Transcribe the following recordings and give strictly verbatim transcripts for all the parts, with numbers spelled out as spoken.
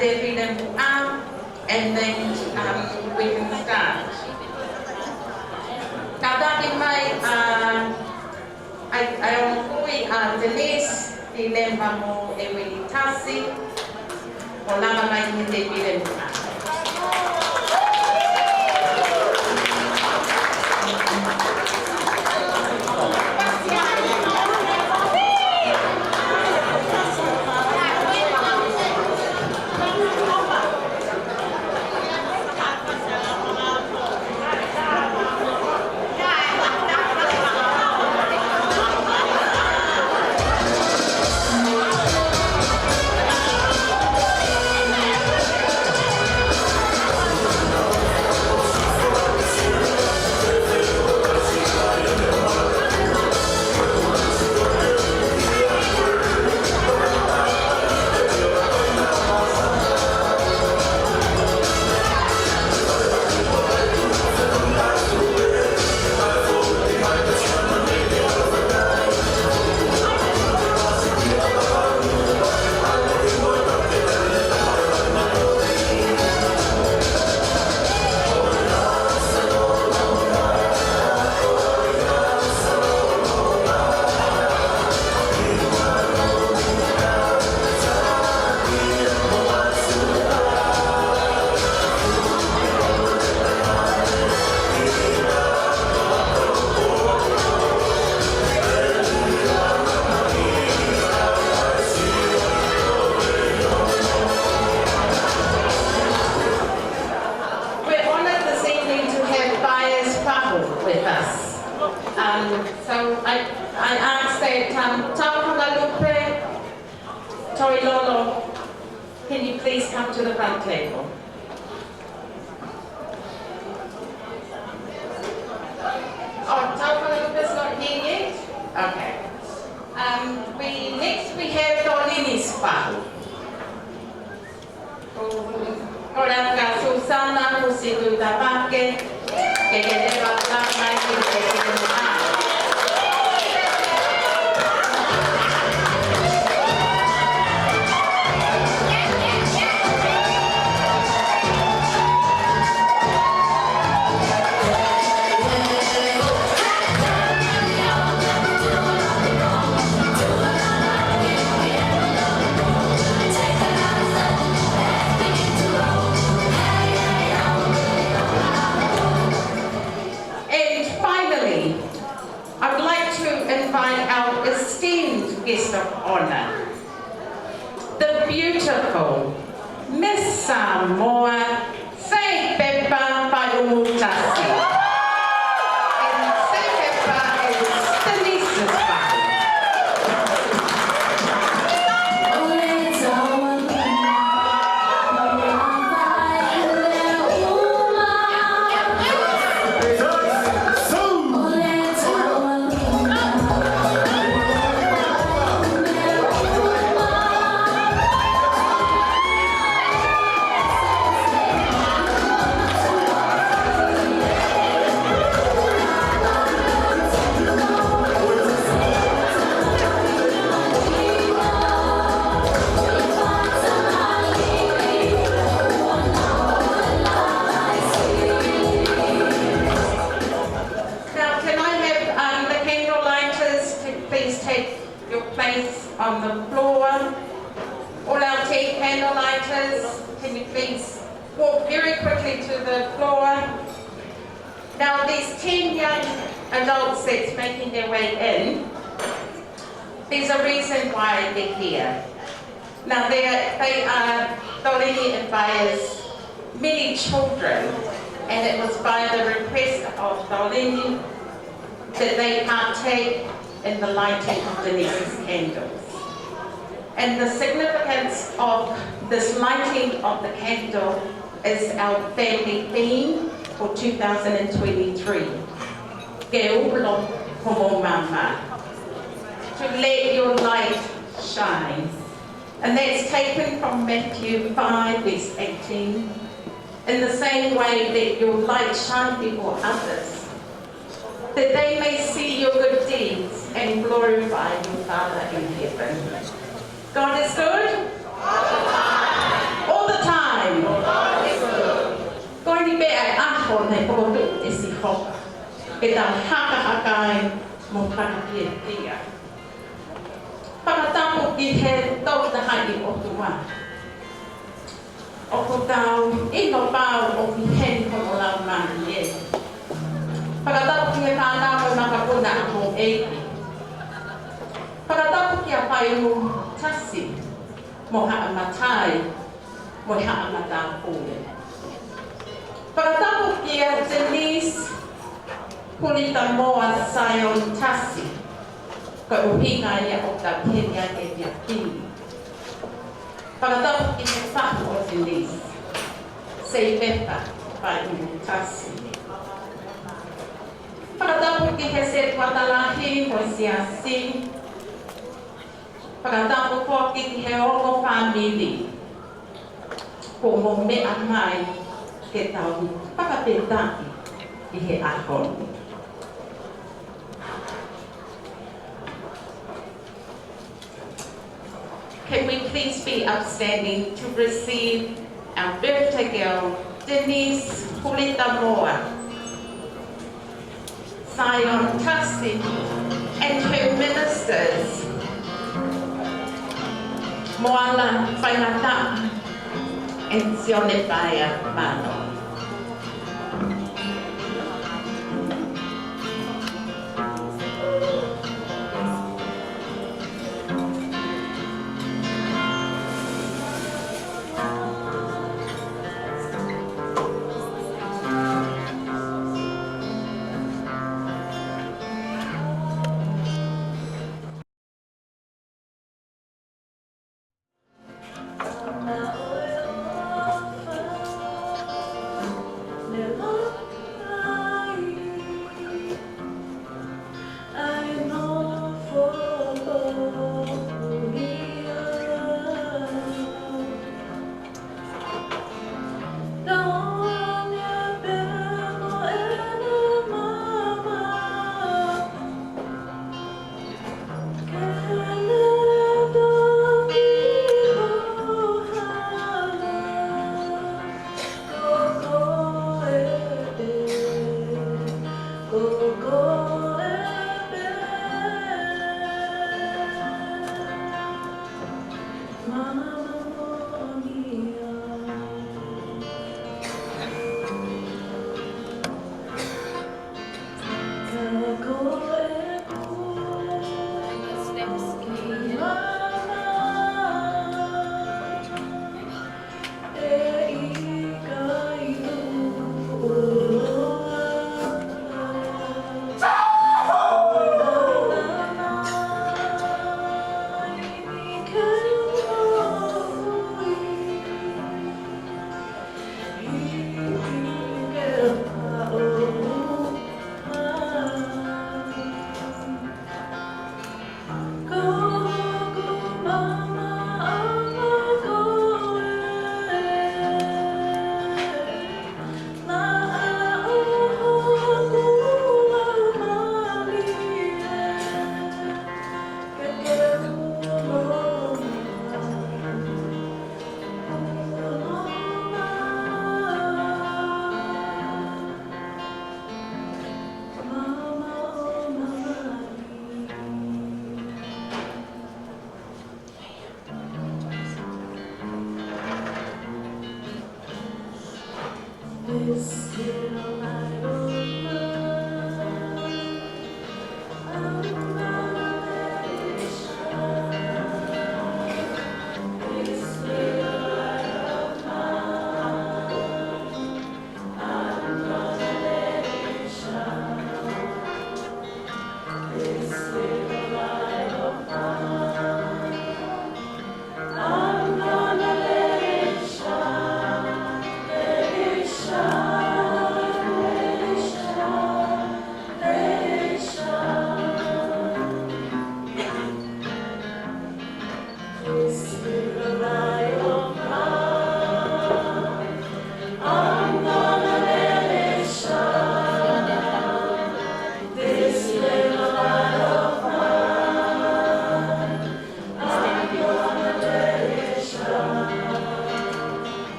Te Finemuʻa, and then, um, we can start. Kātaki mai, uh, ʻa e, ʻa e ongo kui, uh, Denise, Filemba mo Ewini Tasi, ʻo lava mai ki he Te Finemuʻa. We're honored this evening to have Bias Pahu with us. Um, so I, I ask that, um, Tauhanga Lupe, Toilolo, can you please come to the front table? Oh, Tauhanga Lupe's not here yet? Okay. Um, we, next we have Tolini Pahu. Ko, ko Raka Susana, ko Situ Tamake, ke ke leva mai ki he Te Finemuʻa. And finally, I'd like to invite our esteemed guest of honor, the beautiful Miss Samoa, Seipepa Faiʻumutasi. And Seipepa is Denise's father. Now, can I have, um, the candle lighters to please take your place on the floor? All our ten candle lighters, can you please walk very quickly to the floor? Now, these ten young adults that's making their way in, there's a reason why they're here. Now, they are, they are Tolini and Bias' many children, and it was by the request of Tolini that they partake in the lighting of Denise's candles. And the significance of this lighting of the candle is our family theme for two thousand and twenty-three. Ke ulo ko mou maama. To let your light shine. And that's taken from Matthew five, verse eighteen. In the same way, let your light shine before others, that they may see your good deeds and glorify your Father in heaven. God is good. All the ʻo ne fokotuʻu ʻe Sihova ke tau hakahakaʻi mo fakafiefiaʻi. Fakatapu ki he Tolu Tahaʻi ʻOtua. ʻOku tau ʻilo pau ʻoku ʻi heni hono Laumālie. Fakatapu ki he fānau mo e makapuna ʻa houʻeiki. Fakatapu kia Faiumu Tasi mo haʻa matai mo haʻa matāpule. Fakatapu kia Denise Pulitamoa Zion Tasi, ko e ʻuhinga ia ʻoku tau ʻi heni ai he efiafi ni. Fakatapu ki he fahu ʻo Denise, Seipepa Faiumu Tasi. Fakatapu ki he setuata lahi ʻo e siasi. Fakatapu foki ki he ongo fāmili kuo mou meʻa mai ke tau fakafetaʻi ʻi he ʻaho ni. Can we please be upstanding to receive our birthday girl, Denise Pulitamoa Zion Tasi, and her ministers, Moana Faingataʻa and Sione Paea Mano.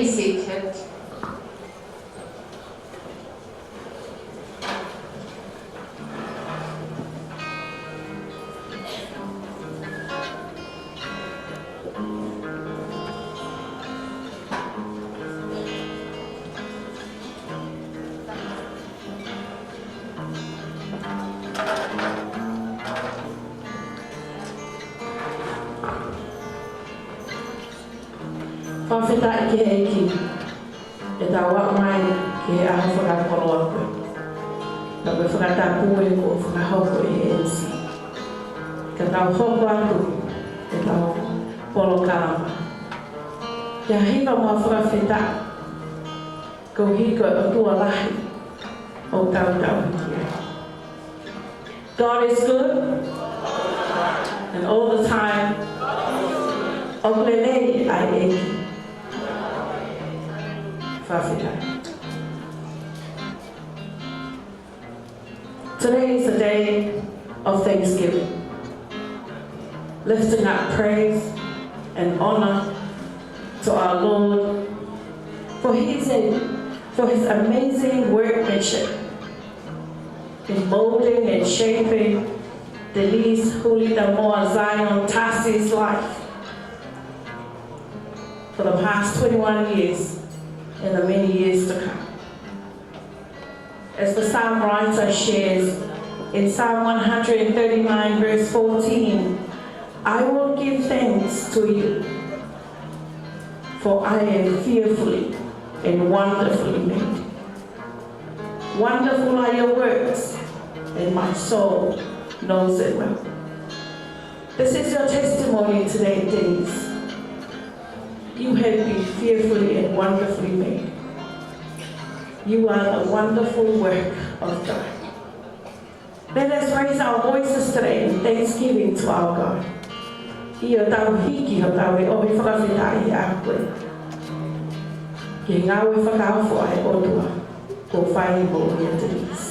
seated. Fakafetaʻi ki he ʻEiki, ʻetau aʻu mai ki he ʻaho fakakoloa ko ē. Ka ko e fakatapu ē kuo fakahoko ʻe he M C. Ka tau hoko atu ʻetau polokalama. Ke hiva mo fakafetaʻi koeʻuhi ko e ʻOtua lahi ʻoku tau tauhi ki ai. God is good, and all the time. ʻOku lelei ʻa e ʻEiki. Fakafetaʻi. Today is a day of thanksgiving, lifting up praise and honor to our Lord for his, for his amazing workmanship in molding and shaping Denise Hulita Moa Zion Tasi's life for the past twenty-one years and the many years to come. As the Psalm writer shares in Psalm one hundred thirty-nine, verse fourteen, "I will give thanks to you, for I am fearfully and wonderfully made. Wonderful are your works, and my soul knows it well." This is your testimony today, Denise. You have been fearfully and wonderfully made. You are the wonderful work of God. Let us raise our voices today in thanksgiving to our God. ʻIo, tau hiki hotau ʻofa mo e fakafetaʻi ʻa koe ki he ngāue fakaofo ʻa e ʻOtua kuo fai mo ia Denise.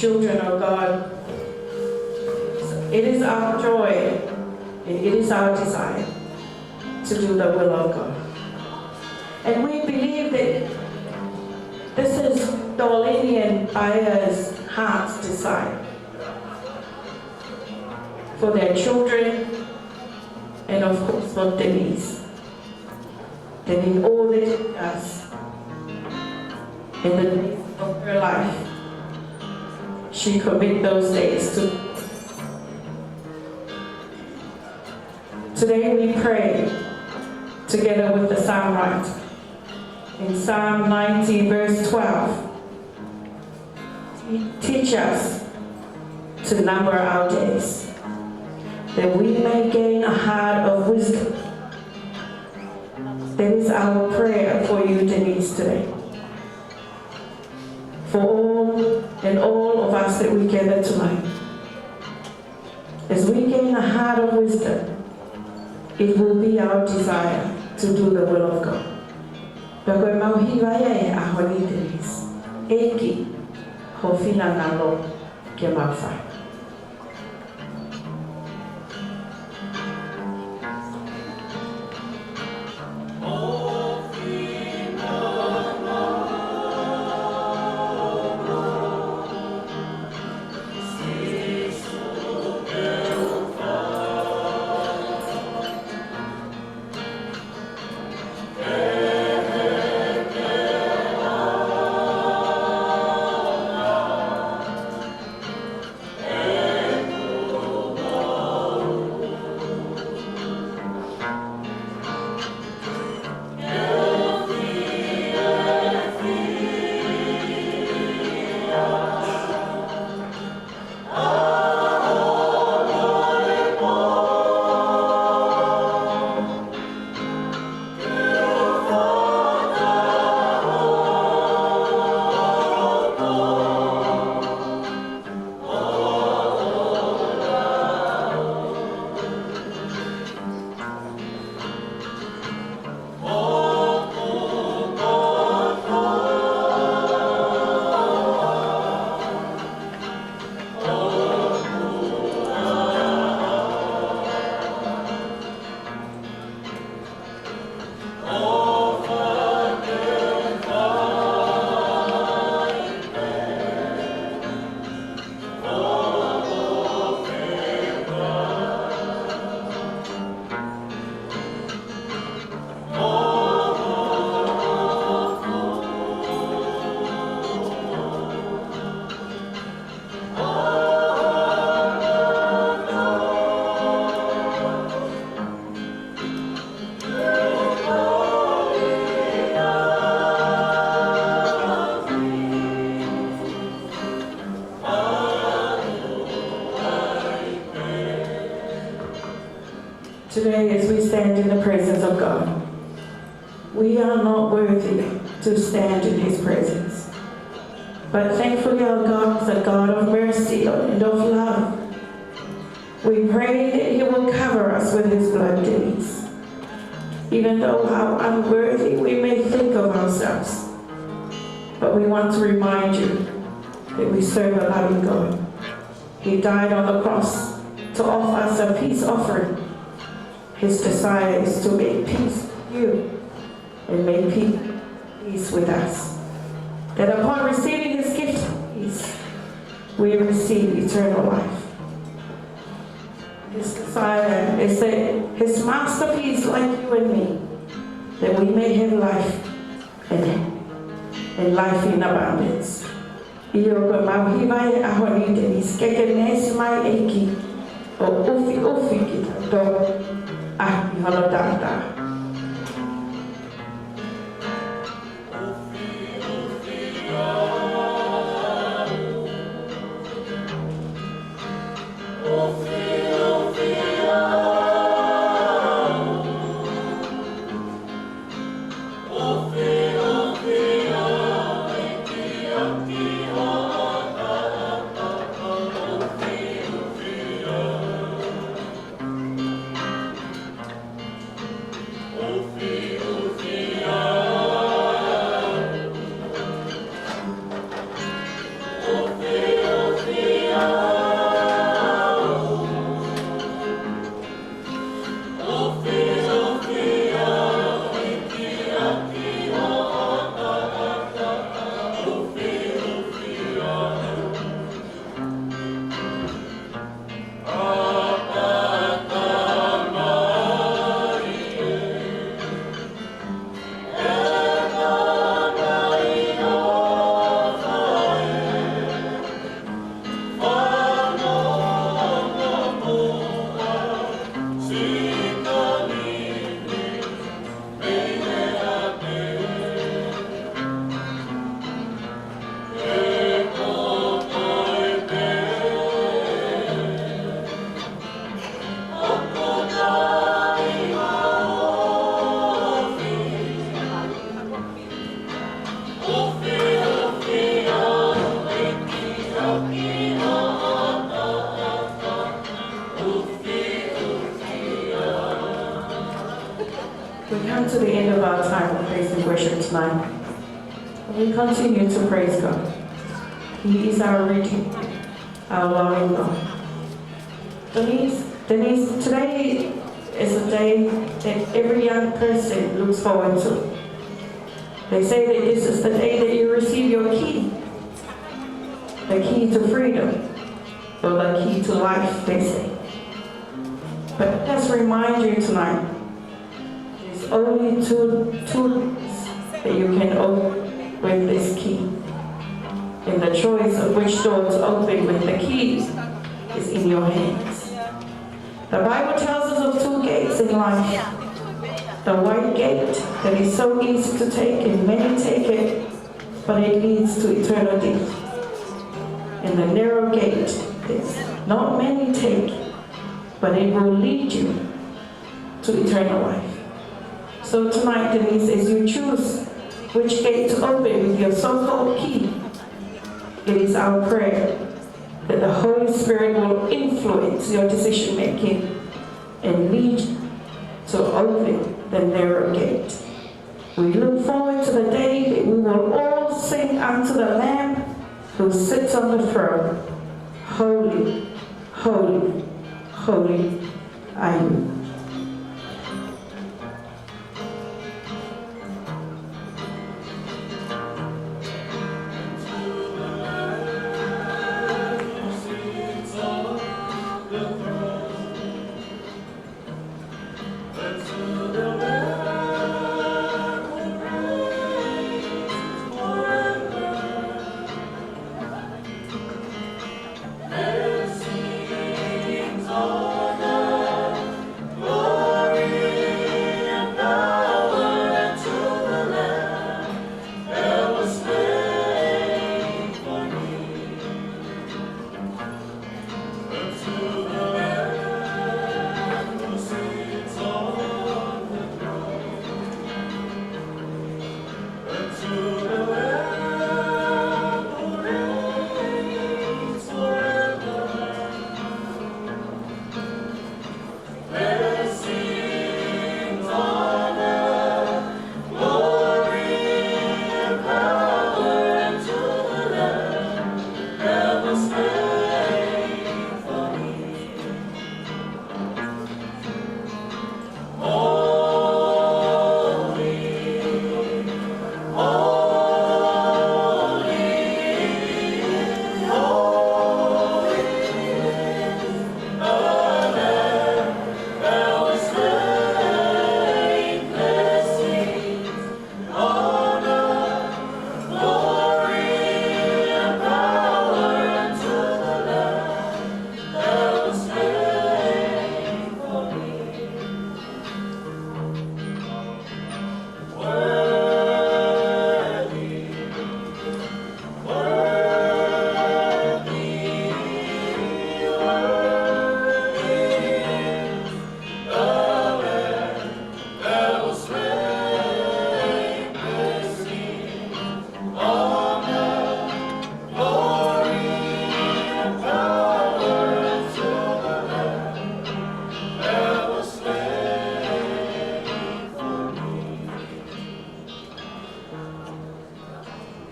Children of God, it is our joy and it is our desire to do the will of God. And we believe that this is Dolini and Baea's heart's desire for their children and, of course, for Denise. That in all that she does, in the days of her life, she commit those days to. Today we pray together with the Psalm writer in Psalm ninety, verse twelve. Teach us to number our days, that we may gain a heart of wisdom. That is our prayer for you, Denise, today. For all and all of us that we gather tonight. As we gain a heart of wisdom, it will be our desire to do the will of God. Pea ko ʻemau hiva ia he ʻaho ni, Denise. ʻEiki, ko ho finangalo ke mau fai. Today, as we stand in the presence of God, we are not worthy to stand in his presence. But thankfully, our God is a God of mercy and of love. We pray that he will cover us with his blood, Denise. Even though how unworthy we may think of ourselves, but we want to remind you that we serve a loving God. He died on the cross to offer us a peace offering. His desire is to make peace with you and make pe-, peace with us. That upon receiving his gift of peace, we receive eternal life. His desire is that his masterpiece, like you and me, that we may have life and, and life in abundance. ʻIo, ko ʻemau hiva he ʻaho ni, Denise, ke ke neesi mai, ʻEiki, ʻo ʻufiʻufi kitautolu ʻaki hono taʻataʻa. We come to the end of our time of praise and worship tonight. We continue to praise God. He is our Redeemer, our loving God. Denise, Denise, today is a day that every young person looks forward to. They say that this is the day that you receive your key, the key to freedom, or the key to life, they say. But just remind you tonight, there's only two, two doors that you can open with this key. And the choice of which door to open with the key is in your hands. The Bible tells us of two gates in life. The wide gate that is so easy to take and many take it, but it leads to eternal death. And the narrow gate that not many take, but it will lead you to eternal life. So tonight, Denise, as you choose which gate to open with your so-called key, it is our prayer that the Holy Spirit will influence your decision making and lead you to open the narrow gate. We look forward to the day that we will all sing unto the Lamb who sits on the throne, "Holy, holy, holy are you."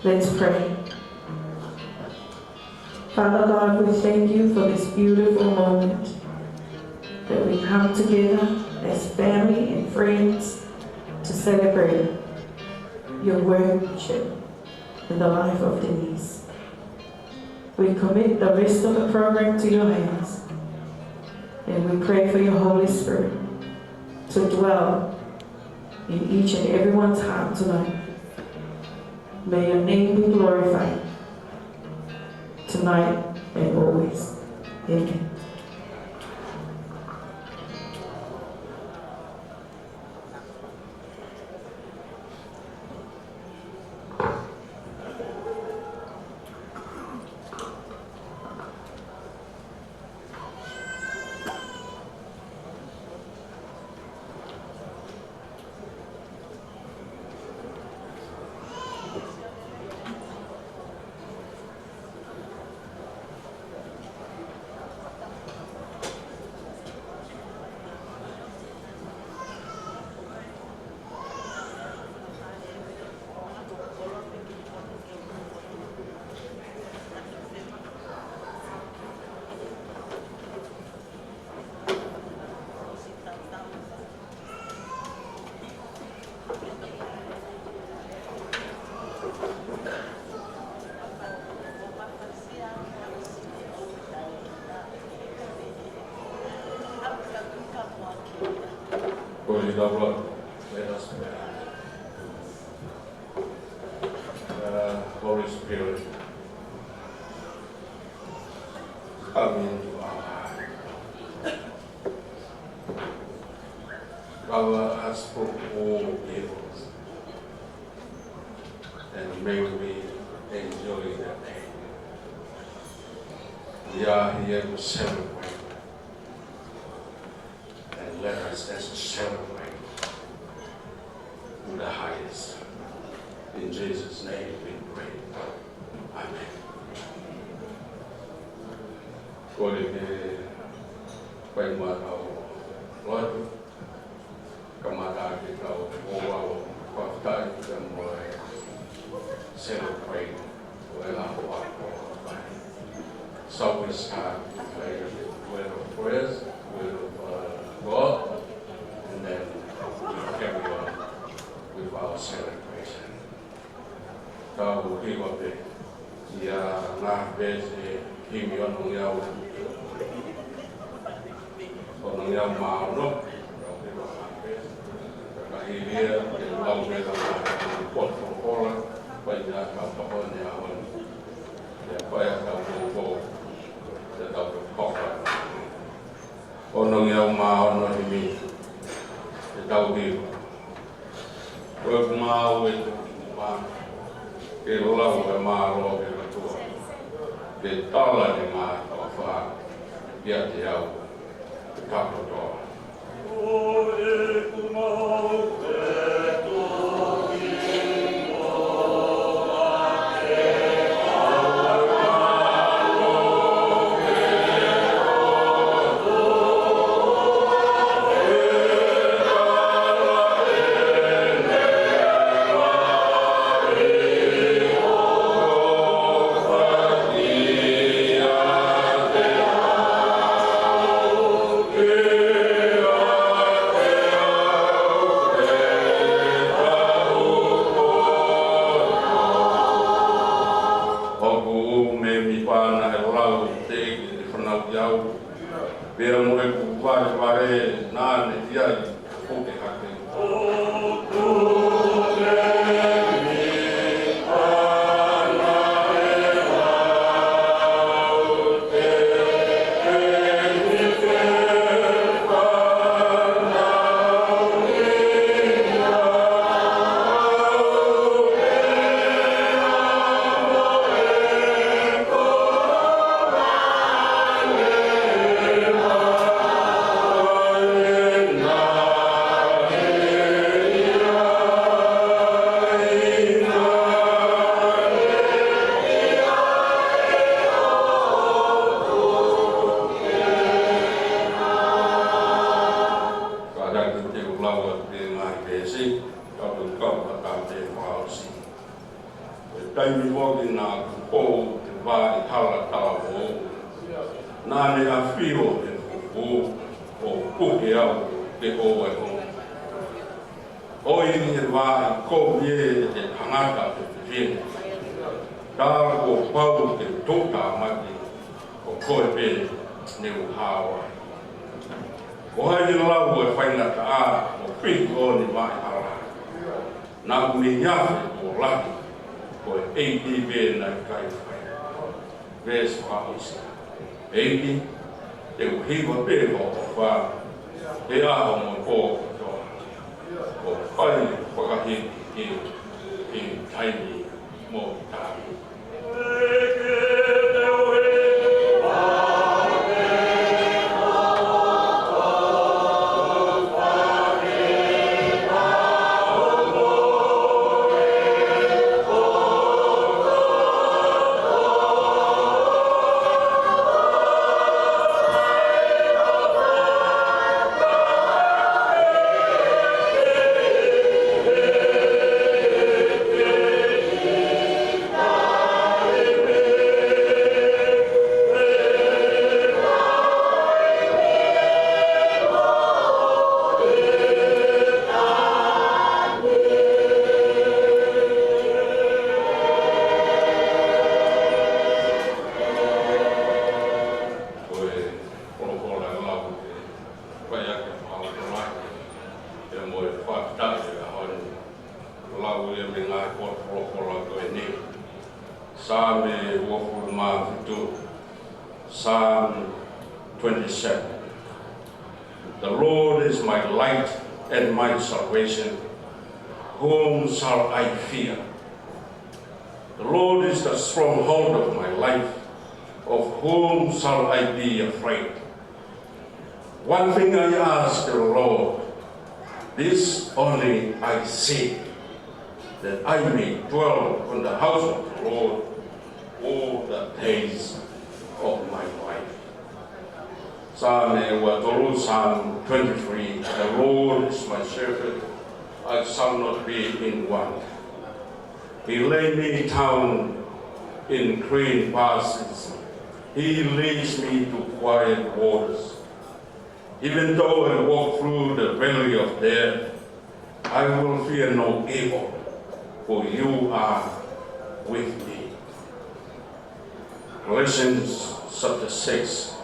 Let's pray. Father God, we thank you for this beautiful moment that we come together as family and friends to celebrate your worship in the life of Denise. We commit the rest of the program to your hands, and we pray for your Holy Spirit to dwell in each and everyone's heart tonight. May your name be glorified tonight and always. Amen. Holy Lord, let us pray. Uh, Holy Spirit, come into our heart. Cover us from all evils, and may we enjoy the day. We are here to celebrate, and let us also celebrate to the highest. In Jesus' name we pray. Amen. Kole ke fai muʻa ʻetau lotu, kamata ʻaki ʻetau ʻoua ʻo fakafetaʻi pea mo e celebrate ʻo e ʻaho ako. So we start with a word of praise, word of, uh, God, and then we carry on with our celebration. Tau hiva pē ia ngaahi veesi himi onongeau, onongeau mā ono. Tau hiva ngaahi veesi. Ka hili ia ke lau pē ka ngaahi potu folofola, pea ia tau tokoni ʻa honi. Ia pea ia tau tau tau tau tau tau. Onongeau mā ono, himi ʻe tau hiva. Ko e kumau e tuku mā, ke lau e mālō ke matua, ke tala ne mā tau fā, ia te au, ke kapotoa. ʻOku ou meʻa mai pea naʻe lau ʻe he ʻEiki ʻene fanauʻi au, pea mo ʻeku valevale naʻa ne ʻi ai ʻo puke hake. Kātaki te u lau atu e ngaahi veesi, ka u kau atu e fakaʻosi. Ko e taimi foki naʻa ku ʻi he vā ʻi he hala talavou, naʻa ne ʻafio ʻi he fufū, ʻo puke au ke ʻoua ʻe ongo. ʻOi, ʻi he vā ʻi he kovi ē, ʻe tangata fefine. Tā kuo pau ke u toʻu tāmate, ko koe pē ne u hao ai. Ko hai ʻe lau e faingataʻa, ʻo piki ʻo ne vaʻe hala? Naʻa ku meʻi afe kuo lahi, ko e ʻEiki pē naʻe ʻikai fai. Veesi fakaʻosi. ʻEiki, te u hiva pē hoʻo ʻofa, he ʻaho mo e pō kotoa. ʻO fai fakahīkihiki, ʻi he taimi mo e taimi. Ko ia mei he ngaahi potu folofola ko eni. Saame uofulu mā fitu. Psalm twenty-seven. The Lord is my light and my salvation. Whom shall I fear? The Lord is the stronghold of my life. Of whom shall I be afraid? One thing I ask the Lord, this only I seek, that I may dwell in the house of the Lord all the days of my life. Saame ua tolu, Psalm twenty-three. The Lord is my shepherd, I shall not be in want. He lay me down in green pastures. He leads me to quiet waters. Even though I walk through the valley of death, I will fear no evil, for you are with me. Galatians chapter six,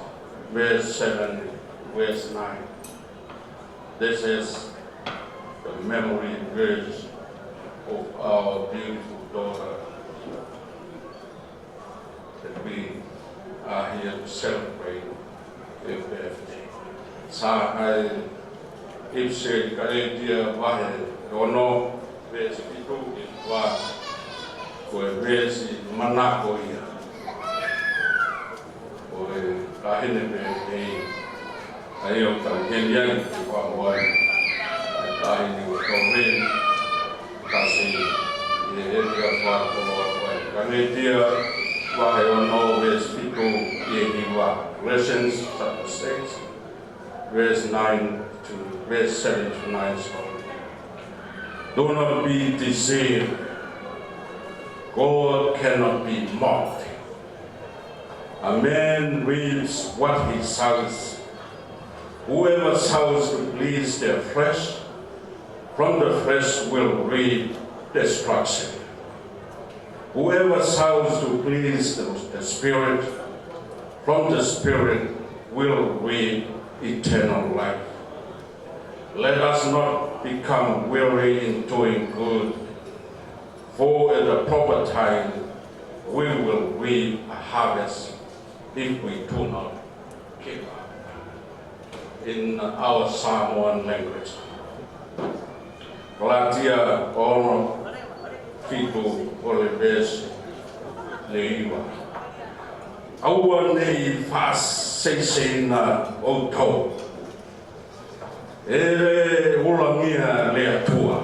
verse seven, verse nine. This is the memory verse of our beautiful daughter that we are here to celebrate her birthday. Sai, ʻIpiseli Kalētia vahe ono, veesi fitu ki he fā, ko e veesi manako ia. Ko e taʻahine pē ʻe ʻai ʻo tau heni ai ki he fakamoʻoni. Ko e taʻahine ʻo Tōmeni, kasi ʻi he ʻEiki ʻa Fākoloa ko e Kalētia vahe ono, veesi fitu ki he hiva. Galatians chapter six, verse nine to, verse seven to nine, sorry. Do not be deceived. God cannot be mocked. A man reaps what he sows. Whoever sows to please their flesh, from the flesh will reap destruction. Whoever sows to please the, the Spirit, from the Spirit will reap eternal life. Let us not become weary in doing good, for at the proper time we will reap a harvest if we do not give up. In our Samoan language. Kalētia ono, fitu, ʻo e veesi hiva. ʻOua naʻa faʻa seiseina ʻoutou ʻe he ʻulungaanga ʻa e ʻOtua.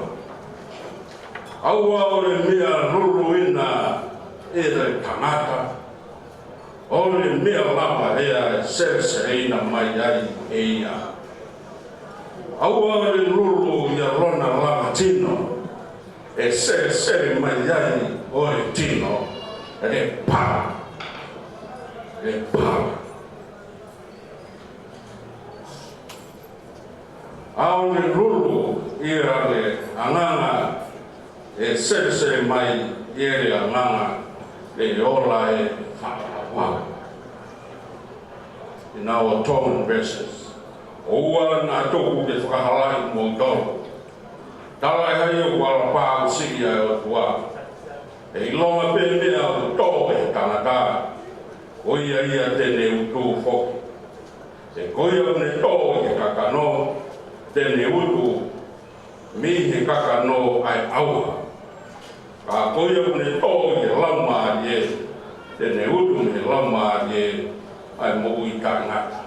ʻOua ʻe meʻa luluina ʻe he tangata, ʻo ne meʻa lava ʻe ia ʻe seleseleina mai ai ʻe ia. ʻOua ʻe lulu ʻi he lona lava tino, ʻe selesele mai ai ʻa e tino, ʻe pala, ʻe pala. ʻOua ʻe lulu ʻi he ʻanganga, ʻe selesele mai ʻa e ʻanganga ʻe ola ʻe fakalaua. In our Tongan verses, ʻoua naʻa tuku ke fakahalaʻi kimoutolu. Talaʻehai ʻoku ʻalapāʻusiʻi ʻa e ʻOtua. ʻE ʻilonga pē meʻa ʻoku tō ʻe he tangata, ko ia ia te ne utu foki. He ko ia ʻoku ne tō ʻi he kakano, te ne utu mei he kakano ʻa e ʻauha. Ka ko ia ʻoku ne tō ʻi he Laumālie, te ne utu mei he Laumālie ʻa e moʻui taʻengata.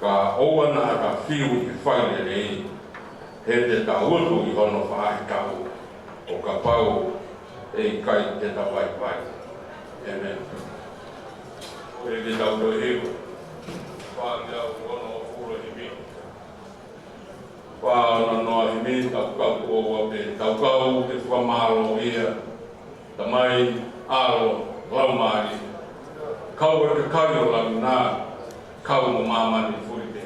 Ka ʻoua naʻa ta fiu ʻi he fai lelei, he te ta utu ʻi hono faʻahitaʻu, ʻo kapau ʻe ʻikai te ta vaivai. ʻĒmeni. Pea ke tau toe hiva. Fā teau onongofulu himi. Fā noa noa himi, tau kau ʻo ua pē, tau kau ke fakamālō ia. Tamai, ʻAlo, Laumālie. Kau ʻa e kakai ʻo Lamina, kau mo māmani fulipē.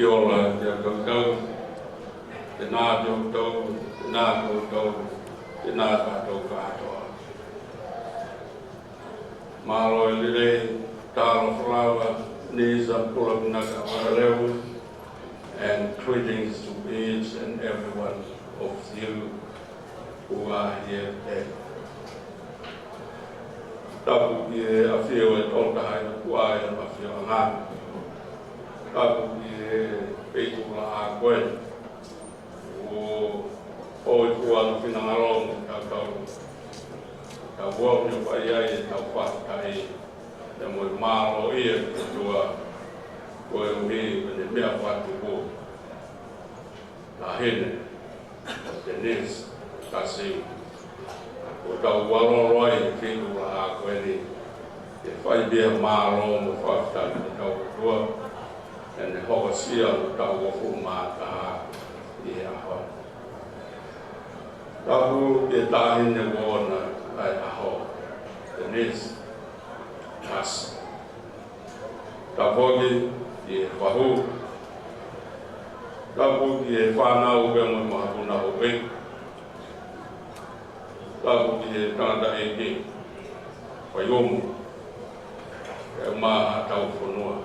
Ola, te tau tau, te nā tau tau, te nā tau tau, te nā tau tau kātoa. Mālō e lelei, talofa lava, Nisa Pulaminaka Vakaleu, and greetings to each and every one of you who are here today. Tapu ki he ʻafio ʻo e Tolu Tahaʻi Tapuaʻi ʻa e ʻAfio ʻAngana. Tapu ki he feituʻu laʻā ko eni. ʻO, ʻo e kuana finangalo mo tautau. Tau ō ʻo fai ai ʻetau fakafetaʻi. Pea mo e mālō ia ki he ʻOtua. Koeʻuhi ko ʻene meʻa fakatupu. Taʻahine, Denise Tasi. ʻOku tau ʻalu ʻo ʻi he feituʻu laʻā ko eni. Ke fai pē ʻa e mālō mo e fakafetaʻi ki hotau ʻOtua. ʻEne hokosia ʻo tau ʻo fuma taha ʻi he ʻaho ni. Tapu ki he taʻahine ʻoku ʻoʻona ʻa e ʻaho. Denise Tasi. Tapu ki he fahu. Tapu ki he fānau pea mo e makapuna houʻeiki. Tapu ki he tangataʻeiki. Faiomu. Pea mo haʻatau fonua.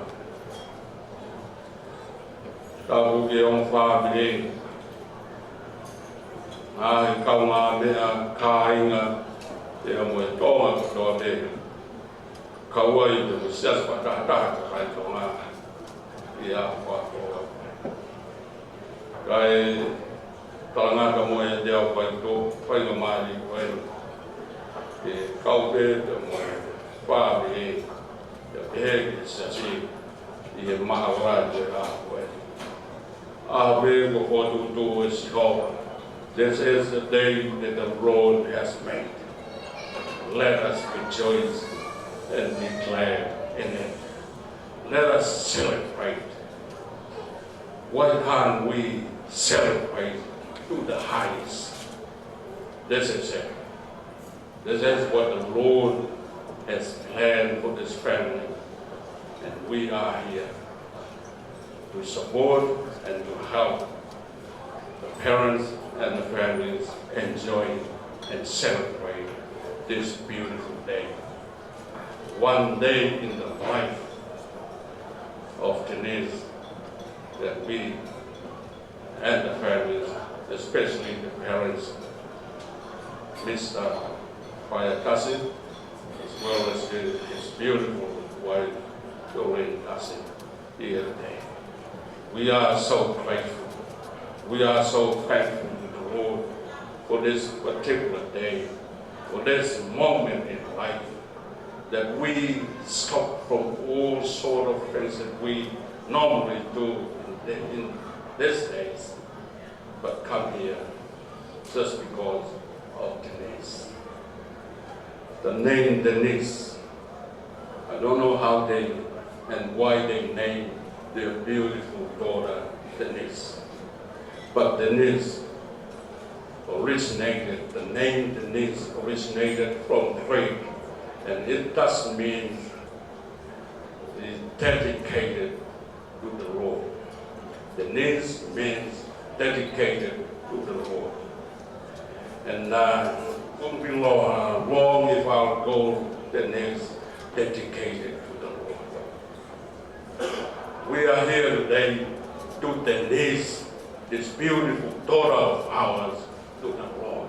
Tapu ki he ongo fāmili. Ngaahi kaungāmeʻa, kāinga, pea mo e Tonga kotoa pē. Kau ai pea mo e siasi fakatahataha ʻa e kakai Tonga ʻi he ʻaho kotoa. Kae talangata mo e te au faito, faingamālie ko eni. Ke kau pē pea mo e fāmili, pea pehē ki he siasi ʻi he mahala ʻi he ʻaho ko eni. ʻAho pē kuo fokotuʻutuʻu ʻe Sihova. This is the day that the Lord has made. Let us rejoice and be glad in it. Let us celebrate. Why can't we celebrate to the highest? This is it. This is what the Lord has planned for this family, and we are here to support and to help the parents and the families enjoy and celebrate this beautiful day. One day in the life of Denise that we and the families, especially the parents, Mister Faya Tasi, as well as his, his beautiful wife, Jolene Tasi, here today. We are so grateful. We are so thankful to the Lord for this particular day, for this moment in life, that we stop from all sort of things that we normally do in, the, in these days, but come here just because of Denise. The name Denise, I don't know how they and why they named their beautiful daughter Denise. But Denise originated, the name Denise originated from Greek, and it does mean is dedicated to the Lord. Denise means dedicated to the Lord. And uh, kumi loa, long if our goal, Denise dedicated to the Lord. We are here today to Denise, this beautiful daughter of ours, to the Lord.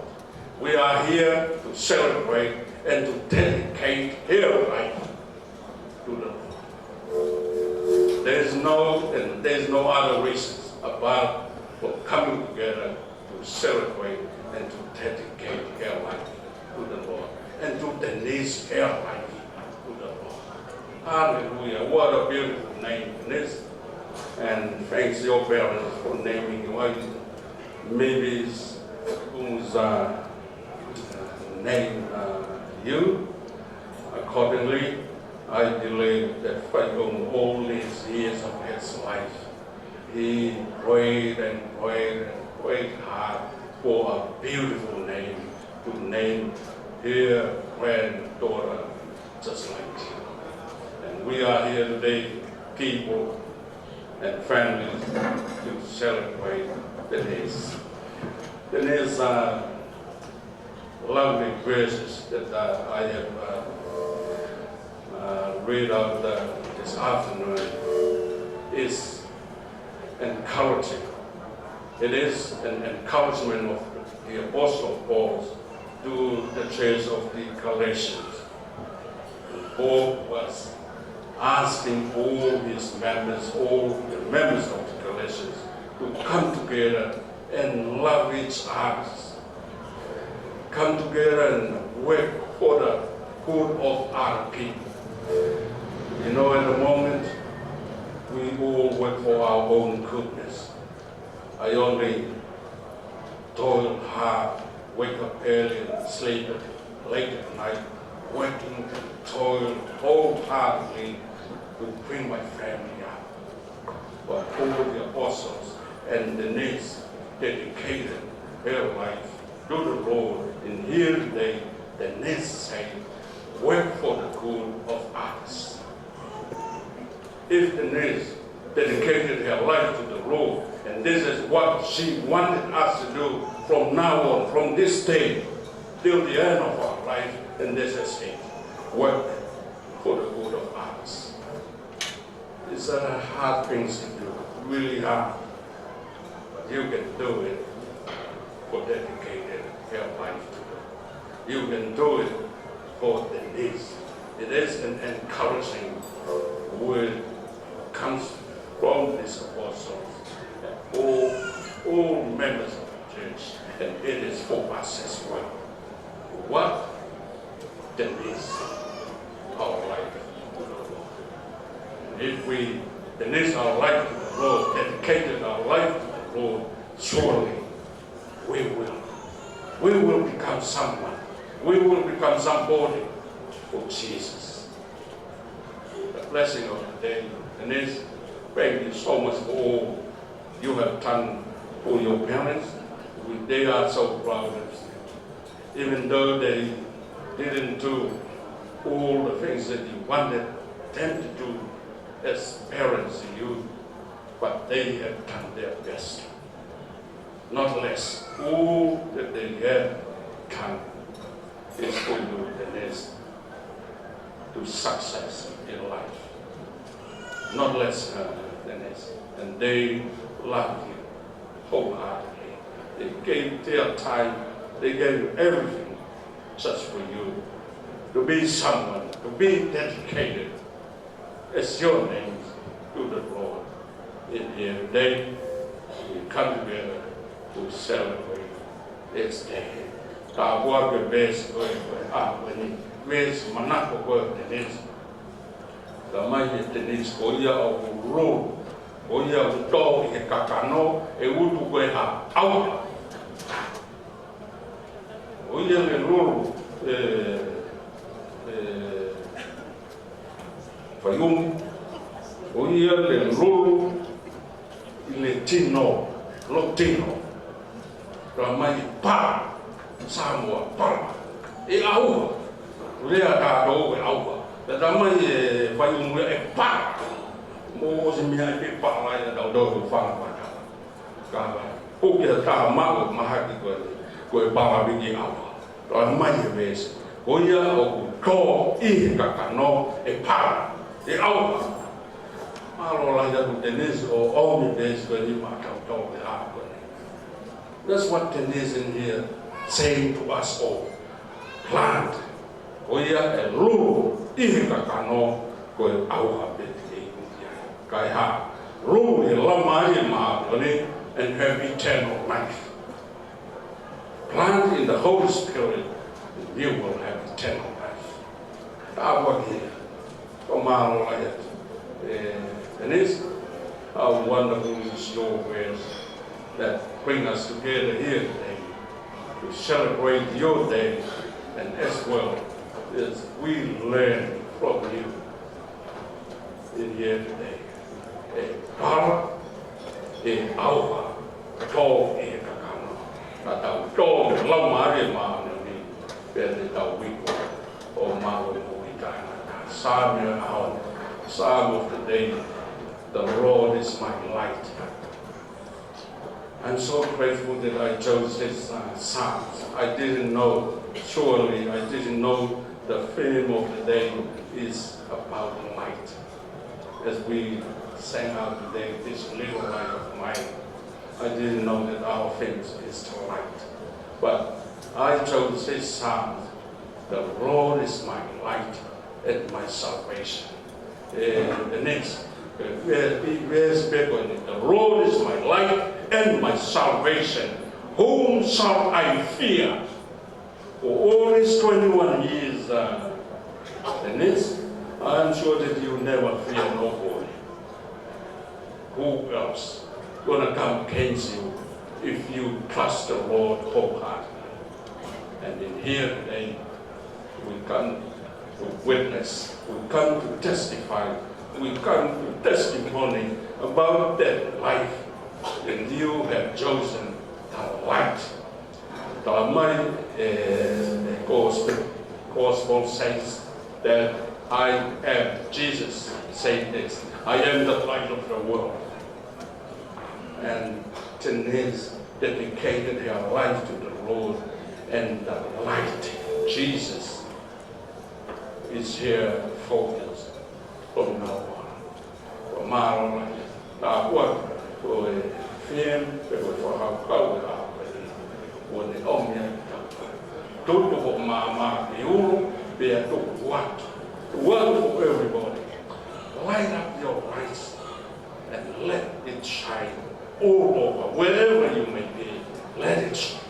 We are here to celebrate and to dedicate her life to the Lord. There is no, and there is no other reasons apart from coming together to celebrate and to dedicate her life to the Lord and to Denise her life to the Lord. Hallelujah. What a beautiful name it is. And thanks your parents for naming you. I, maybe it's who's uh, name uh, you accordingly. I believe that Faikong all these years of his life, he prayed and prayed and prayed hard for a beautiful name to name her granddaughter just like you. And we are here today, people, and families to celebrate Denise. Denise, uh, lovely verses that, uh, I have, uh, uh, read out, uh, this afternoon is encouraging. It is an encouragement of the Apostle Paul to the church of the Galatians. Paul was asking all his members, all the members of the Galatians, to come together and love each other. Come together and work for the good of other people. You know, at the moment, we all work for our own goodness. I only toil hard, wake up early and sleep late at night, working and toil wholeheartedly to bring my family up. But all the apostles and Denise dedicated her life to the Lord. And here today, Denise said, "Work for the good of others." If Denise dedicated her life to the Lord, and this is what she wanted us to do from now on, from this day till the end of our life, and this is it. Work for the good of others. It's a hard thing to do, really hard. But you can do it for dedicated your life to God. You can do it for Denise. It is an encouraging word comes from these apostles, all, all members of the church, and it is for us as well. What Denise our life to the Lord. And if we Denise our life to the Lord, dedicated our life to the Lord, surely we will. We will become someone. We will become somebody for Jesus. The blessing of the day, Denise, thank you so much for all you have done for your parents. We, they are so proud of you. Even though they didn't do all the things that you wanted them to do as parents to you, but they have done their best. Not less, all that they have done is for you, Denise, to success in life. Not less, uh, Denise. And they love you wholeheartedly. They gave their time, they gave everything just for you to be someone, to be dedicated as your names to the Lord. In here today, we come together to celebrate this day. Ka ua ke veesi ko e, ko e, a, ko e ni, veesi manako ko e Denise. Ka mai e Denise ko ia ʻoku lulu, ko ia ʻoku tō ʻi he kakano, ʻe utu ko e ha ʻauha. Ko ia ʻe lulu, e, e, Faiumu, ko ia ʻe lulu ʻi he tino, lo tino. Ka mai pā, Samoa pā, ʻe ʻauha. Lea tātou ʻe ʻauha. Ka mai e Faiumu ʻe pā. Mo ʻosi mea ʻe pā lai ʻa tautolu fanga pata. Ka mai, ʻoku ke tā maʻu mahaki ko e, ko e pā viki ʻauha. Ka mai e veesi. Ko ia ʻoku tō ʻi he kakano ʻe pā, ʻe ʻauha. Mālō lahi atu Denise ʻo ʻomi veesi ko e ni maʻatautolu ʻi he ʻaho ko eni. That's what Denise in here saying to us all. Plant. Ko ia ʻe lulu ʻi he kakano ko e ʻauha pē te ke ʻi ai. Ka ʻi he lulu ʻi he Laumālie Māʻoniʻoni and have eternal life. Plant in the Holy Spirit, you will have eternal life. Tāpuaki ia. Ko mālō lahi atu. Eh, Denise, how wonderful is your words that bring us together here today to celebrate your day, and as well as we learn from you in here today. ʻE pala, ʻe ʻauha, tō ʻi he kakano. Ka tau tō he Laumālie Māʻoniʻoni, pea te tau iku ʻo maʻu e moʻui taʻengata. Saame ʻo e ʻaho ni, Psalm of the day. The Lord is my light. I'm so grateful that I chose this, uh, Psalms. I didn't know, surely I didn't know the theme of the day is about light. As we sang out today, this little light of mine, I didn't know that our theme is the light. But I chose this Psalms, "The Lord is my light and my salvation." And the next, uh, where, where's back on it? "The Lord is my light and my salvation. Whom shall I fear?" For all these twenty-one years, uh, and this, I'm sure that you never fear nobody. Who else gonna come against you if you trust the Lord wholeheartedly? And in here today, we come to witness, we come to testify, we come to testimony about that life, and you have chosen the light. Talamai, eh, the gospel, gospel says that I am, Jesus said this, "I am the light of the world." And Denise dedicated her life to the Lord, and the light, Jesus, is here for us from now on. Ko e mālō lahi, tāpuaki, ko e theme, pe ko e fakakaukau ʻo e ʻaho ko eni, ʻoku ne ʻomi ai ki he tangata. Tuku hoʻo maama ki ʻulu, pea tuku atu. Tuku atu for everybody. Light up your lights and let it shine all over, wherever you may be. Let it shine.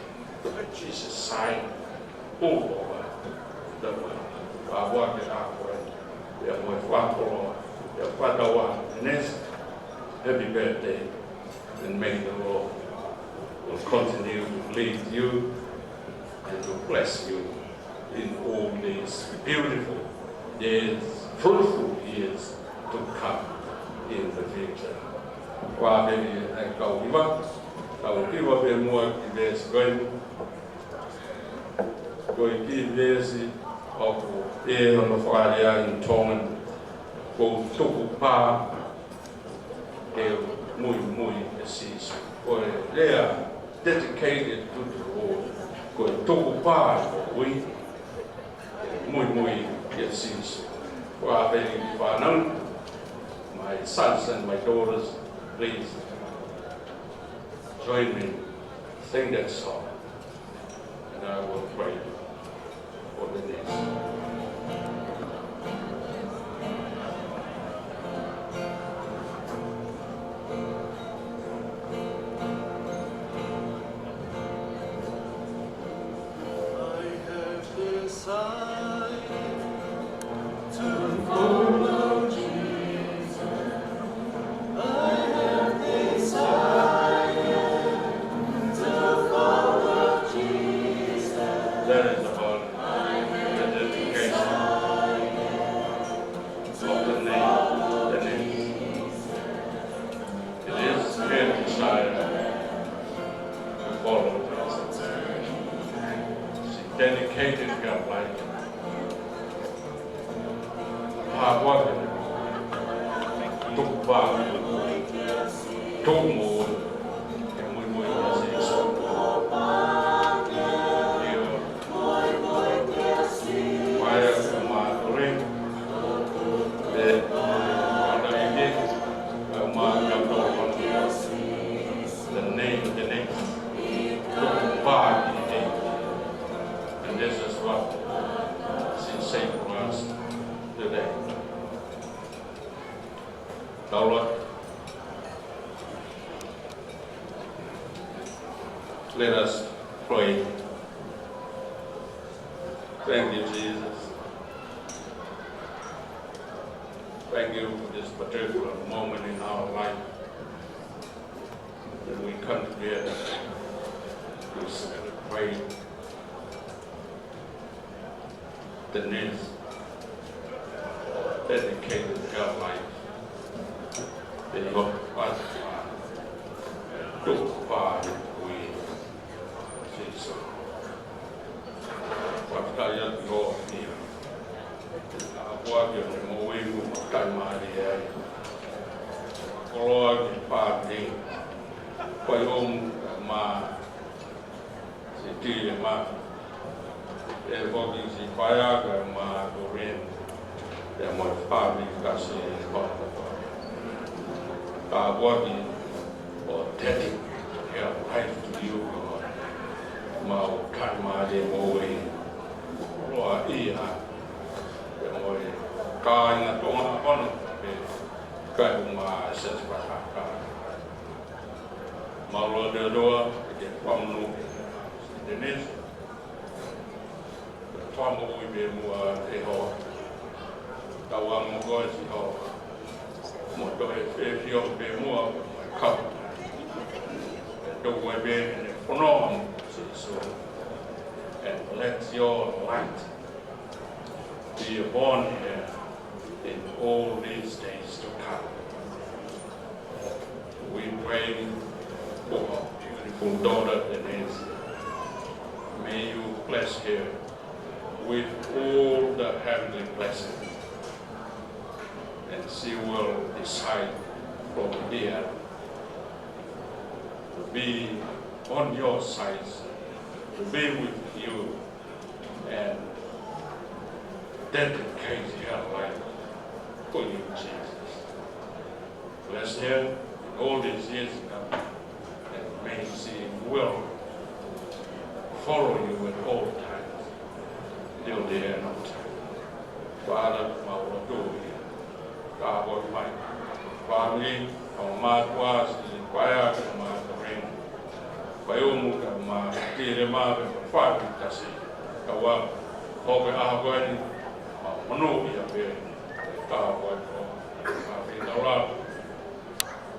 Let Jesus shine all over the world. Ka ua ke a koe, ia mo e fakakoloa, ia fakatawa, Denise, happy birthday, and may the Lord will continue to lead you and to bless you in all these beautiful years, fruitful years to come in the future. Ko e peni ʻa e kau hiva, kau hiva pē muʻa ki he veesi ko eni. Ko e kiʻi veesi ʻoku ʻi hono fakalea in Tongan, ko e Tukupā ke muimui kia Sīsū. Ko e lea dedicated to the Lord. Ko e Tukupā ke muimui kia Sīsū. Ko e peni fānau, my sons and my daughters, please join me, sing that song. And I will pray for the nation. I have decided to follow Jesus. I have decided to follow Jesus. That is the whole dedication of the name, the name. It is her desire to follow Jesus. She dedicated her life. Hāʻele atu, tukupā, tuku moʻui, ke muimui kia Sīsū. ʻIo. Fai ʻa e mātuʻa, ʻe, ʻa e ʻikai, ʻa e mātuʻa, the name, the name. Tukupā ki he ʻEiki. And this is what she said to us today. Tau lotu. Let us pray. Thank you, Jesus. Thank you for this particular moment in our life that we come together to celebrate the news dedicated our life. They look at, uh, look by we Jesus. What I am Lord here. What you know, we will not come out here. Loa ki he fāmili, Paiomu mo Sitile mā. ʻE foki si Paia ka mo Doreen, pea mo e fāmili kasi ʻi Papua. Ka ʻoku ʻi ʻo teti, ʻe ʻai ki ʻIuka, mau kai mā te mo e. Loa ia, pea mo e kāinga Tonga kono, pea kai mo Sesi Pataka. Mālō ʻaupito ʻa e fāmili, Denise. Fāmili pē muʻa ʻe hoa. Tau amo ko e si hoa. Mo toe fēfē pē muʻa, mo e kau. Tau ʻai pē ʻene fono mo Sīsū. And let your light be upon her in all these days to come. We pray for our beautiful daughter Denise. May you bless her with all the heavenly blessings. And she will decide from here to be on your side, to be with you, and dedicate her life for you, Jesus. Bless her in all these years to come, and may she will follow you at all times till the end of time. Father, mau lotu ia. Ka ʻoku mai. Fāmili, ʻa e mātuʻa si Paia mo Doreen. Paiomu mo Sitile mā pea mo e fāmili kasi. Ka ʻoku hoko e ʻaho ko eni, mau monūʻia pē. Ka ʻoku ʻi ai ʻa e fāmili tau lalo.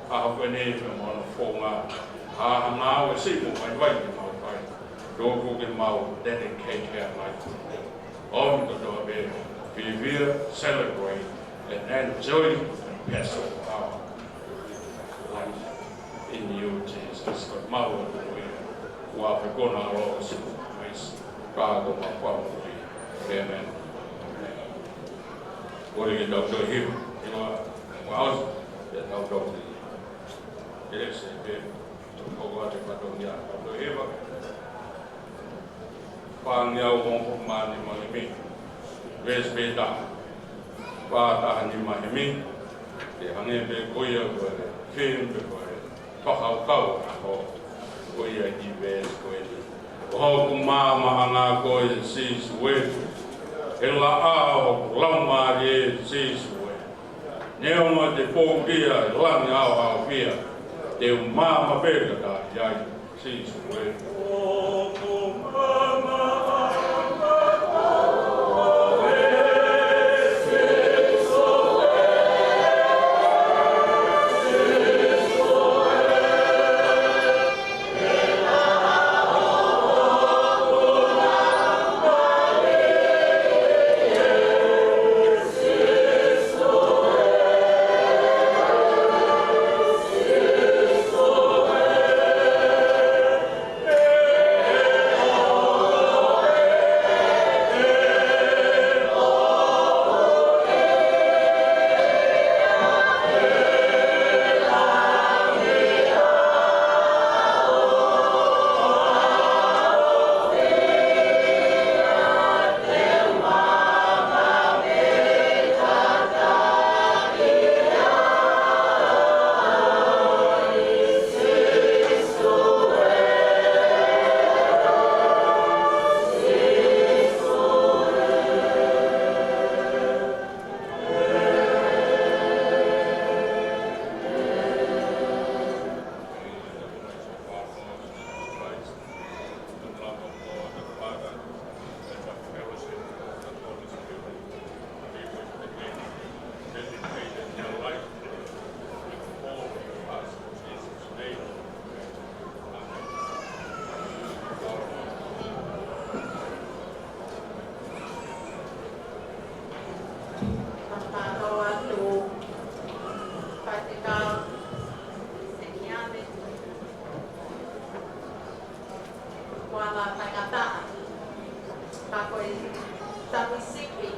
ʻAho ko eni pea mo hono founga. ʻA e ngāue siʻi mo vaivai ke mau fai. Tuku ke mau dedicate our life to them. ʻOmi kotoa pē, we will celebrate and enjoy the best of our life in you, Jesus. Ko e mau atu ia, ua pe kona alo si mais, ka ko ma pa mo ia. Amen. Amen. Kole ke tau toe hiva, hiva, ua os, ke tau toe hiva. Ke le se pe, ʻoku ʻi ai e fatongia, tau toe hiva. Fāngeau hongofulu mā nima himi. Veesi pē taha. Fā taha nima himi. Ke hangē pē ko ia ko e theme pe ko e fakakaukau ʻo e ʻaho. Ko ia ʻi he veesi ko eni. Ko hoku maamaʻanga koe Sīsū ē. He laʻā ʻo hoku laumālie Sīsū ē. Neongo te u poupou ʻi he langi ʻaoʻaofia. Te u maama pē ka ta ʻi ai. Sīsū ē. Fakataha atu, faifekau, seniale, kuala fakataha, ka ko e tapu sipi,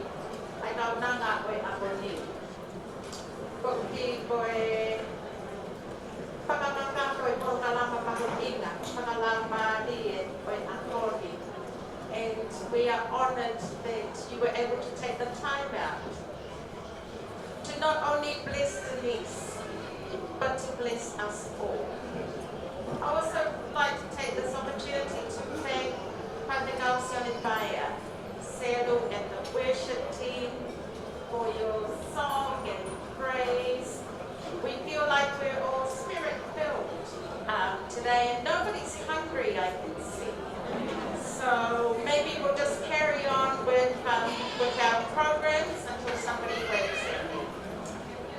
ʻa e kaunanga ko e ʻaho ni. Ko ki ko e us all. I also like to take this opportunity to thank Paeʻāu Sione Paea, Selu and the worship team for your song and praise. We feel like we're all spirit filled, um, today, and nobody's hungry, I can see. So maybe we'll just carry on with, um, with our programs until somebody wakes up.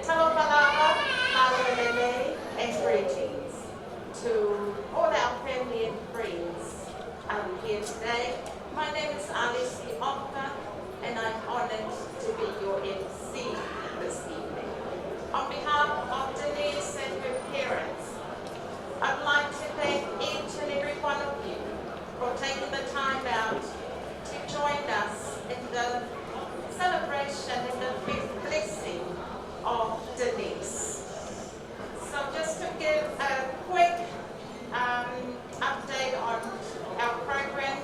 Talofa lava, mālō e lelei, and greetings to all our family and friends, um, here today. My name is Alice Ioka, and I'm honored to be your M C this evening. On behalf of Denise and her parents, I'd like to thank each and every one of you for taking the time out to join us in the celebration and the blessing of Denise. So just to give a quick, um, update on our program,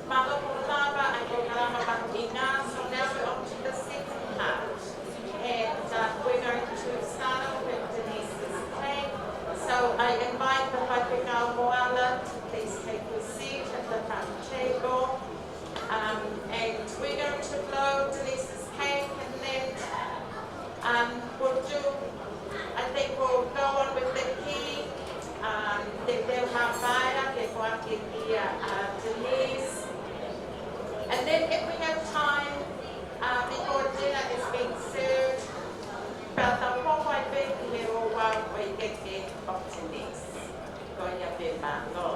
mālō lava e polokalama mahuʻinga. So now we're on to the second part, and, uh, we're going to start off with Denise's cake. So I invite the Faifekau Moala to please take your seat at the front table. Um, and we're going to blow Denise's cake, and then, um, we'll do, I think we'll go on with the key. Um, then they'll have fire, they're going to give the, uh, Denise. And then if we have time, uh, before dinner is being served, about the four by fifty, we'll walk, we get the of Denise. Ko ia pē, mālō.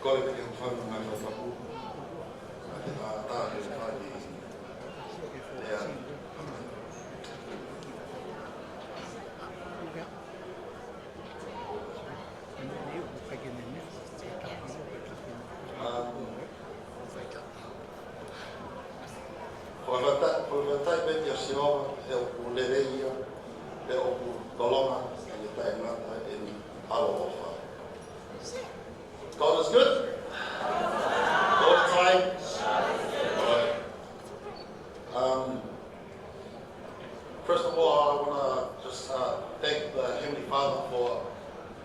Kole ke u fanga ngaahi fakapapu. Ate tā tā ke u fai. Ia. Um, Fakafetaʻi, fakafetaʻi pē kia Sihova, he ʻoku lelei ia, he ʻoku tolonga ʻene taʻengata ʻene ʻaloʻofa. God is good. All the time. All right. Um, first of all, I wanna just, uh, thank the Heavenly Father for,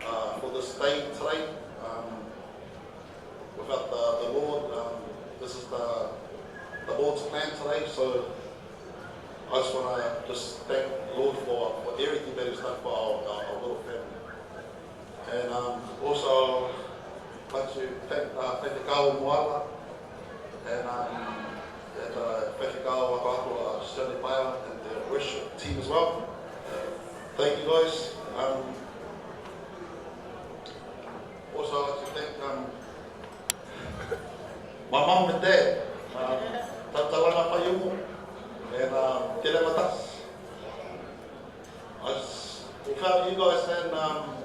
uh, for this day today. Um, Without the, the Lord, um, this is the, the Lord's plan today. So I just wanna just thank the Lord for, for everything that He's done for our, our, our little family. And, um, also, I'd like to thank, uh, thank the Kau Moala and, um, and, uh, thank the Kau Wakawaku, uh, Stanley Bayer and the worship team as well. Thank you guys. Um, Also, I'd like to thank, um, my mum and dad, um, Tatalana Fayumu and, um, Tele Matas. I just, without you guys, then, um,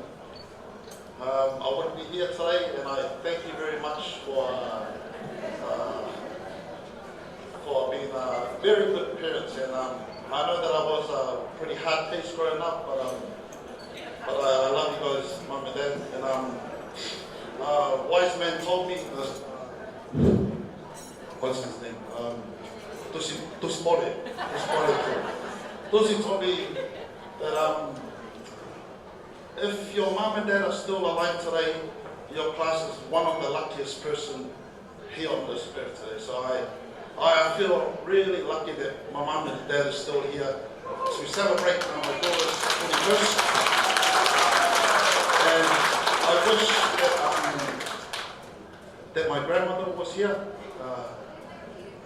um, I wouldn't be here today, and I thank you very much for, uh, uh, for being, uh, very good parents. And, um, I know that I was, uh, pretty hard-faced growing up, but, um, but I, I love you guys, mum and dad. And, um, uh, wise man told me, uh, what's his name? Um, Tusi, Tusi Pole. Tusi Pole. Tusi told me that, um, if your mum and dad are still alive today, your class is one of the luckiest person here on this earth today. So I, I feel really lucky that my mum and dad are still here to celebrate, uh, my daughter's twenty-first. And I wish that, um, that my grandmother was here, uh,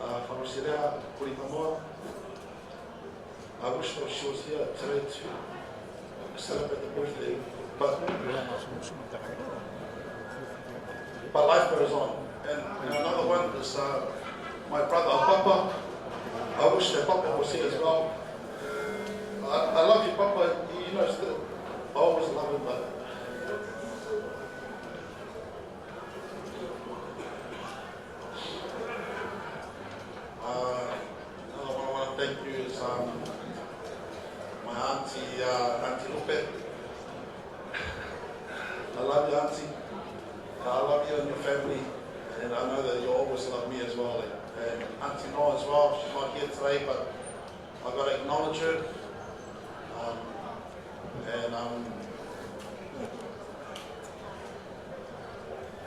uh, Farosilea Kuritamoa. I wish that she was here today to celebrate the birthday, but, but life goes on. And, and another one is, uh, my brother, Papa. I wish that Papa was here as well. I, I love you, Papa. You know, still, I always love him, but Uh, another one I wanna thank you is, um, my auntie, uh, Auntie Lupe. I love you, Auntie. I love you and your family, and I know that you always love me as well. And Auntie Noa as well, she's not here today, but I gotta acknowledge her. Um, and, um,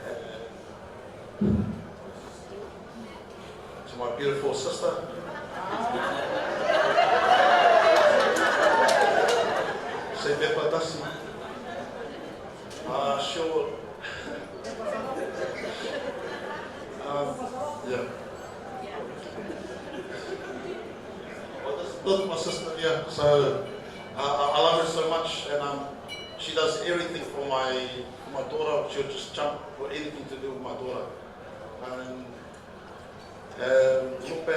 and to my beautiful sister. Say Pepa Dasi. Uh, sure. Um, yeah. Well, this, this is my sister here, so, uh, I, I love her so much, and, um, she does everything for my, for my daughter. She'll just jump for anything to do with my daughter. And, um, Lupe,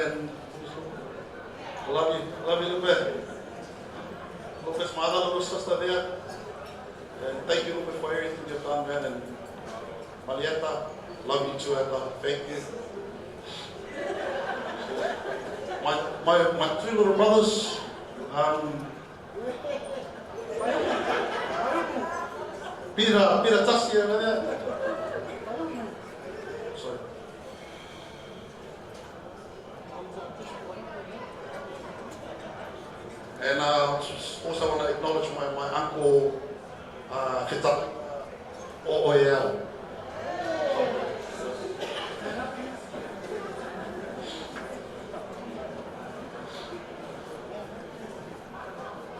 I love you, I love you, Lupe. Lupe's my other little sister there. And thank you, Lupe, for everything you've done, man. And Marietta, love you too, Etta. Thank you. My, my, my two little brothers, um, Peter, Peter Tasia, man. Sorry. And, uh, also wanna acknowledge my, my uncle, uh, Feta, o, o, yeah.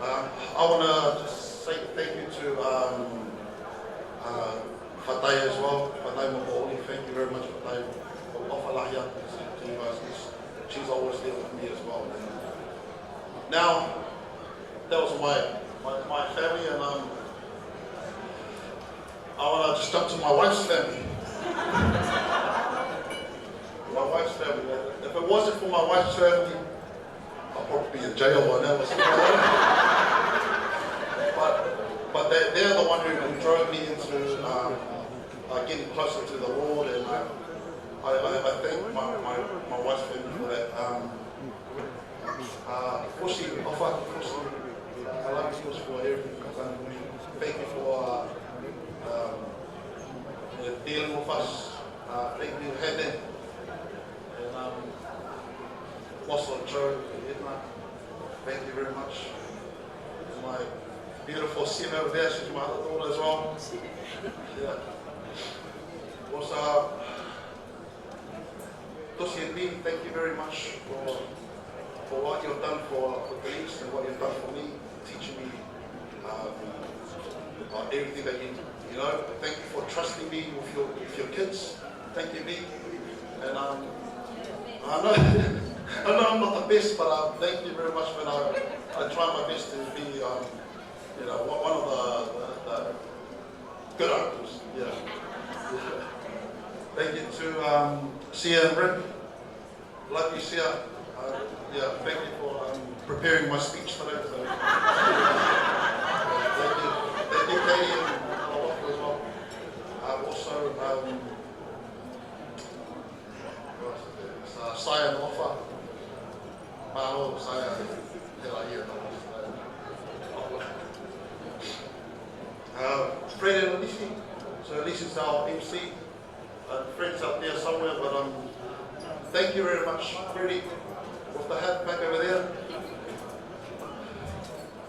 Um, I wanna just say thank you to, um, uh, Fatai as well. Fatai Mokoʻuli, thank you very much, Fatai. ʻOfa lahi atu to, to you guys. She's, she's always there with me as well. And now, that was my, my, my family, and, um, I wanna just jump to my wife's family. My wife's family. If it wasn't for my wife's family, I'll probably be in jail by now or something like that. But, but they, they're the one who, who drove me into, um, uh, getting closer to the Lord, and I, I, I, I thank my, my, my wife's family for that. Um, uh, Fosi, Ofa, Fosi, I love you, Fosi, for everything you've done for me. Thank you for, uh, um, uh, dealing with us. Uh, thank you, Helen. And, um, also, Joe, Edna, thank you very much. My beautiful Sim over there, she's my other daughter as well. Yeah. Also, uh, Tosi and Dee, thank you very much for, for what you've done for, for Denise and what you've done for me, teaching me, um, about everything that you, you know. Thank you for trusting me with your, with your kids. Thank you, Vic. And, um, I know, I know I'm not the best, but, um, thank you very much. When I, I try my best to be, um, you know, one, one of the, the, the good uncles. Yeah. Thank you to, um, Sia and Rick. Love you, Sia. Uh, yeah, thank you for, um, preparing my speech today. So, thank you. Thank you, Katie, and, uh, Aloko as well. Uh, also, um, who else is there? It's, uh, Sia and Ofa. Mahalo, Sia, yeah, yeah, no, uh, Fred and Lisi. So Lisi's our M C. Uh, Fred's out there somewhere, but, um, thank you very much, Freddie, with the hat back over there.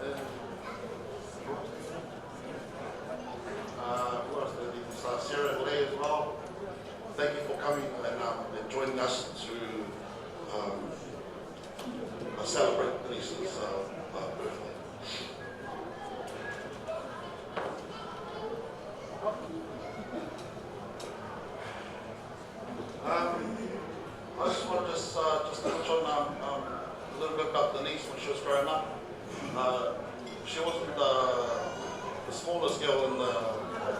And, uh, who else did I leave? Uh, Sarah and Lee as well. Thank you for coming and, um, and joining us to, um, uh, celebrate Denise's, uh, uh, birthday. Um, I just want to just, uh, just touch on, um, um, a little bit about Denise when she was growing up. Uh, she wasn't the, the smallest girl in the,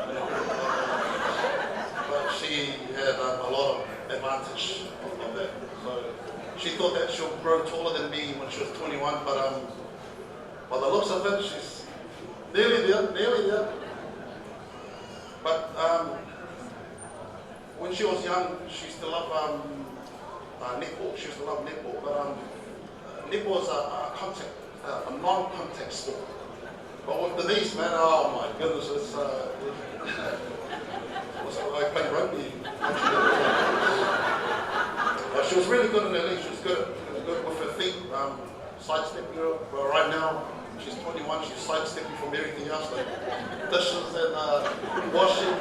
in the group, but she had, um, a lot of advantage of that. So she thought that she'll grow taller than me when she was twenty-one, but, um, by the looks of it, she's nearly there, nearly there. But, um, when she was young, she used to love, um, uh, netball. She used to love netball, but, um, uh, netball is a, a contact, uh, a non-contact sport. But with Denise, man, oh my goodness, it's, uh, it's like playing rugby. But she was really good in her league. She was good, she was good with her feet. Um, sidestepping her. But right now, she's twenty-one, she's sidestepping from everything else, like dishes and, uh, washing.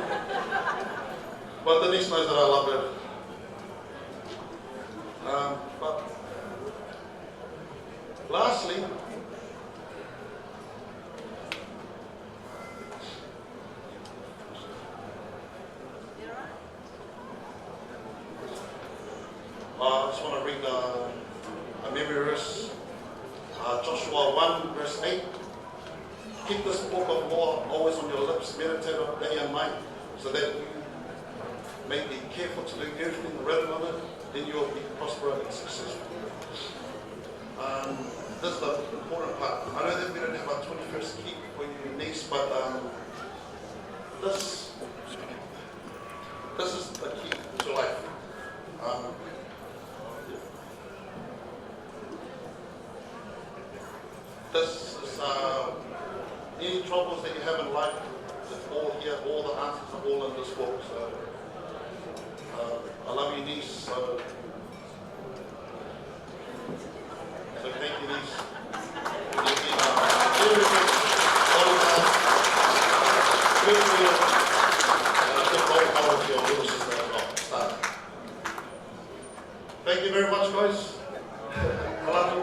But Denise knows that I love her. Um, but lastly, Uh, I just want to read, uh, a memory verse. Uh, Joshua one, verse eight. "Keep this book of law always on your lips, meditate on it day and night, so that you may be careful to do everything written on it, then you will be prosperous and successful." Um, this is the important part. I know that we don't have our twenty-first key for you, niece, but, um, this This is the key to life. Um, this is, uh, any troubles that you have in life, it's all here, all the answers are all in this book. So, uh, I love you, niece. So, So thank you, niece. You've been, uh, very good. Well done. Good for you. And a good role model for your little sister as well. So, thank you very much, guys. I love you.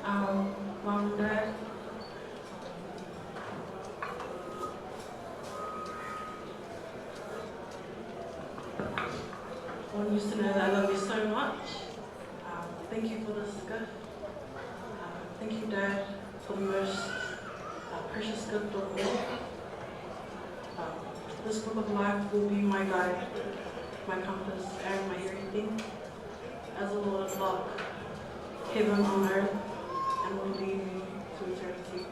Um, Mum and Dad, You to know that I love you so much. Um, thank you for this gift. Uh, thank you, Dad, for the most uh, precious gift of all. Um, this book of life will be my guide, my compass, and my everything, as it will unlock heaven on earth and will lead me to eternity.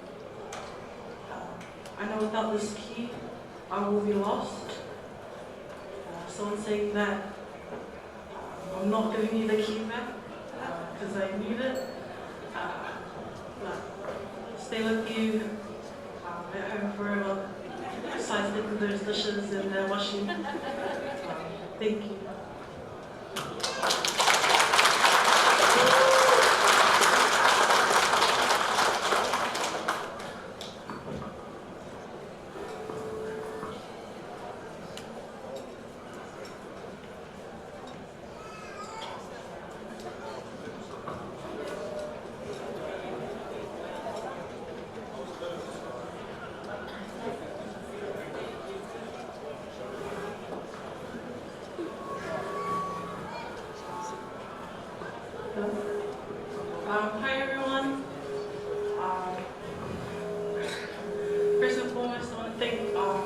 Uh, I know without this key, I will be lost. Uh, so in saying that, uh, I'm not giving you the key back, uh, 'cause I need it. Uh, but stay with you, um, at home forever. Besides taking those dishes and the washing. Um, thank you. Um, hi everyone. Um, first and foremost, I want to thank um,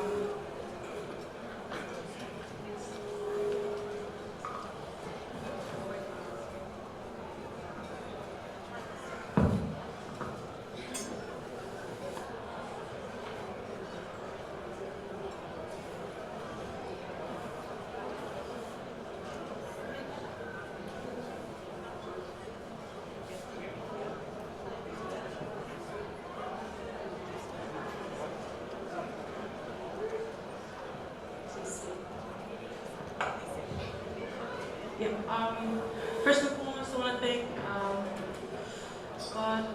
Yeah, um, first and foremost, I want to thank um, God uh,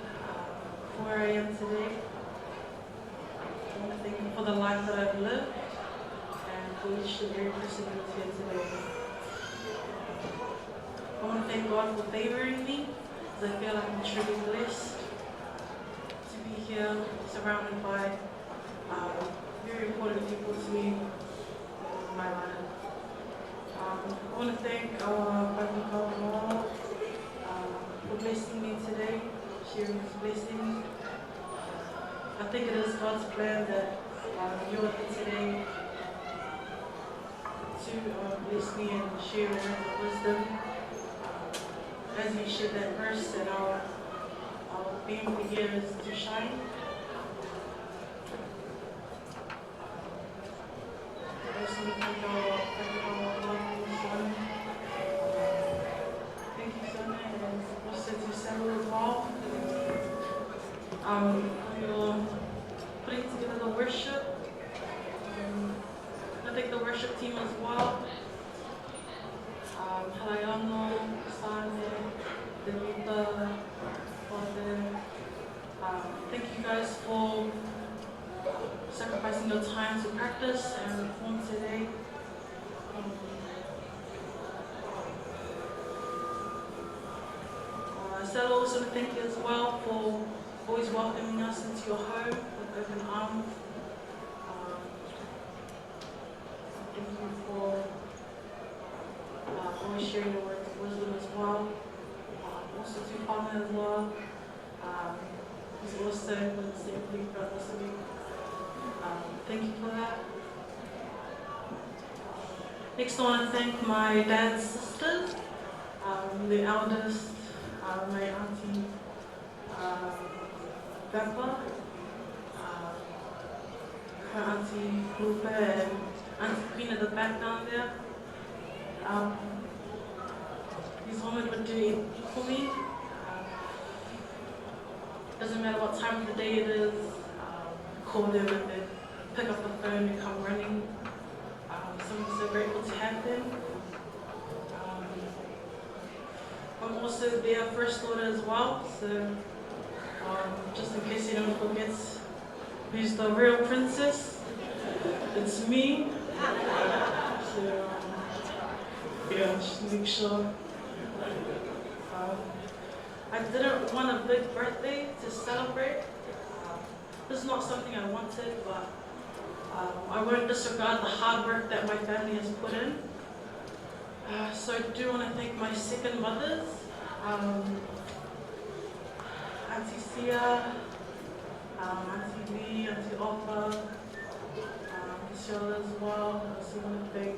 for where I am today. I want to thank Him for the life that I've lived and for each and every person who's here today. I want to thank God for favoring me, 'cause I feel like I'm truly blessed to be here surrounded by um, very important people to me in my life. Um, I want to thank our Father God, um, for blessing me today, sharing His blessings. I think it is God's plan that um, you're here today to uh, bless me and share words of wisdom. Um, as you share that verse, that our, our theme for the year is to shine. Thank you, Sonia, and also to Samuel as well. Um, for your putting together the worship. Um, I thank the worship team as well. Um, Halaiono, Sane, Devita, Father. Um, thank you guys for sacrificing your time to practice and perform today. Um, uh, Salo, also thank you as well for always welcoming us into your home with open arms. Um, thank you for uh, always sharing your words of wisdom as well. Uh, also to Father as well. Um, he's also been simply brother to me. Um, thank you for that. Next, I want to thank my dad's sisters, um, the eldest, uh, my auntie, um, Pepper, um, her auntie Lupe, and Auntie Queen at the back down there. Um, these women would do it for me. Um, doesn't matter what time of the day it is, um, call them and they pick up the phone and come running. Um, so I'm so grateful to have them. Um, I'm also their first daughter as well, so um, just in case anyone forgets who's the real princess, it's me. So, um, yeah, just make sure. Um, I didn't want a big birthday to celebrate. Um, this is not something I wanted, but um, I won't disregard the hard work that my family has put in. Uh, so I do want to thank my second mothers, um, Auntie Sia, um, Auntie Lee, Auntie Offa, um, Priscilla as well. I also want to thank,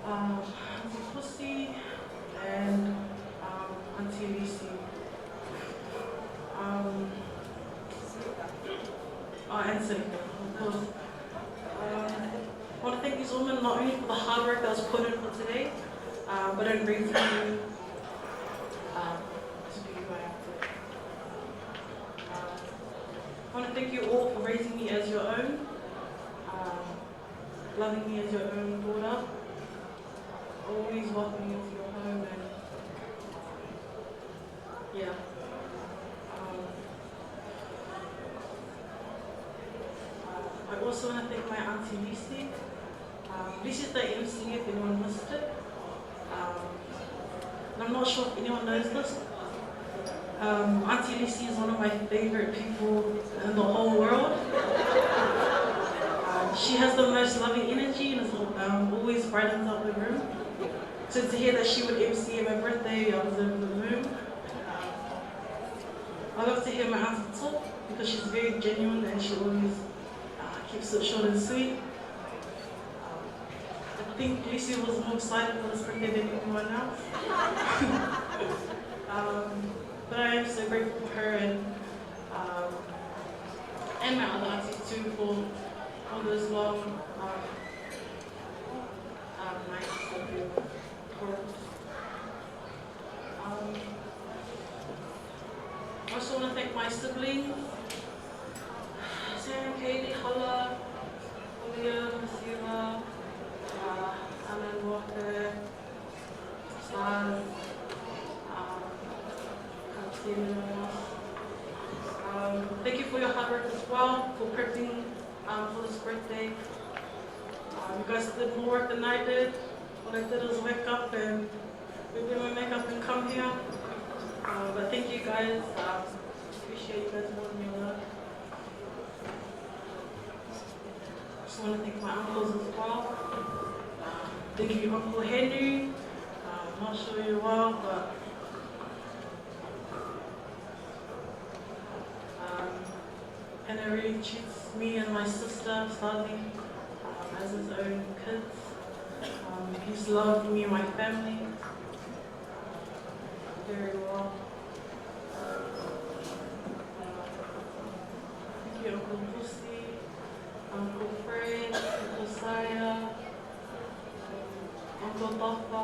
um, Auntie Pussy and, um, Auntie Lucy. Um, oh, and Seneca, of course. Um, I want to thank these women not only for the hard work that was put in for today, uh, but in raising me, um, to be who I am today. Uh, I want to thank you all for raising me as your own, um, loving me as your own daughter, always welcoming me into your home, and yeah. Um, uh, I also want to thank my Auntie Lucy. Um, this is the M C if anyone missed it. Um, and I'm not sure if anyone knows this. Um, Auntie Lucy is one of my favorite people in the whole world. Um, she has the most loving energy and is, um, always brightens up the room. So to hear that she would M C at my birthday, I was over the moon. I love to hear my auntie talk because she's very genuine and she always, uh, keeps it short and sweet. Um, I think Lucy was more excited for this birthday than anyone else. Um, but I am so grateful for her and, um, and my other aunties too for all those long, um, um, nights that they were for. Um, I also want to thank my siblings, Sam, Katie, Hala, Julia, Masila, uh, Alan Walker, Stars, um, Katina. Um, thank you for your hard work as well, for prepping, um, for this birthday. Um, you guys did more work than I did. All I did was wake up and redo my makeup and come here. Uh, but thank you guys. Um, appreciate you guys more than you know. Just want to thank my uncles as well. Uh, thank you, Uncle Henry. Uh, I'm not sure you are, but, um, Henry treats me and my sister, Sally, um, as his own kids. Um, he's loved me and my family very well. Thank you, Uncle Pussy, Uncle Fred, Uncle Saya, Uncle Papa.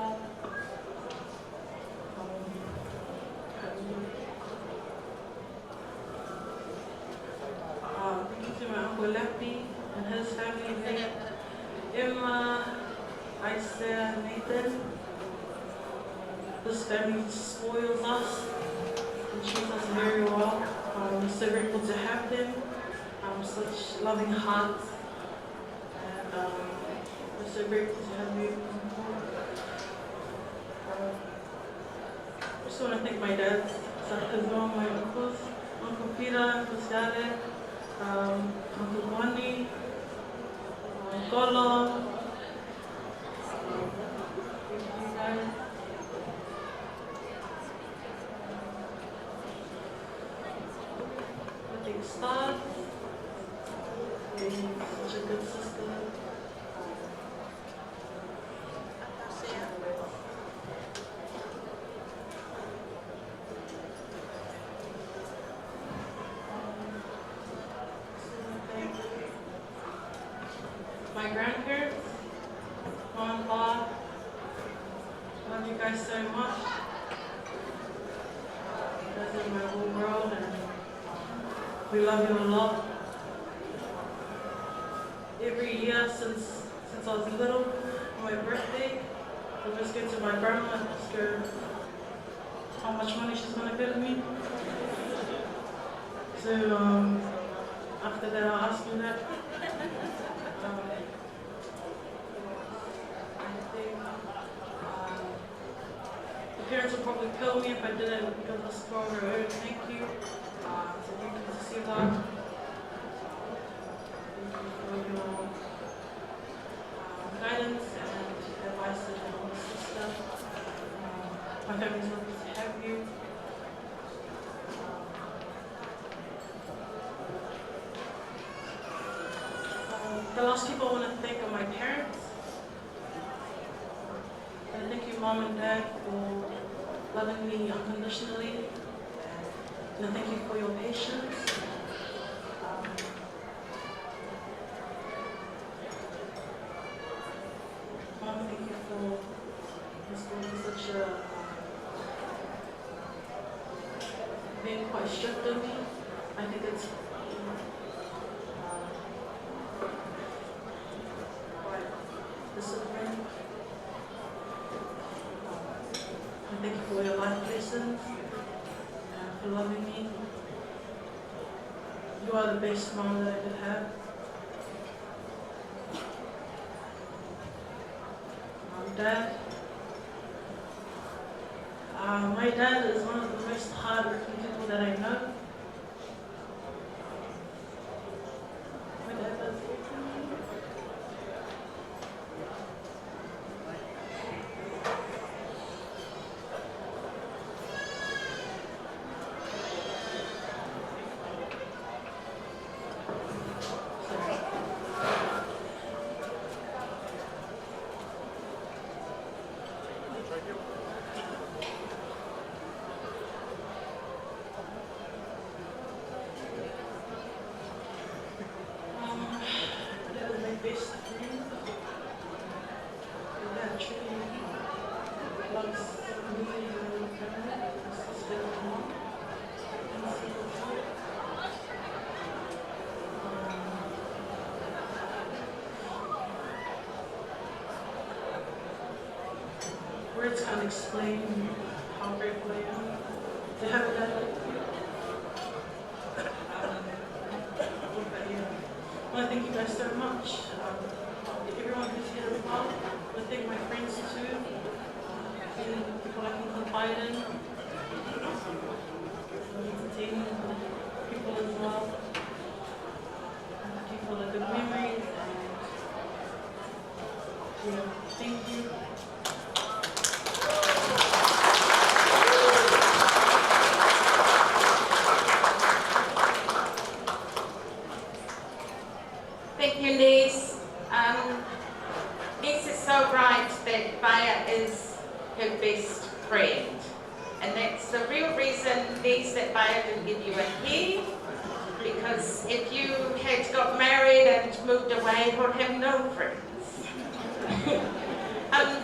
Um, thank you to my Uncle Lepi and his family there. Emma, Isaiah, Nathan. This family spoils us and treats us very well. Um, so grateful to have them. Um, such loving hearts. And, um, we're so grateful to have you. Um, I just want to thank my dad, Sarkazon, my uncles, Uncle Peter, Uncle Sare, um, Uncle Bonnie, um, Kolo. Um, thank you guys. I think Star, being such a good sister. My grandparents, mom, pop, love you guys so much. You guys are my whole world, and we love you a lot. Every year since, since I was little, on my birthday, I always go to my grandma and ask her how much money she's gonna give me. So, um, after that, I'll ask you that. Um, I think, um, the parents will probably kill me if I didn't give this girl her own thank you. Uh, so thank you to Siva. Thank you for your, um, guidance and advice and all this. My family's lucky to have you. Um, the last people I want to thank are my parents. And thank you, Mom and Dad, for loving me unconditionally. And I thank you for your patience. Um, Mom, thank you for instilling such a, um, being quite strict on me. I think it's, uh, quite disciplined. And thank you for your life lessons, uh, for loving me. You are the best mom that I could have. Um, Dad, uh, my dad is one of the most hardworking people that I know. My dad does everything. Um, that was my best friend. That truly loves me and my family, my sister, my mom, and Singapore. Um, Words can't explain how grateful I am to have a dad like you. Um, but yeah. Well, thank you guys so much. Um, everyone who's here as well. I thank my friends too. Um, people I can confide in. Um, entertaining people as well. Thank you for the good memories and, yeah, thank you. Thank you, Liz. Um, Liz is so right that Baya is her best friend. And that's the real reason, Liz, that Baya didn't give you a hē, because if you had got married and moved away, you would have no friends. Um,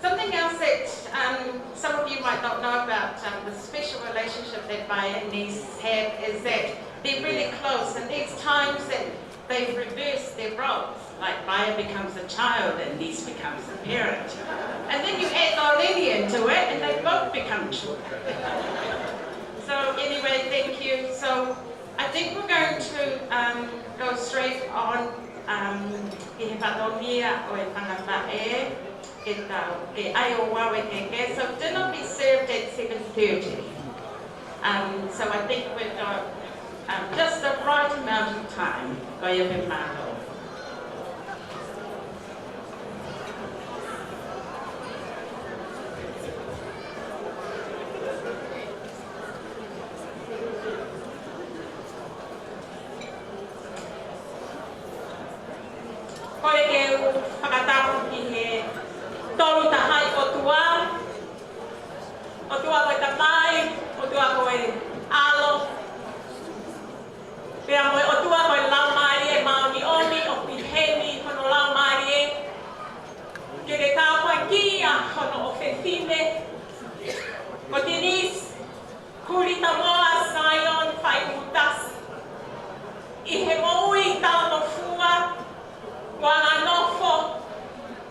something else that, um, some of you might not know about, um, the special relationship that Baya and Liz have is that they're really close, and there's times that they've reversed their roles. Like, Baya becomes a child and Liz becomes a parent. And then you add Lolini into it and they both become children. So anyway, thank you. So I think we're going to, um, go straight on, um, ki he fatongia ʻo e tangataʻeiki. Ke tau, ke ʻai ʻo ʻave ke ke. So dinner will be served at seven thirty. Um, so I think we've got, um, just the right amount of time. Ko ia pē, mālō. Ko ia ke u fakatapu ki he Tolu Tahaʻi ʻOtua, ʻOtua ko e Tamai, ʻOtua ko e ʻAlo, pea mo e ʻOtua ko e Laumālie Māʻoniʻoni, ʻoku ʻi heni hono Laumālie, ke ne tāpuakiʻi ʻa hono ʻofefine ko Denise Kulitamoa Saione Faingutasi ʻi he moʻui talangofua kuo anga nofo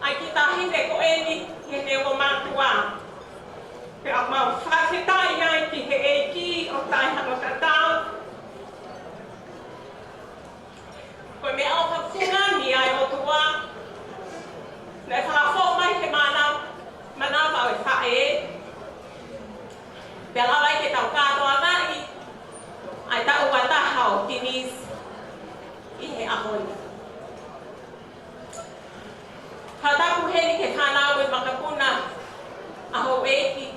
ai ki tahi ne ko eni ki heʻene ongo mātuʻa. Pea mau fakafetaʻi ai ki he ʻEiki ʻo taʻe hano tatau. Ko e meʻaʻofa fungani ʻa e ʻOtua, naʻe fakafoʻou mai he mana-, manava ʻo e faʻē, pea lava ai ke tau kātoangaʻi ʻa e taʻu ua taha ʻo Denise ʻi he ʻaho ni. Fakatapu heni ki he fānau ʻa e makapuna, ʻa houʻeiki,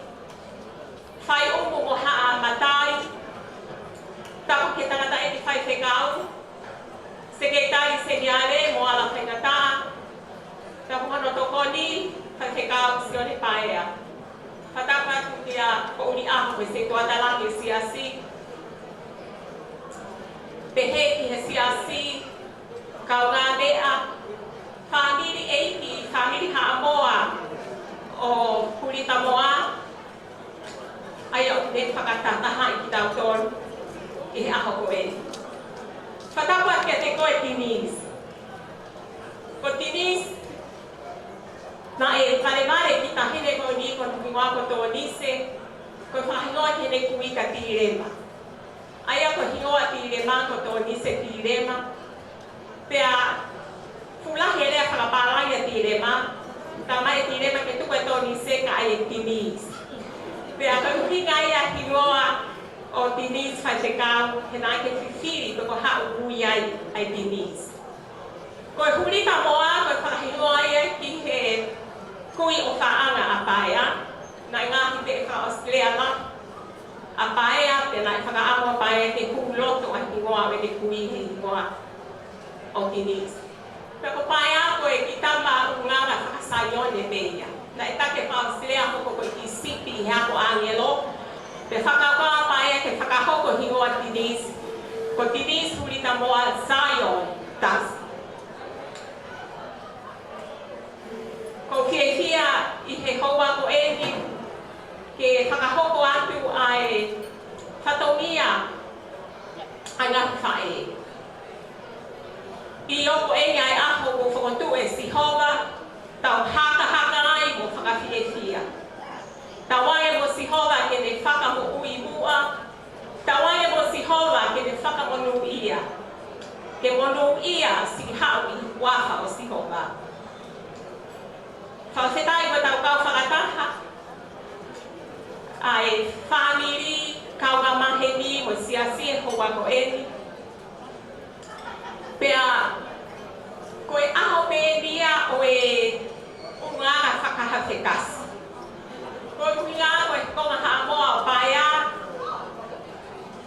Ia ko ʻuli ʻaho ko e setuata langi e siasi. Pehē ki he siasi, kaungāmeʻa, fāmili ʻeiki, fāmili Haʻamoa ʻo Hulitamoa, ʻa ia ʻoku ne fakatahatahaʻi kitautolu ʻi he ʻaho ko eni. Fakatapu atu kiate koe Denise. Ko Denise, naʻe valevale ki taʻahine ko eni ko hono hingoa ko Tonise, ko e fakahingoa ki heʻene kui ko Tīlema. ʻA ia ko e hingoa Tīlema ko Tonise Tīlema. Pea fuʻu lahi e lea fakapālangi ʻa Tīlema, talamai ʻe Tīlema ke tuku e Tonise kae ʻai e Denise. Pea ko e ʻuhinga ia e hingoa ʻo Denise Faifekau, he naʻá ke fifili pe ko e hā ʻoku ui ai ʻa e Denise. Ko e Hulitamoa, ko e fakahingoa ia ki he kui ʻofaʻanga ʻa Paea. Naʻe ngaahi pē faka-ʻAositelēlia ʻa Paea, pea naʻe fakaʻamu ʻa Paea ke hū loto ʻa e hingoa ʻo ʻene kui he hingoa ʻo Denise. Pea ko Paea ko e kiʻi tama ʻulungaanga faka-Saione pē ia. Naʻe taki faka-ʻAositelēlia, hoko ko e kiʻi sipi he ako ʻāngelo. Pea fakakaukau ʻa Paea ke fakahoko e hingoa Denise, ko Denise Hulitamoa Zion Tasi. ʻOku ou fiefia ʻi he houa ko eni ke fakahoko atu ʻa e fatongia ʻa e ngaahi faʻē. ʻIo, ko eni ʻa e ʻaho kuo fokotuʻu ʻe Sihova, tau hakahaka ai mo fakafiefia. Tau ʻai mo Sihova ke ne fakamoʻui muʻa. Tau ʻai mo Sihova ke ne fakamonūʻia. Ke monūʻia siʻi haʻu ʻi he huafa ʻo Sihova. Fakafetaʻi ko ʻetau kau fakataha ʻa e fāmili, kaungā maheni mo e siasi he houa ko eni. Pea ko e ʻaho pē eni ia ʻo e ʻulungaanga fakahafekasi. Ko e ʻuhinga ko e konga Haʻamoa ʻo Paea.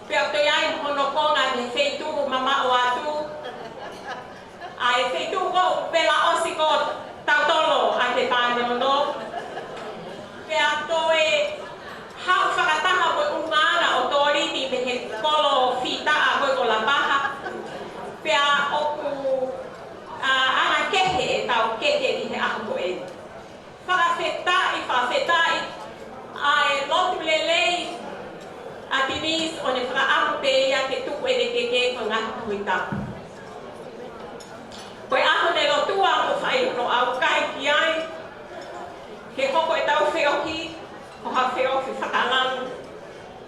Pea ʻoku ʻi ai hono konga he feituʻu mamaʻo atu. ʻA e feituʻu ko ē ʻoku pela ʻosi ko tautolo ʻa e pānono. Pea toe haʻu fakataha ko e ʻulungaanga ʻo Tolini mei he kolo fītaʻa ko ē ko Lapaha. Pea ʻoku, ʻa, anga kehe ʻetau keke ʻi he ʻaho ko eni. Fakafetaʻi, fakafetaʻi ʻa e lotu lelei ʻa Denise ʻo ne fakaʻamu pē ia ke tuku ʻene keke ko e ngaahi Tohi Tapu. Ko e ʻaho ne lotua mo fai hono ʻaukai ki ai, ke hoko ʻetau feohi ko ha feohi fakalangi,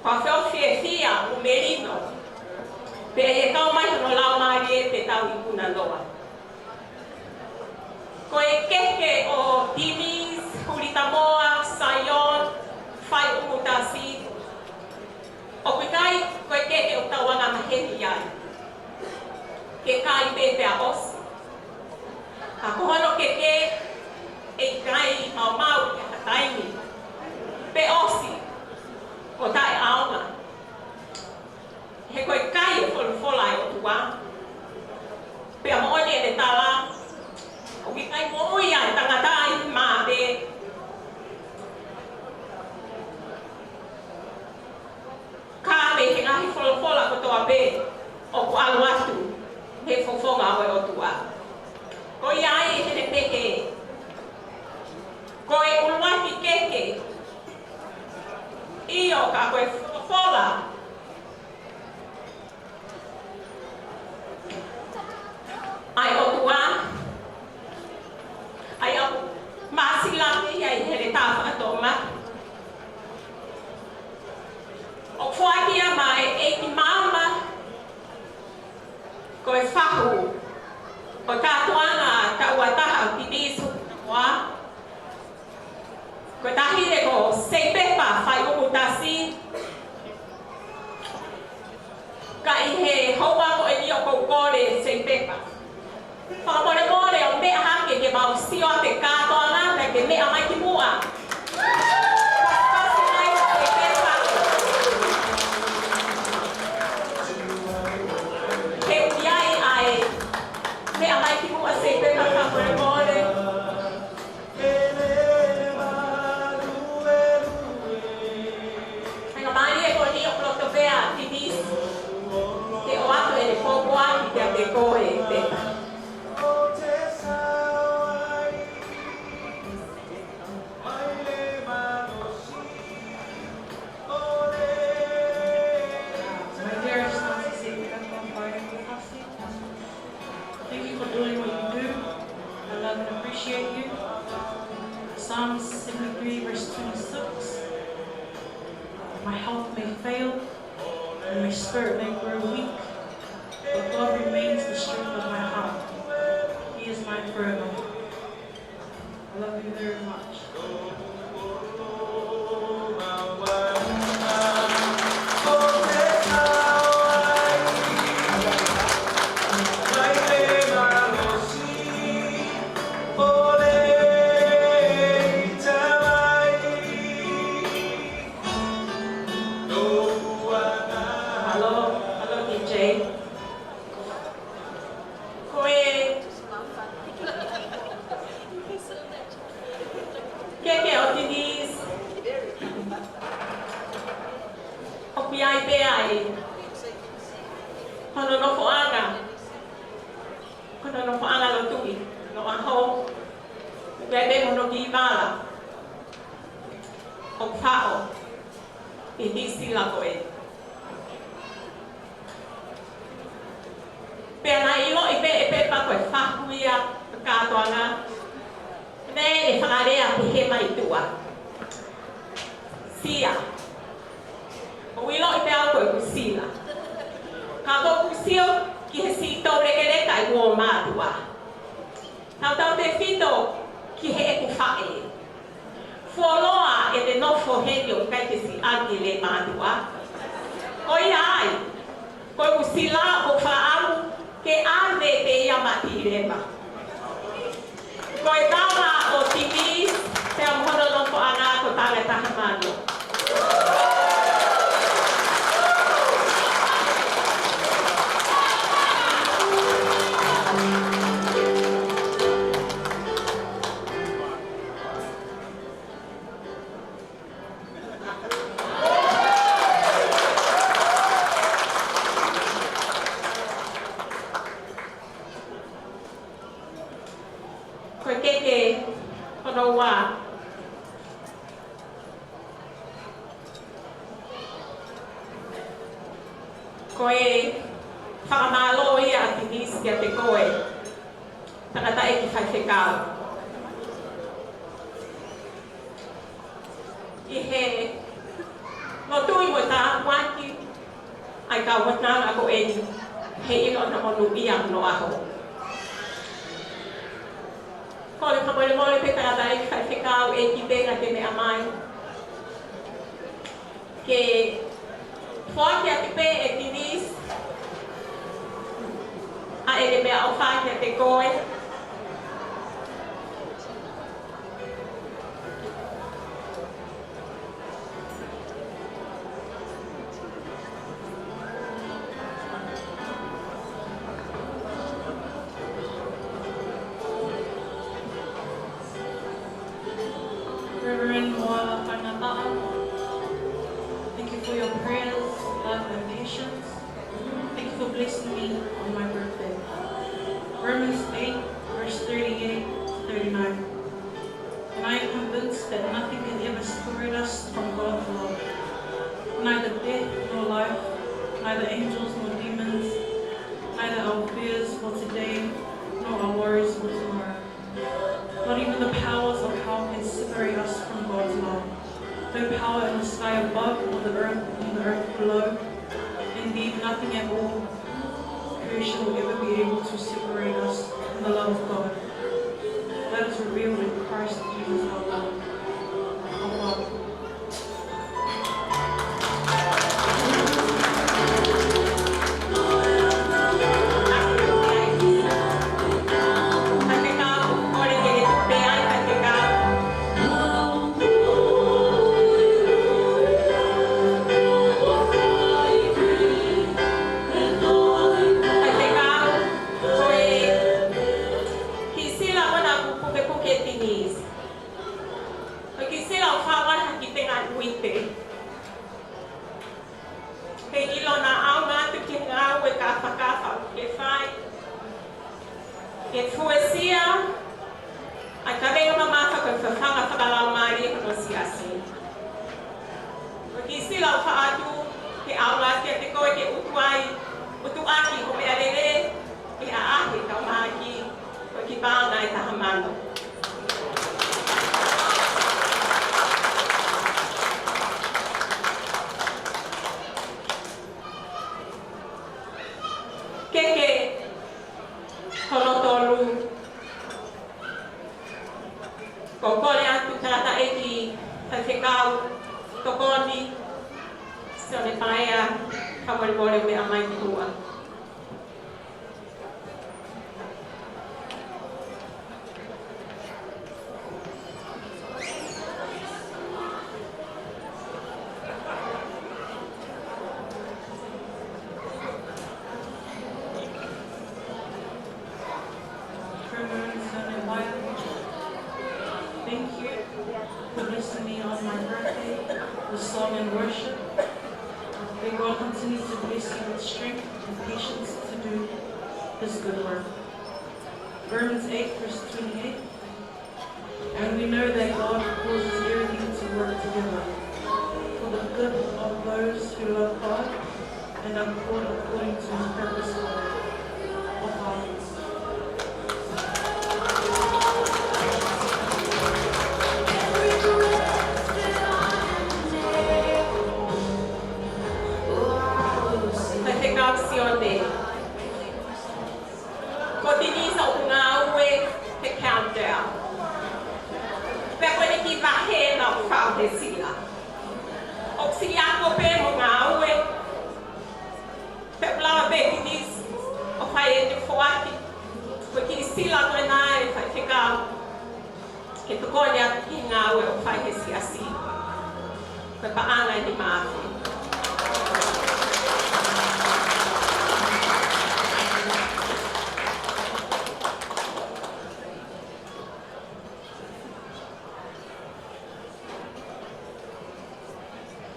ko ha feohi fiefia mo melino. Pea ʻe kau mai hono Laumālie pea tau ikuna noa. Ko e keke ʻo Denise Hulitamoa Zion Faiʻumutasi, ʻoku ʻikai ko e keke ʻoku tau anga maheni ai. Ke kai pē pea ʻosi. Ka ko hono keke ʻe ʻikai maumau ʻi ha taimi. Pe ʻosi ʻo taʻeʻaonga. He ko e kai e folofola ʻa e ʻOtua. Pea moʻoni ʻene tala, ʻoku ʻikai moʻui ʻa e tangata ʻi he mā pē, ka mei he ngaahi folofola kotoa pē ʻoku ʻalu atu mei he fofonga ʻo e ʻOtua. Ko ia ai ʻoku ne pehē, ko e ʻuluaki keke, ʻio ka ko e folofola ʻa e ʻOtua, ʻa ia ʻoku māsila pē ia ʻi he heletā fakatoʻomata. ʻOku foaki ia maʻa e ʻEiki Maama, ko e fahu ʻo e kātoanga taʻu ua taha ʻo Denise Hulitamoa. Ko e taʻahine ko Seipepa Faiʻumutasi. Ka ʻi he houa ko eni ʻoku ou kole Seipepa, fakamolemole ʻo meʻa hake ke mau sio atu ki he kātoanga, pea ke meʻa mai ki muʻa. Pasipasi mai Seipepa. He ʻoku ʻi ai ʻa e meʻa mai ki muʻa Seipepa, fakamolemole. My health may fail and my spirit may grow weak, but God remains the strength of my heart. He is my forever. I love you very much. Hello, hello, D J. Ko e keke ʻo Denise, ʻoku ʻi ai pē hono nofoʻanga, hono nofoʻanga lotu ʻi loto ʻaho, pea pehē mo hono kiʻi vala ʻoku faʻo ʻi he kiʻi sila ko ē. Pea naʻe ʻiloʻi pē ʻe Pepa ko e fahu ia ʻo e kātoanga. Naʻe fakalea pē he mai tuʻa. Sia. ʻOku ʻiloʻi pē au ko ʻeku sila. Ka ʻoku ou sio ki he sītou lekeleka ʻi he mātuʻa. Tautautefito ki heʻeku faʻē. Fuoloa ʻene nofo heni ʻo ʻikai ke siʻaki ʻe he mātuʻa. Ko ia ai, ko ʻeku sila ʻoku ou fakaʻamu ke ʻave pē ia maʻa Tilema. Ko e vala ʻo Denise, pea mo hono nofoʻanga ko Tangatahi Mano. Ko e keke hono ua. Ko e fakamālō ia ʻa Denise kiate koe, tangataʻeiki faifekau. ʻI he lotu ʻi mo e tāpuaki ʻa e kau ʻotua ko eni, he ʻilo naʻa monūʻia hono ʻaho. Kole fakamolemole pē tangataʻeiki faifekau, ʻEiki, pea ke meʻa mai ke foaki atu pē ʻe Denise ʻa ʻene meʻaʻofa kiate koe. Reverend Moala Faingataʻa, thank you for your prayers, love, and patience. Thank you for blessing me on my birthday. Romans eight, verse thirty-eight to thirty-nine. And I am convinced that nothing can ever separate us from God's love. Neither death nor life, neither angels nor demons, neither our fears for today nor our worries for tomorrow. Not even the powers of hell can separate us from God's love. No power in the sky above or the earth in the earth below. Indeed, nothing at all creation will ever be able to separate us from the love of God. That is revealed in Christ Jesus our Lord. Our Father. Kiʻi sila ʻona ʻoku pukepuke Denise. Sione Paea, fakamolemole ʻo meʻa mai ki muʻa. Thank you for blessing me on my birthday with song and worship. May God continue to bless you with strength and patience to do His good work. Romans eight, verse twenty-eight. And we know that God causes everything to work together for the good of those who love God and are called according to His purpose for their lives. Ko Denise ʻoku ngāue he Countdown. Pea ko ʻene kiʻi vahe ʻena ʻoku fai he sila. ʻOku siʻi ako pē mo ngāue. Pea ʻoku lava pē Denise ʻo fai ʻene foaki. Ko e kiʻi sila ko ena ʻe faifekau. Ke tokoni atu ki he ngāue ʻoku fai he siasi. Ko e paʻanga ʻe nima afe.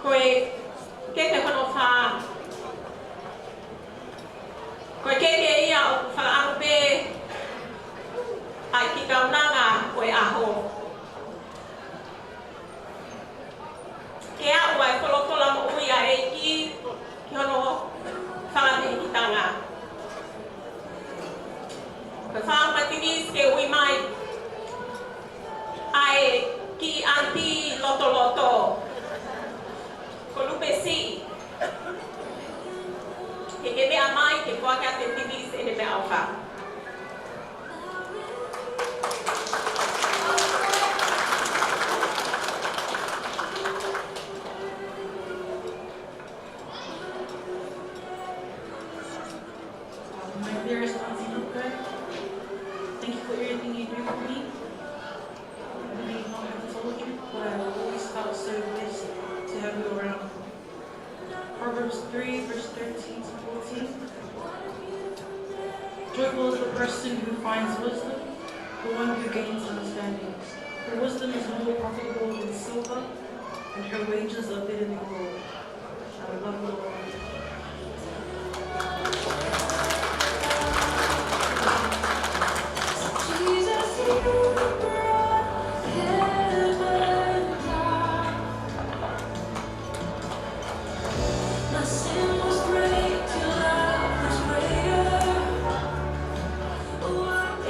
Ko e keke hono fā. Ko e keke ia ʻoku fakaʻamu pē ai ki he kaunanga ʻo e ʻaho. Ke aʻu ai e folofola moʻui ʻa e ʻEiki ki hono fanga mehikitanga. Ko e fakaʻamu ʻa Denise ke ui mai ʻa e kiʻi ʻanti lotoloto, ko Lupe Siʻi. Ke ke meʻa mai ke foaki atu ʻe Denise ʻene meʻaʻofa. My dearest Auntie Lupe, thank you for everything you do for me. I may not have told you, but I have always felt so blessed to have you around. Proverbs three, verse thirteen to fourteen. Joyful is the person who finds wisdom, the one who gains understanding. For wisdom is more profitable than silver, and her wages are better than gold. I love you all.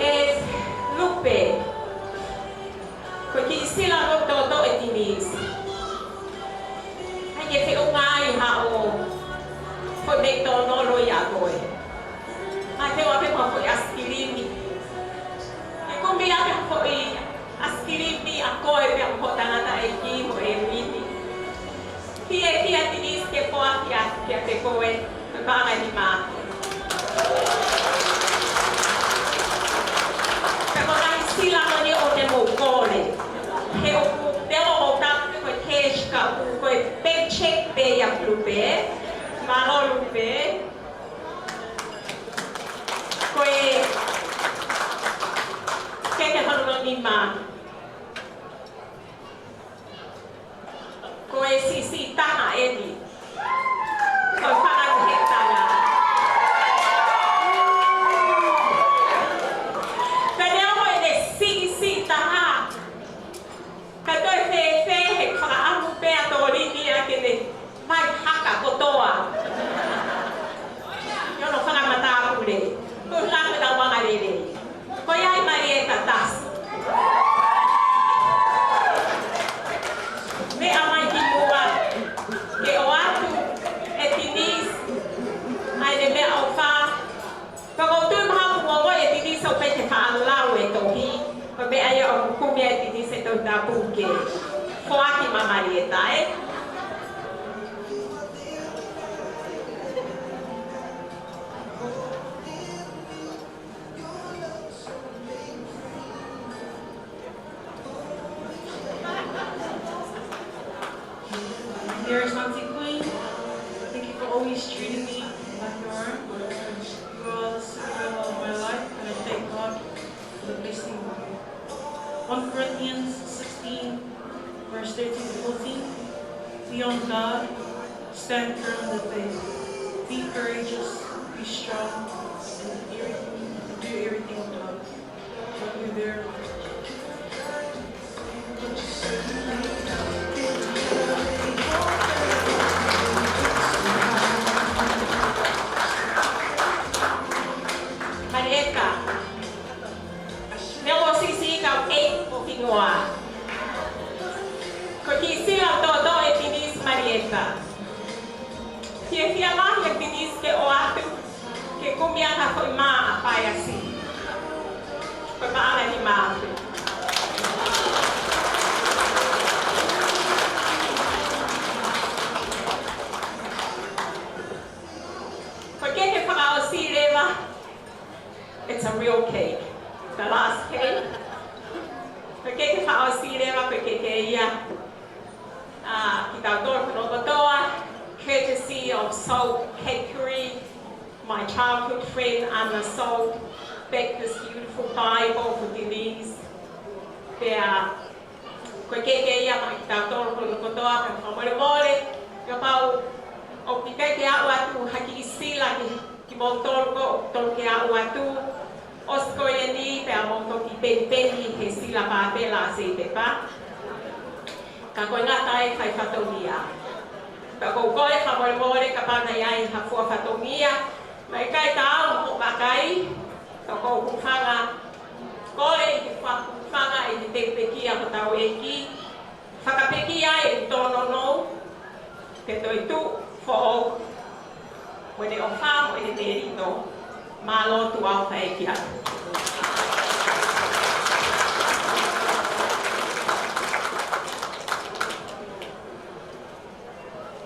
ʻE Lupe, ko e kiʻi sila lotoloto ʻe Denise. ʻAi ke feʻunga ai haʻo foʻi meʻi tōnolo ʻia koe. ʻAi ke feʻunga pē mo e foʻi ʻaisikilimi. Ke kumi ʻa e foʻi ʻaisikilimi ʻa koe pea mo e tangataʻeiki mo e uini. Fiefia Denise ke foaki atu kiate koe, ko e paʻanga ʻe nima afe. Pea ko e ngaahi sila ko eni ʻoku te mou kole. He ʻoku te o o ta ko e cash ka ʻoku ko e paycheck pē ia Lupe. Mālō Lupe. Ko e keke hono nima. Ko e siʻisiʻi taha eni. Ko e fanga mehikitanga. Ka neongo ʻene siʻisiʻi taha, ka toe fēfē he fakaʻamu pē ʻa Tolini ia ke ne mai haka kotoa. ʻI hono fanga matāpule. Ko e lako ʻetau angalelei. Ko ia ai Malieta Tasi. Meʻa mai ki muʻa ke ʻoatu ʻe Denise ʻa ʻene meʻaʻofa. Pea ʻoku ou tui mahalo ʻoku ongoʻi ʻe Denise ʻoku ʻikai ke faʻa lau e tohi. Ko e meʻa ia ʻoku kumi ai ʻe Denise e Tohi Tapu ke foaki maʻa Malieta, ē? Always treating me like your own. You are the Cinderella of my life, and I thank God for the blessing of you. One Corinthians sixteen, verse thirteen to fourteen. Be on guard, stand firm in the faith. Be courageous, be strong, and everything, do everything in love. Marieta. Neongo siʻisiʻi ka ʻoku ʻeiki ʻo hingoa. Ko e kiʻi sila toʻotoʻo ʻe Denise Marieta. Fiefia lahi ʻa Denise ke ʻoatu ke kumi ʻa e foʻi mā ʻa Paiasi. Ko e maʻala ni maʻaku. Ko e keke fakaʻosi leva, it's a real cake. The last cake. Ko e keke fakaʻosi leva, ko e keke ia ʻa kitautolu kotoa, courtesy of Soul Cakery, my childhood friend Anna Soul, baked this beautiful Bible for Denise. Pea ko e keke ia maʻa kitautolu kotoa, pea fakamolemole kapau ʻoku ʻikai ke aʻu atu ha kiʻi sila ki, kimoutolu ko, tolu ke aʻu atu. ʻOsi ko ia ni pea mou toki penipeni he sila pāpela ʻa Seipepa. Ka ko e ngata ai fai fatongia. Ka ko e fakamolemole kapau naʻe ʻi ai ha fua fatongia, naʻe ʻikai ke aʻu mo e vakai, ka ko e hūfanga, kole ʻi he fakahūfanga ʻi he teu pekia hotau ʻEiki, fakapekia ʻi he tōnounou, ke toe tuʻu foʻou mo ʻene ʻofa mo ʻene melino. Mālō, tuʻa ʻofa ʻeiki atu.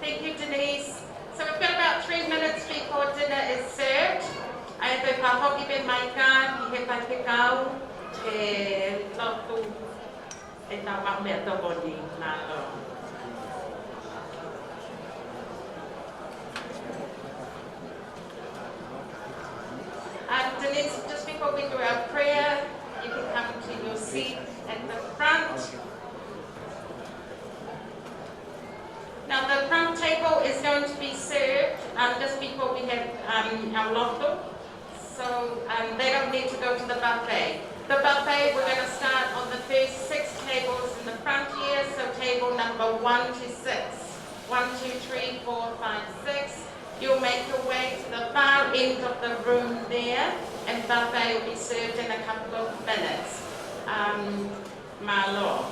Thank you, Denise. So we've got about three minutes before dinner is served. ʻA ia te u fakafoki pē mai ki he faifekau ke lotu ʻetau maʻu meʻatokoni. Mālō. Um, Denise, just before we do our prayer, you can come to your seat at the front. Now, the front table is going to be served, um, just before we have, um, our lotu. So, um, they don't need to go to the buffet. The buffet, we're gonna start on the first six tables in the front here, so table number one to six. One, two, three, four, five, six. You'll make your way to the far end of the room there, and buffet will be served in a couple of minutes. Um, Mālō.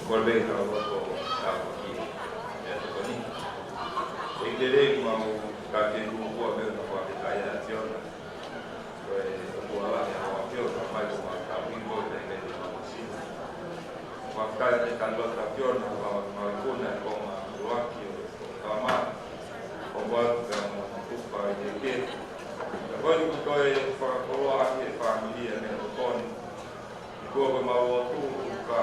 Kole pē ke tau lotu ʻo tāpuaki e meʻatokoni. ʻEiki, ʻoku mau kei tuku ʻa e meʻa naʻe fakahā ʻe ʻAfiona. Ko e ʻOtua lahi ʻa ʻAfiona, mai ko mau tāpuaki ko e meʻa ke mau sina. Fakahā ʻe ʻAfiona, mau, mau kuna ko mau tuaki ʻo, ʻo tama. ʻO ʻoatu pē mo tupa i te ke. Ka ko e kuo toe fakakoloa ʻaki e fāmili ʻa e meʻatokoni. Kuo pau ke mau lotu ka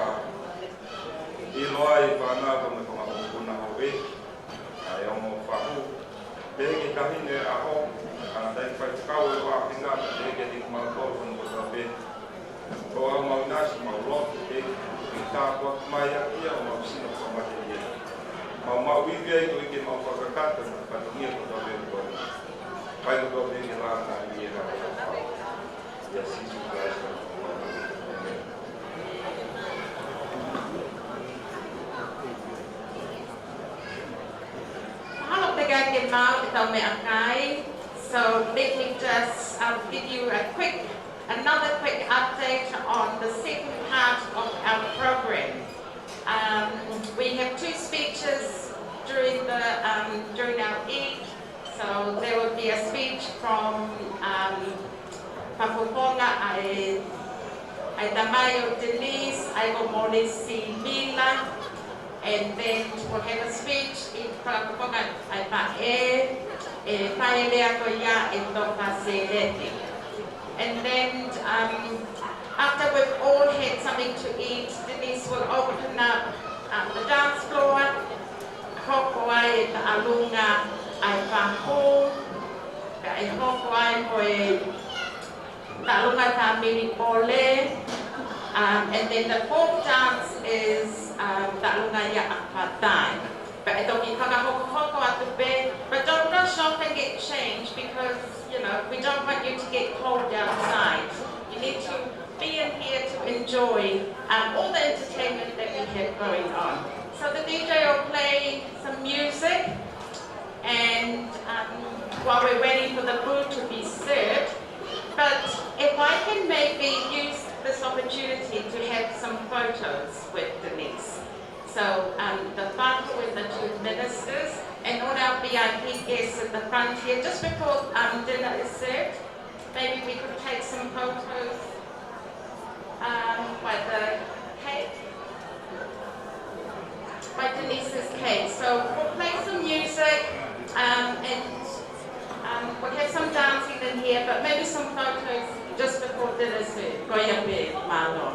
ʻilo ai e fānau ko e meʻa ko mau kuna ʻo e. ʻA e ongo fahu. Pehē ki he taʻahine ʻaho. Ka naʻe ʻikai faifekau e ʻaho ki he ngata. Pehē ki he kimautolu ko eni kotoa pē. Ko au mau nasi, mau lotu, ʻEiki, ke tāpuaki mai ʻa ia, ʻo mau sino fakamate ia. Mau maʻu ivi ai koeʻuhi ke mau fakakakato ʻa e fatongia kotoa pē ko eni. Fai kotoa pē ke lāngilangiʻia ʻa e ʻAfiona. ʻIa Sīsū Kalaisi, ʻēmeni. Mahalo pē ka ke maʻu ʻetau meʻakai. So let me just, um, give you a quick Another quick update on the second part of our program. Um, we have two speeches during the, um, during our Eid. So there will be a speech from, um, Fakafofonga ʻa e, ʻa e tamai ʻo Denise, ʻa ia ko Molesi Mila. And then we'll have a speech in Fakafofonga ʻa e faʻē, ʻe faʻē lea ko ia ʻe Tofa Seleti. And then, um, after we've all had something to eat, Denise will open up, um, the dance floor Taʻalunga ʻa e fahu, pea ʻe hoko ai ko e taʻalunga ʻa e fāmili pole, um, and then the fourth dance is, um, taʻalunga ia ʻa Fatai. But ʻe toki fakahokohoko atu pē, but don't rush off and get changed because, you know, we don't want you to get cold outside. You need to be in here to enjoy, um, all the entertainment that we have going on. So the D J will play some music, and, um, while we're waiting for the food to be served, but if I can maybe use this opportunity to have some photos with Denise. So, um, the fahu with the two ministers and all our V I P guests at the front here, just before, um, dinner is served, maybe we could take some photos, um, by the cake, by Denise's cake. So we'll play some music, um, and, um, we'll have some dancing in here, but maybe some photos just before dinner soon. Ko ia pē, mālō.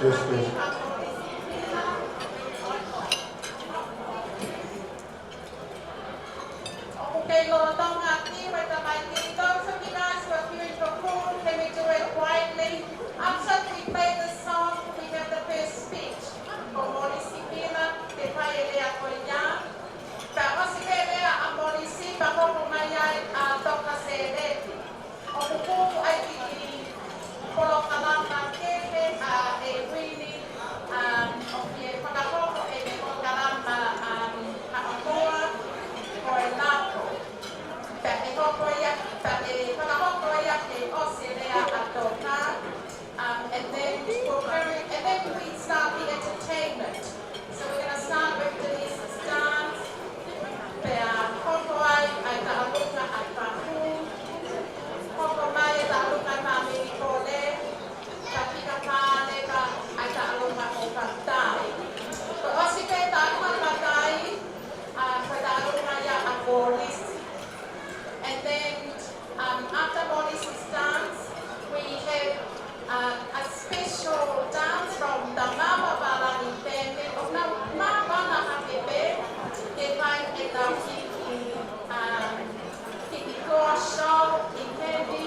Yes, please. Okay, Lord, don't have me with the mic. Those of you guys who are viewing from home, can we do it quietly? After we play the song, we have the first speech. Ko Molisi Pila, ke fai e lea ko ia. Pea ʻosi pē lea ʻa Molisi, pea hoko mai ai ʻa Toka Sēleti. ʻOku tuku ai ki he polokalama kehe ʻa e Uini, um, ʻoku fakahoko ʻene polokalama, um, haʻamua ko e Lapo. Pea ʻe hoko ia, pea ʻe fakahoko ia he ʻosi lea ʻa Toka. Um, and then we'll carry, and then we start the entertainment. So we're gonna start with Denise's dance. Pea hoko ai ʻa e taʻalunga ʻa e pahū. Hoko mai e taʻalunga ʻa e fāmili kole. Pea fika pā leva ʻa e taʻalunga ʻo Fatai. Ko e ʻosi pē taʻalunga ʻa Fatai, uh, ko e taʻalunga ia ʻa Molisi. And then, um, after Molisi's dance, we have, um, a special dance from the Mama Palani family. ʻOku nau māfana hake pē, ke fai ʻenau kiʻi, um, kiʻi koa show ʻi heni.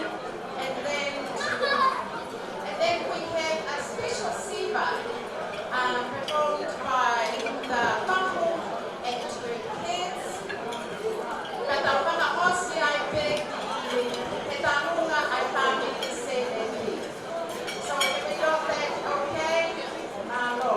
And then, and then we have a special siva, um, performed by the Pahu and her kids. Pea tau fakaʻosi ai pē ki he taʻalunga ʻa e fāmili Sēleti. So can we do that, okay? Mālō.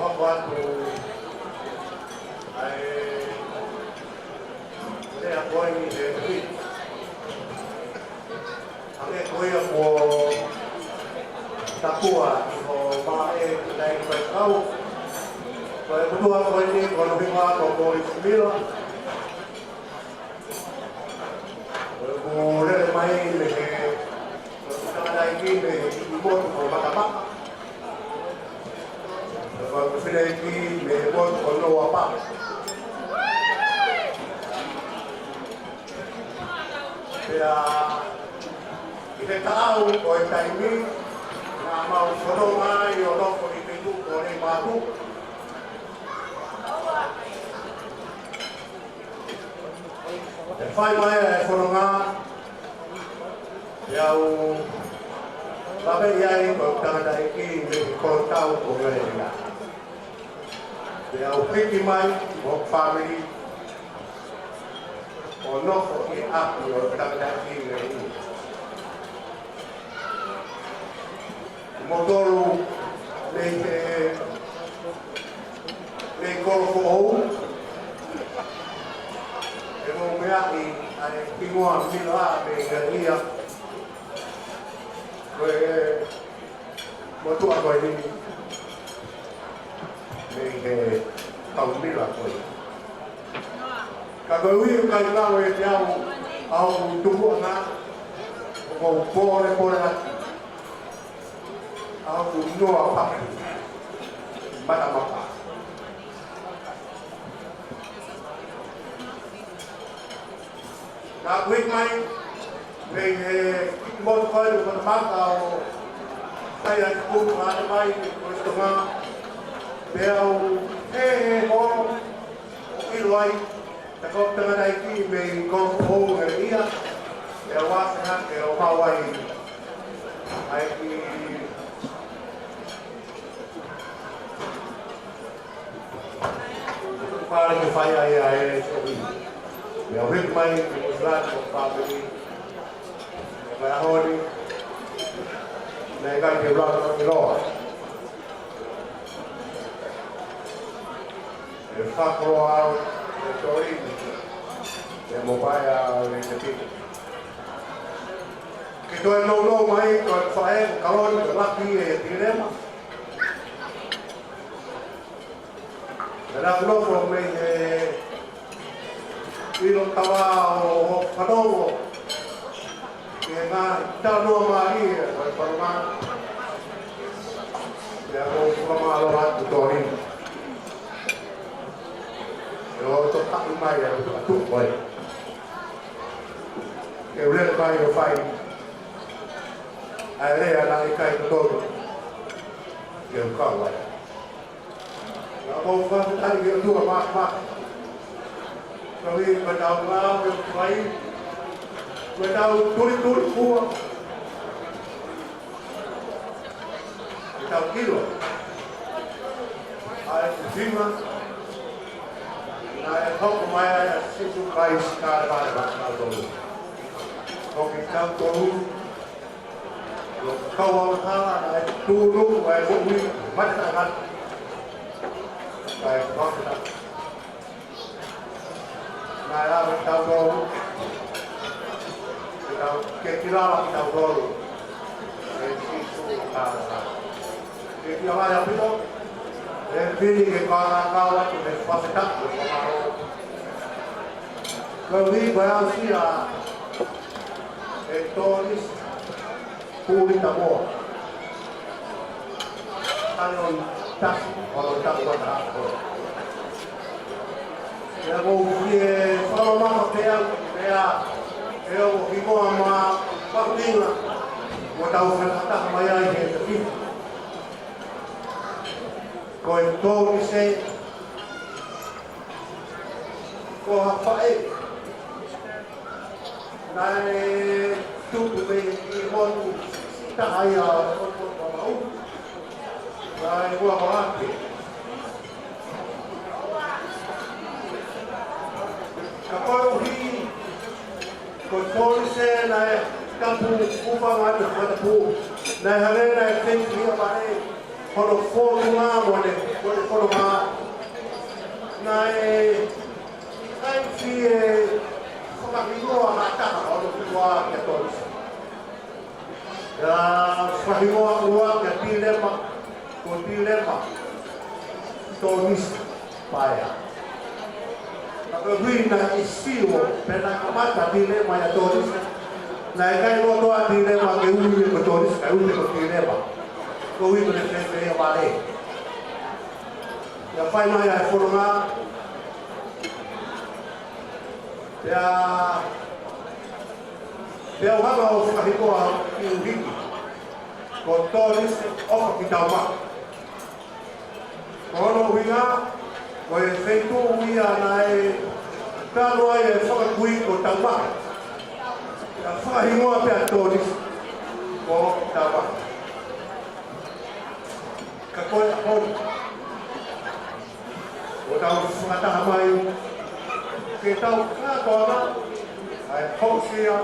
Hoko atu ʻa e lea ko eni he hui. Hangē ko ia kuo takua ʻi hoʻo maʻu ʻe he faifekau. Ko e motuʻa ko eni ko hono hingoa ko Morris Miller. Ko ʻeku lele mai mei he, ko ʻeku tangataʻeiki mei he motu ko Matamata. Ko ʻeku fineʻeiki mei he motu ko Noa Papa. Pea ʻi he taʻu ko e taimi, naʻa mau fononga ai ʻo nofo ʻi he tuʻu ko Leimātuʻa. ʻE fai mai e fononga, pea u laveʻi ai ko e tangataʻeiki mei he kolotau ko Ngalevia. Pea u hiki mai mo e fāmili ʻo nofo ʻi he ʻapi ʻo e tangataʻeiki mei he Moutolu mei he, mei Kolofoʻou, ʻe mou meaʻi ʻa e hingoa Mila mei Ngalevia. Ko e motuʻa ko eni mei he kau Mila ko ē. Ka ko e ʻuhi ʻoku ʻikai ngalo ʻiate au ʻa hoku tupuʻanga, ʻoku ou pōlepole atu ʻa hoku Noa Papa Matamata. Naʻa ku hiki mai mei he kiʻi motu ko ē ʻo Matamata ʻo fai ʻa e tuʻu mai ʻi Kolisi Tonga. Pea u hē hē holo ʻo ʻilo ai, tā ko e tangataʻeiki mei Kolofoʻou ē ia, pea u ʻasi hake ʻo maʻu ai ʻa e kiʻi pale ke fai ai ʻa e soʻi. Pea u hiki mai ki Nuʻu Sila mo e fāmili. Pea ko e ʻaho ni, naʻe ʻikai ke u lava ʻo ʻiloa. ʻE fakakoloa au ʻe Tolini, ʻe mo paea au ʻe Tepini. Ke toe nounou mai, toe faʻē, ko Kaloni, ko Laki ʻe Pilema. Pea naʻa ku nofo mei he ʻilo tava ʻo, ʻo fanongo ki he ngaahi talanoa mālie ʻo e fononga. Pea ʻoku ou fakamālō atu Tolini. ʻE o to taʻi mai ʻa e ʻatu ko ē. Ke u lele mai ʻo fai ʻa e lea naʻe ʻikai totonu ke u kau ai. Naʻa mau fakafetaʻi ki he ʻOtua Mafimafi. Koeʻuhi ko ʻetau ngāue ʻoku fai, ko ʻetau tulituli fua, ko ʻetau ʻilo ʻa e ʻuhinga naʻe hoko mai ai ʻa Sīsū Kalaisi kae ʻumaʻā kitautolu. Ko kitautolu ʻo kau angahala naʻe tunu ʻa e moʻui mate taʻengata. Kae fakafetaʻi naʻe ʻave kitautolu, ke tau, ke kilala kitautolu ʻe Sīsū kae angahala. Ke kia mai ʻaupito, ʻe pili ke kākā atu he fakafetaʻi mo e fakamālō. Koeʻuhi ko e aʻusia ʻe Tonisi Pulita Moa. Taʻu ʻe tasi, ʻo taʻu ʻe taha. Pea ʻoku ou fie fakamamafa pē au, pea ʻe ʻoku hingoa mahuʻinga, mo tau fakataha mai ai he takifi. Ko e Tonisi, ko ha faʻē naʻe tupu mei he kiʻi motu siʻi taha ia ʻo Vavaʻu. Naʻe ua ko Ake. Ka koeʻuhi ko Tonisi naʻe tapu ʻuhinga ʻa e matapu, naʻe hangē naʻe fenisi ia pale hono fōtunga mo ʻene Ko e fononga naʻe ʻikai fie fakahingoa ha taha ʻo e fonua kia Tonisi. Naʻe fakahingoa ʻaki ia Tilema, ko Tilema Tonisi Paea. Ka koeʻuhi naʻe sio pea naʻe kamata Tilema ʻia Tonisi, naʻe ʻikai loto ʻa Tilema ke ui ia ko Tonisi, kae ui ko Tilema. Koeʻuhi ko e fefeʻia vale. Pea fai mai ʻa e fononga. Pea, pea u hanga ʻo fakahingoa ki ʻUhiki ko Tonisi ʻOfa ki Taumaki. Ko hono ʻuhinga, ko e feituʻu ia naʻe tanu ai e fakakui ko Taumaki. Pea fakahingoa pea Tonisi ko Taumaki. Ka ko e ʻaho ni, ʻoku tau fakataha mai ke tau kātoanga ʻa e hokosia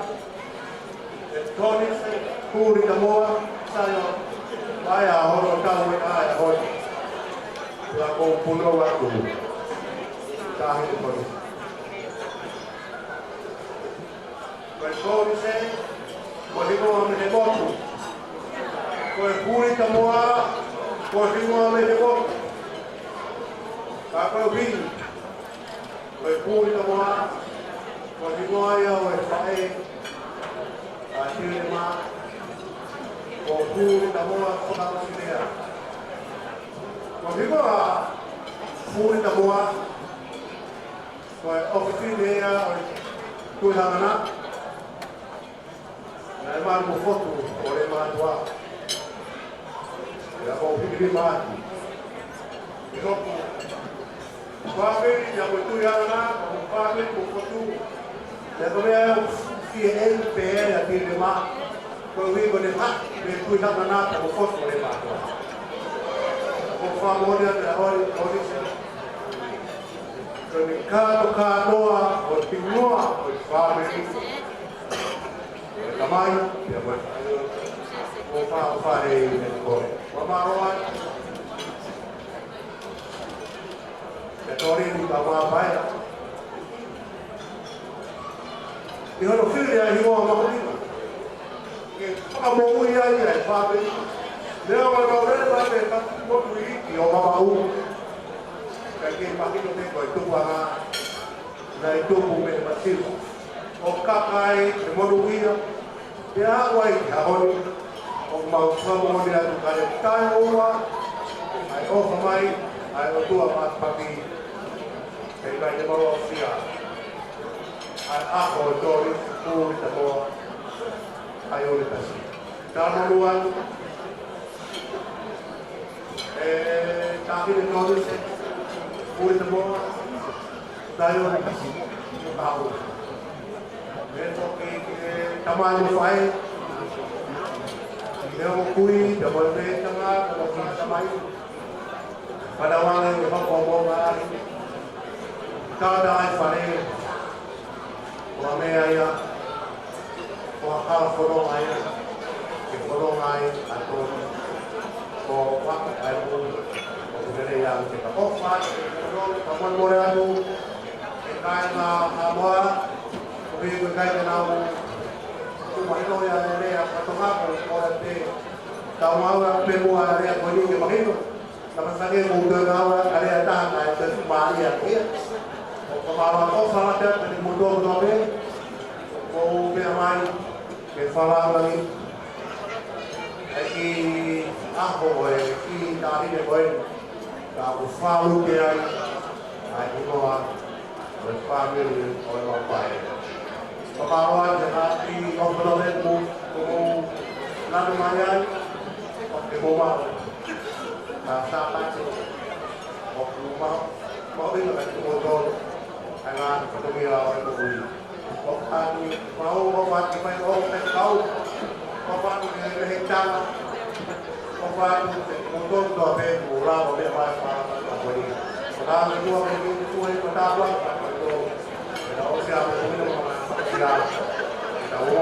ʻe Tonisi Pulitamoa Saione Paea hono tau ʻi he ʻaho ni. Pea ʻoku ou punou atu. Tahi ko ni. Ko e Tonisi, ko e hingoa mei he motu. Ko e Pulitamoa, ko e hingoa mei he motu. Ka koeʻuhi ko e Pulitamoa, ko e hingoa ia ʻo e faʻē ʻa Tilema, ko Pulitamoa Fakaʻosilea. Ko e hingoa Pulitamoa, ko e ʻofefine ia ʻo e Tuʻi Hangana, naʻe mali mo fotu ʻo Leimātuʻa. Pea ʻoku ou hiki lima atu ʻi hoku fāmili, pea mo e Tuʻi Hangana, mo e fāmili mo fotu. Pea ko e meʻa ʻoku fie ʻeku pehē ʻa Tilema, koeʻuhi ko ʻene haʻu mei he Tuʻi Hangana pea mo fotu ʻo Leimātuʻa. Ko e fakamoʻoni atu ʻa e ʻaho ni, Tonisi. Ko e kātoa kātoa ʻo e hingoa ʻo e fāmili, ʻo e tamai, pea mo e faʻē, ʻoku ou fakaʻofa ʻi he ʻaho ni. Fakamālō atu kia Tonisi Taumaki Paea ʻi hono fili ʻa e hingoa mahuʻinga ke fakamoʻui ai ʻa e fāmili. Lea ʻo e laulele mai mei he motu iiki ʻo Vavaʻu. Kae kei mahino pē ko e tupuʻanga naʻe tupu mei he masiva ʻo kaka ai e monūʻia. Pea aʻu ai ki he ʻaho ni, ʻoku mau fakamoʻoni atu ka ne taʻeʻoua ʻa e ʻofa mai ʻa e ʻOtua Mātapaki, he ʻikai te mau aʻusia ʻa e ʻaho ʻo Tonisi Pulitamoa Saione Paea. Tau monū atu. ʻE, Taʻahine Tonisi Pulitamoa Saione Paea. Pea foki ki he tamai mo e faʻē, ki he ongo kui, pea mo e meʻa tangata, mo e tamai. Pea ʻoange ke hoko mo e ngaahi tangata ʻa e fale. Ko e meʻa ia, ko e hala fononga ia, ke fononga ai ʻa Tonisi. Ko e ʻaho ʻa e moʻui, ʻoku lelei ange ke ka ʻofa atu, ke fononga, ka molemole atu, ʻe kāinga Haʻamoa, ʻoku ʻikai ke nau, ʻoku mahino ia e lea faka-Tonga, ko e ʻoku ʻoua te tau ngāue pē mo e lea ko eni ke mahino. Naʻa mou sio ki he motuʻa ʻa e lea ʻe taha naʻe toe mālie ʻaki ia. ʻOku ou fakamālō ʻofa lahi atu kiate kimoutolu kotoa pē. ʻOku ou meʻa mai ke fakalangi ʻa e kiʻi ʻaho ʻo e kiʻi taʻahine ko eni. Ka ʻoku fakaʻuliʻi ai ʻa e hingoa ʻo e fāmili ʻo e mau faʻē. Fakamālō atu ki he ngaahi ʻofa lahi ʻoku mou lanu mai ai, ʻoku mou maʻu. Ka Sāpate, ʻoku maʻu, maʻu ʻi he ngaahi ʻofa lahi, ʻa e ngaahi fatongia ʻo e moʻui. ʻOku ʻoatu, mau ʻoatu mai ʻoku fekau, ʻoku ʻoatu ki he ngaahi tala, ʻoku ʻoatu ki he moutolu kotoa pē, mou lava meʻa mai fakalangi. Ko e lava meʻa ko eni, ko e tāpuaki, ko e ʻosi ʻa e moʻui, ko e ʻosi ʻa e moʻui.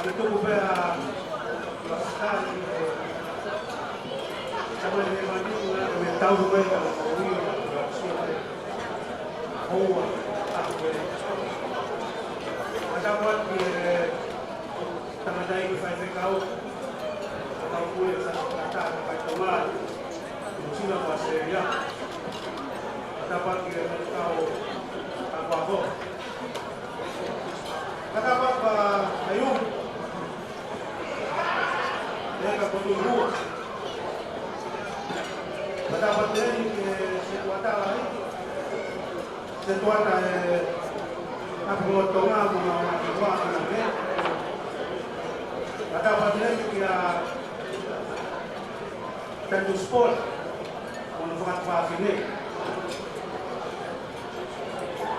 Tuku pē ʻa Pasitā ʻi he tama ʻi he mani, ʻa e meʻa tau mai ka ko ia, ʻa e sio mai. ʻOua, ʻa ko e. Fakatapu ki he tangataʻeiki faifekau, ʻa e kau pule, sa kata, ka kai tomai. Sila Pasitā ia. Fakatapu ki he kau ako. Fakatapu ʻa Iu. Leka Potuhua. Fakatapu ki he setuata lahi. Setuata ʻa e ʻApilotonga mo e ʻApilotonga. Fakatapu ki he kia Tatu Sport, ʻo ne fakatuʻu fafine.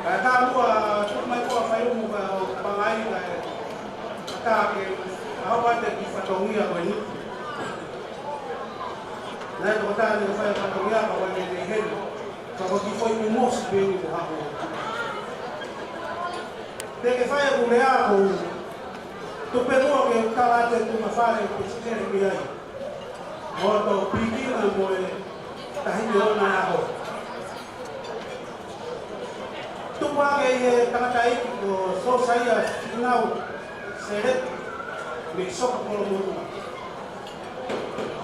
Kae ʻatā muʻa tuku mai ko ē ʻa Faiumu ka ʻo Pangai kae ʻatā ke ʻaho ʻa e kiʻi fatongia ko eni. Naʻe tokotaha ni fai fatongia ka ʻoku ʻi heni. Ka ko e kiʻi foʻi kumosi pē eni ko haʻu. Te ke fai ʻeku lea ko u tupe muʻa ke u tala atu e tuʻunga fale pe sikele ki ai. Mo e topiki na mo e taimi ʻo e ʻaho. Tupu hake ʻi he tangataʻeiki ko Sosaia Finau Seleti mei Soka Kolomotuʻa.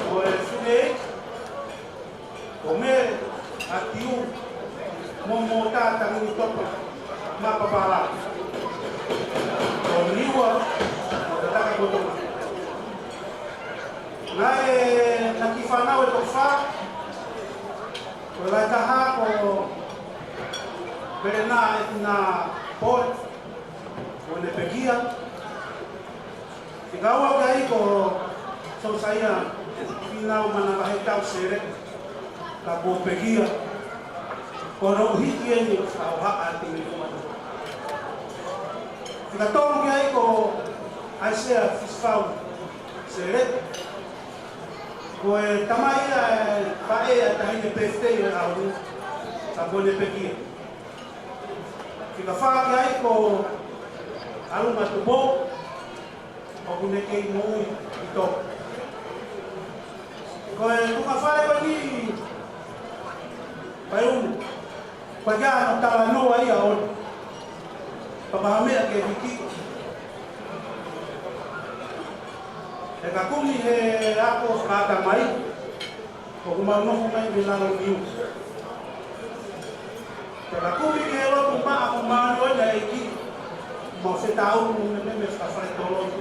Mo e fineʻeiki ko Mele ʻAtiu mo Mota Tangini Topa mei Papalā. Ko Niua mo Tataka Kotonga. Naʻe, naʻe kiʻi fānau ʻe toko fā, ko e lahi taha ko Pelena ʻEtina Pole, ʻo ne pekia. Fika ua ki ai ko Sosaia Finau Manavahetau Seleti, ka kuo pekia. Ko hono hiki eni ʻo fakahohaʻa atu mei Tonga. Fika tolu ki ai ko ʻAisea Fisifau Seleti. Ko e tamai ia ʻa e faʻē ʻa e taʻahine birthday ʻo e ʻaho ni, ka kuo ne pekia. Fika fā ki ai ko ʻAluma Tupou, ʻoku ne kei moʻui ʻi Tonga. Ko e tuʻunga fale ko eni, Faiumu, pea ʻi ai hano talanoa ia ʻo e papa ha meʻa ke hiki. He ka kumi he ako fakata mai, ʻoku mau nofo mai mei lalo niu. Pea ka kumi ki he lotu maʻa ko mālō ʻa e ʻEiki, mau fetaʻu mo e meʻa mei he fale toloi.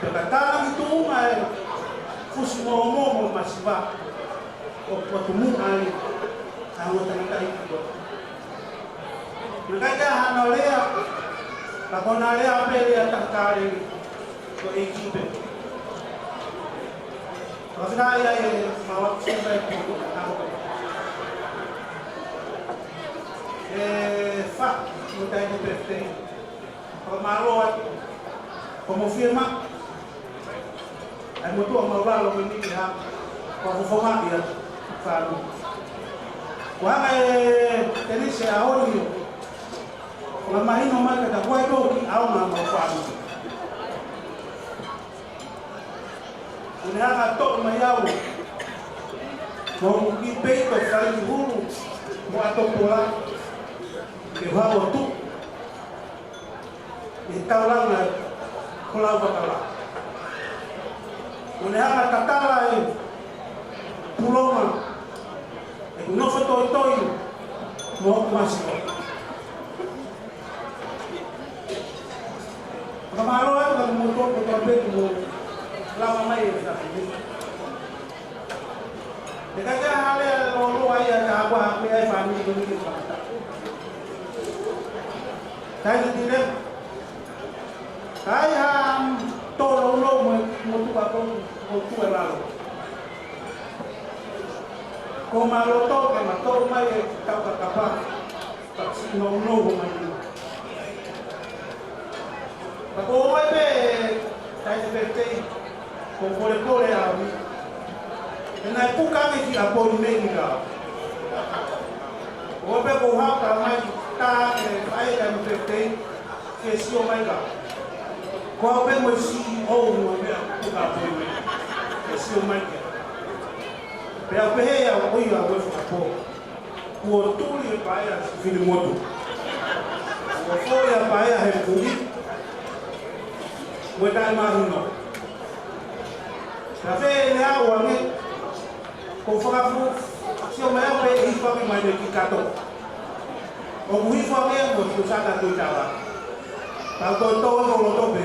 Pea ka tala ki tuʻunga e fusi mōmō mo masiva, ʻoku tuʻu muʻa ai ʻa e ongo tangataʻeiki ko ē. Naʻe ʻikai ke ʻi ai hano lea, ka ko ʻena lea pē lea takale ko e ʻEiki pē. Ka fina ia e mawa sumba e piko, ka ko e fa, mo tai ni pefei. Ka mālō atu. Ko mo fie ma. ʻAi mo tua mau lalo ko ni ki ha. Ko fofonga ia. Falu. Ko hanga e tenise a holi. Ko la mahino mai ka ta kuai tō ki au ma mau falu. Ko ne hanga toʻo mai au. Ko ki peito fai ki hulu. Mo ato pola. Ke hao tu. ʻI he taulanga ko Lauvakala. Ko ne hanga tatala e pulonga ʻeku nofo toitoi mo hoku masiva. Fakamālō atu ka mo tō ko tō pē mo lava mai e tahi. Te ka ka hale a lolo ai a ka wa me ai fāmili ko ni ke fakata. Kai te tire. Kai ha tō lolo mo, mo tu ka ko, mo tu e lalo. Ko ma loto ke ma tō mai e tau ka kapa. Ka si no no ho mai. Ka ko ʻoe pē, tai te pētei, ko polepole a mi. ʻE nai puka me ki a pori me ni ka. ʻOe pē ko haka mai tā ke fai tai te pētei, ke sio mai ka. Ko au pē mo e C E O mo e meʻa ko ka pui me. E sio mai kia. Pea pehē ia ʻo ia ʻo e fakapō. Kuo tuli e paea Sifini Motu. Kuo fō ia paea he kui. Mo e taʻemahino. Ka fē ne au ange. Ko fakafu, sio mai au pē ʻi faki mai ne ki kato. ʻOku hifo ange mo tu saka tu tawa. Tau tō tō no loto pē.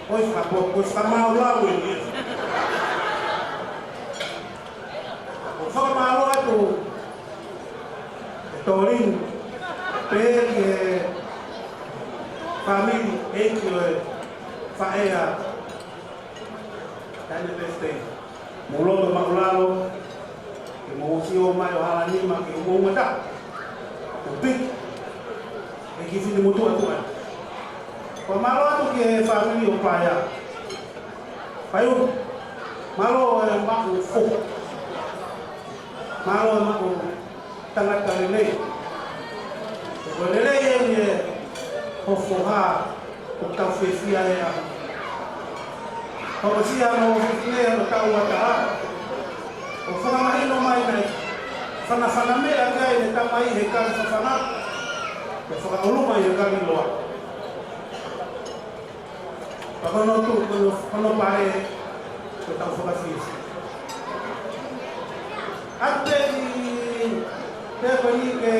ʻOi fakapo, ko fakamālō lau e ni. ʻO fakamālō atu. E tōlini. Pē ki he family, ʻeiki ʻo e faʻē ʻa Taine Pēsitei. Mou loto maʻulalo, ke mou sio mai ʻo hala nima, ke mou mata. Ko piki, e ki fini motu atu ai. Ko mālō atu ki he fāmili ʻo Paea. Paiu, mālō e maʻu fo. Mālō e maʻu tangata lelei. Ko e lelei eni e hofoha ʻoku tau fiefia ai. Hokosia mo fifine mo tau ata. ʻO fakamahino mai nei. Fanafana meʻa ki ai ne tamai he kali fafana. Ko fakaʻolunga ʻi he kali loa. Ka kono tu, kono, kono pare, ko tau fakafiefia. Atu pē ki, pē ko ni ke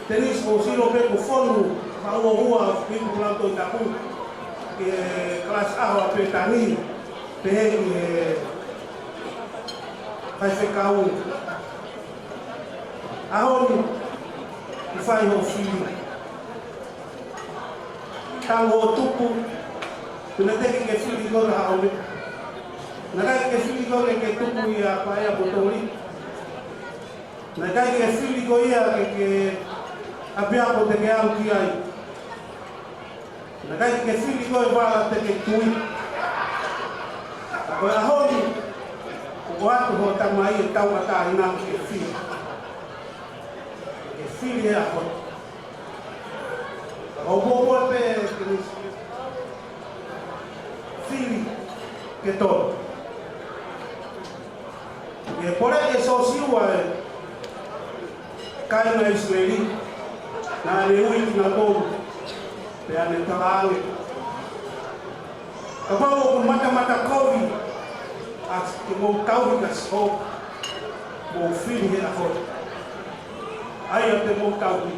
Tenis ʻo silo pē ko fonu, ma ua ua, ki kulanto i taku, ke kalasi ʻaho ʻa Petani, pē ki he faifekau. ʻAho ni, ʻi fai ho fili. Tau ʻo tupu, tuna teki ke fili ko ha ʻo me. Naʻe ʻikai ke fili ko ke, ke tupu ia Paea mo Toli. Naʻe ʻikai ke fili ko ia ke, ke ʻapiako te ke au ki ai. Naʻe ʻikai ke fili ko e vala te ke tui. Ka ko e ʻaho ni, ko ʻoatu ho tamai e tauʻatāina ke fili. Ke fili e ʻaho ni. Ka ko Momoa pē ke ni fili ke tolu. ʻE pole ʻe Sosiua e kāinga ʻIsileli, naʻa ne ui kinautolu, pea ne talaange. Kapau ʻoku matamata kovi, ʻa ke mou tauhi kia Sihova, mou fili he ʻaho ni. ʻAi ʻa te mou tauhi.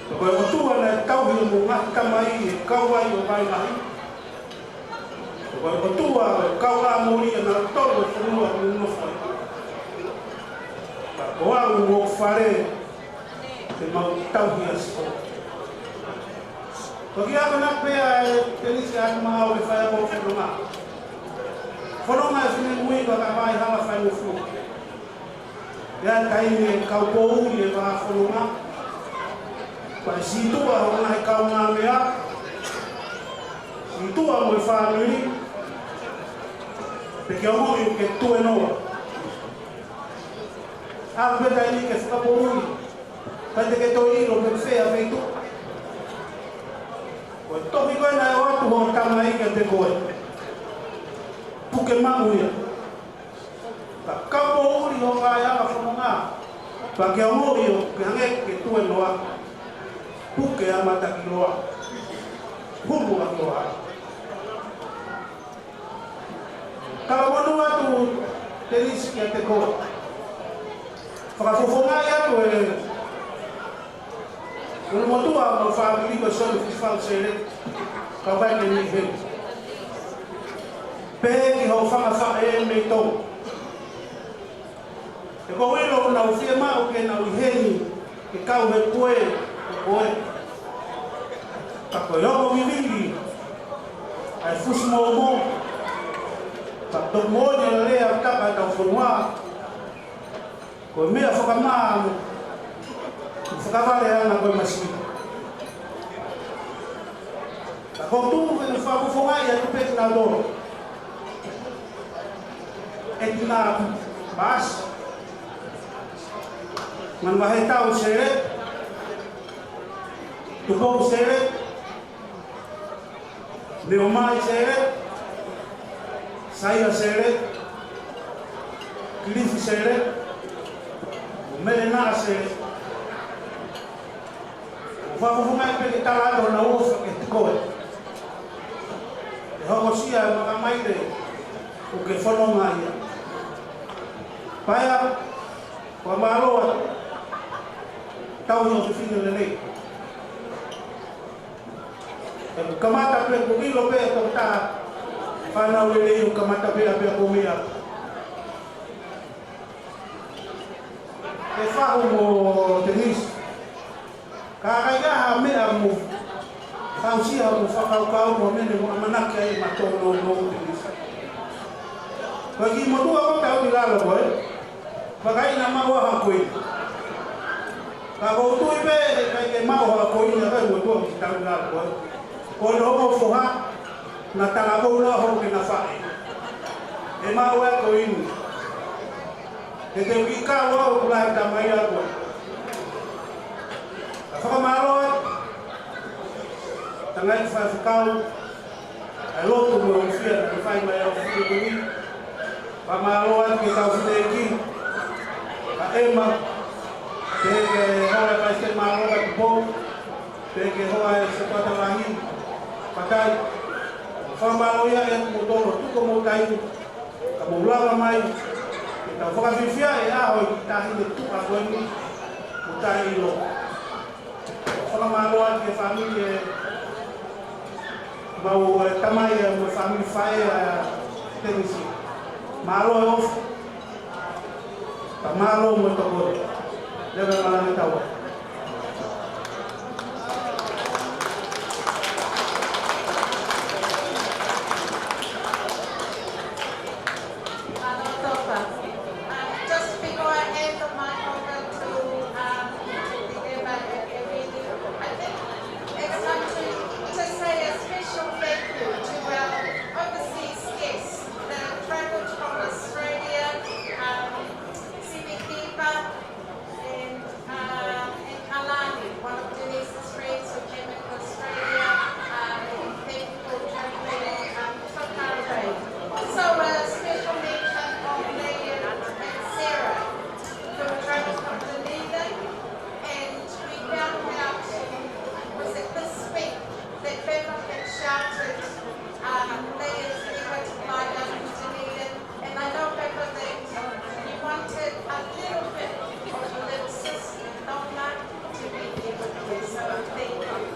Ko e ʻOtua naʻe tauhi mo ngaahi tamai he kau ai ʻo Vailahi. Ko e ʻOtua ʻo e kau ʻAmoli ʻa nautolu ʻo fonua ʻo nofo ai. Ka ko au mo fale te mau tauhi ʻa Sihova. Ko ki ako na pea e Tenisi atu ma au e fai ako fononga. Fononga e fine mui ka ka mai hala fai mo fua. ʻI he taimi e kau poʻuli e vaha fononga. Pea sītuʻa hono ngaahi kaungāmeʻa. Sītuʻa mo e fāmili. Pea ke ongoʻi ke tuenoa. ʻAlu pē taimi ke fakapoʻuli. Pea te ke toe ʻilo pe fē ʻa feituʻu. Ko e tohi ko ē naʻe ʻoatu ho tamai kiate koe. Puke maʻu ia. Ka ka poʻuli ho vahaʻa fononga. Pea ke ongoʻi ʻoku ke hangē ke tuenoa. Puke ʻa matakiloa. Hulu ʻa kiloa. Talamonū atu Tenisi kiate koe. Fakafofongaʻi atu e ʻulumotuʻa mo e fāmili ko Sione Fisifau Sele, ka vai ke ni he. Pehē ki hoʻo fanga faʻē mei Tonga. ʻE ko e ʻilo ʻoku nau fiemaʻu ke nau ʻi heni ke kau he pue, he pue. Ka ko e ongo vivili, ʻa e fusi mōmō. Ka toki moʻoni e lea ʻa e tapa ʻetau fonua. Ko e meʻa fakamā mo fakavale ana ko e masini. Ka ko tuku ke ne fakafofongaʻi atu pē kinautolu. ʻE kina atu Paasi. Manuvahetau Sele. Tupou Sele. Neomai Sele, Saia Sele, Kilifi Sele, Mele Naʻa Sele. ʻOku ou fakafofongaʻi pē ke tala atu hono ʻofa kiate koe. ʻE hokosia e makamaile ʻoku ke fononga ai. Paea, fakamālō atu. Tau ʻi he fefine lelei. ʻE kamata pē ko ʻilo pē ʻe tokotaha fānau lelei ʻoku kamata pē ʻa pea ko mea. ʻE Fahu mo Tenisi. Ka ʻikai ha meʻa mo fausia mo fakakaukau mo mene mo ʻamanaki ai ma tō no no Tenisi. Ko e kiʻi motuʻa ko tau ʻi lalo ko ē. Fakaina maʻu ha koini. Ka ʻoku ou tui pē, ʻe ʻikai ke maʻu ha koini, ʻa kai mo tuʻa ki tau lalo ko ē. Ko hono foha, na tala ko ula ho ke na faʻē. ʻE maʻu e koini. He te ui ka ua ʻoku lahi tamai a koe. Ka fakamālō atu. Tangai ki faifekau. ʻA e lotu mo e ʻofia naʻe fai mai ʻa e ʻofia ko eni. Fakamālō atu ki he kau fineʻeiki. Ka ʻEma, pehē ki he hoa ʻo e Palesiteni Mālōlō ʻa Tupou, pehē ki he hoa ʻo e Setuata Lahi, Fatai. Fakamālō ia ʻe moutolu tuku mo taimi, ka mou lava mai, ke tau fakafiefia e ʻaho ʻi he taʻahine tuʻa ko eni, mo taʻe ʻilo. Fakamālō atu ki he fāmili ʻe mau ʻe tamai ʻe mo e fāmili faʻē ʻa Tenisi. Mālō e ʻofa. Ka mālō mo e tokoni. Leva e malanga tau. Um, just before I hand the mic over to, um, Leva and Emily, I think it's time to, to say a special thank you to our overseas guests that have travelled from Australia, um, Simi Kipa, and, uh, and Kalani, one of Denise's friends who came in Australia, uh, and thank you for travelling, um, so far away. Also, a special mention of Leah and Sarah, who travelled from Dunedin, and we found out, was it this week, that Bevin had shouted, um, Leah's Eva to fly down to Dunedin. And I know, Pepper, that you wanted a little bit of Lipsis Nona to be here with you, so thank you.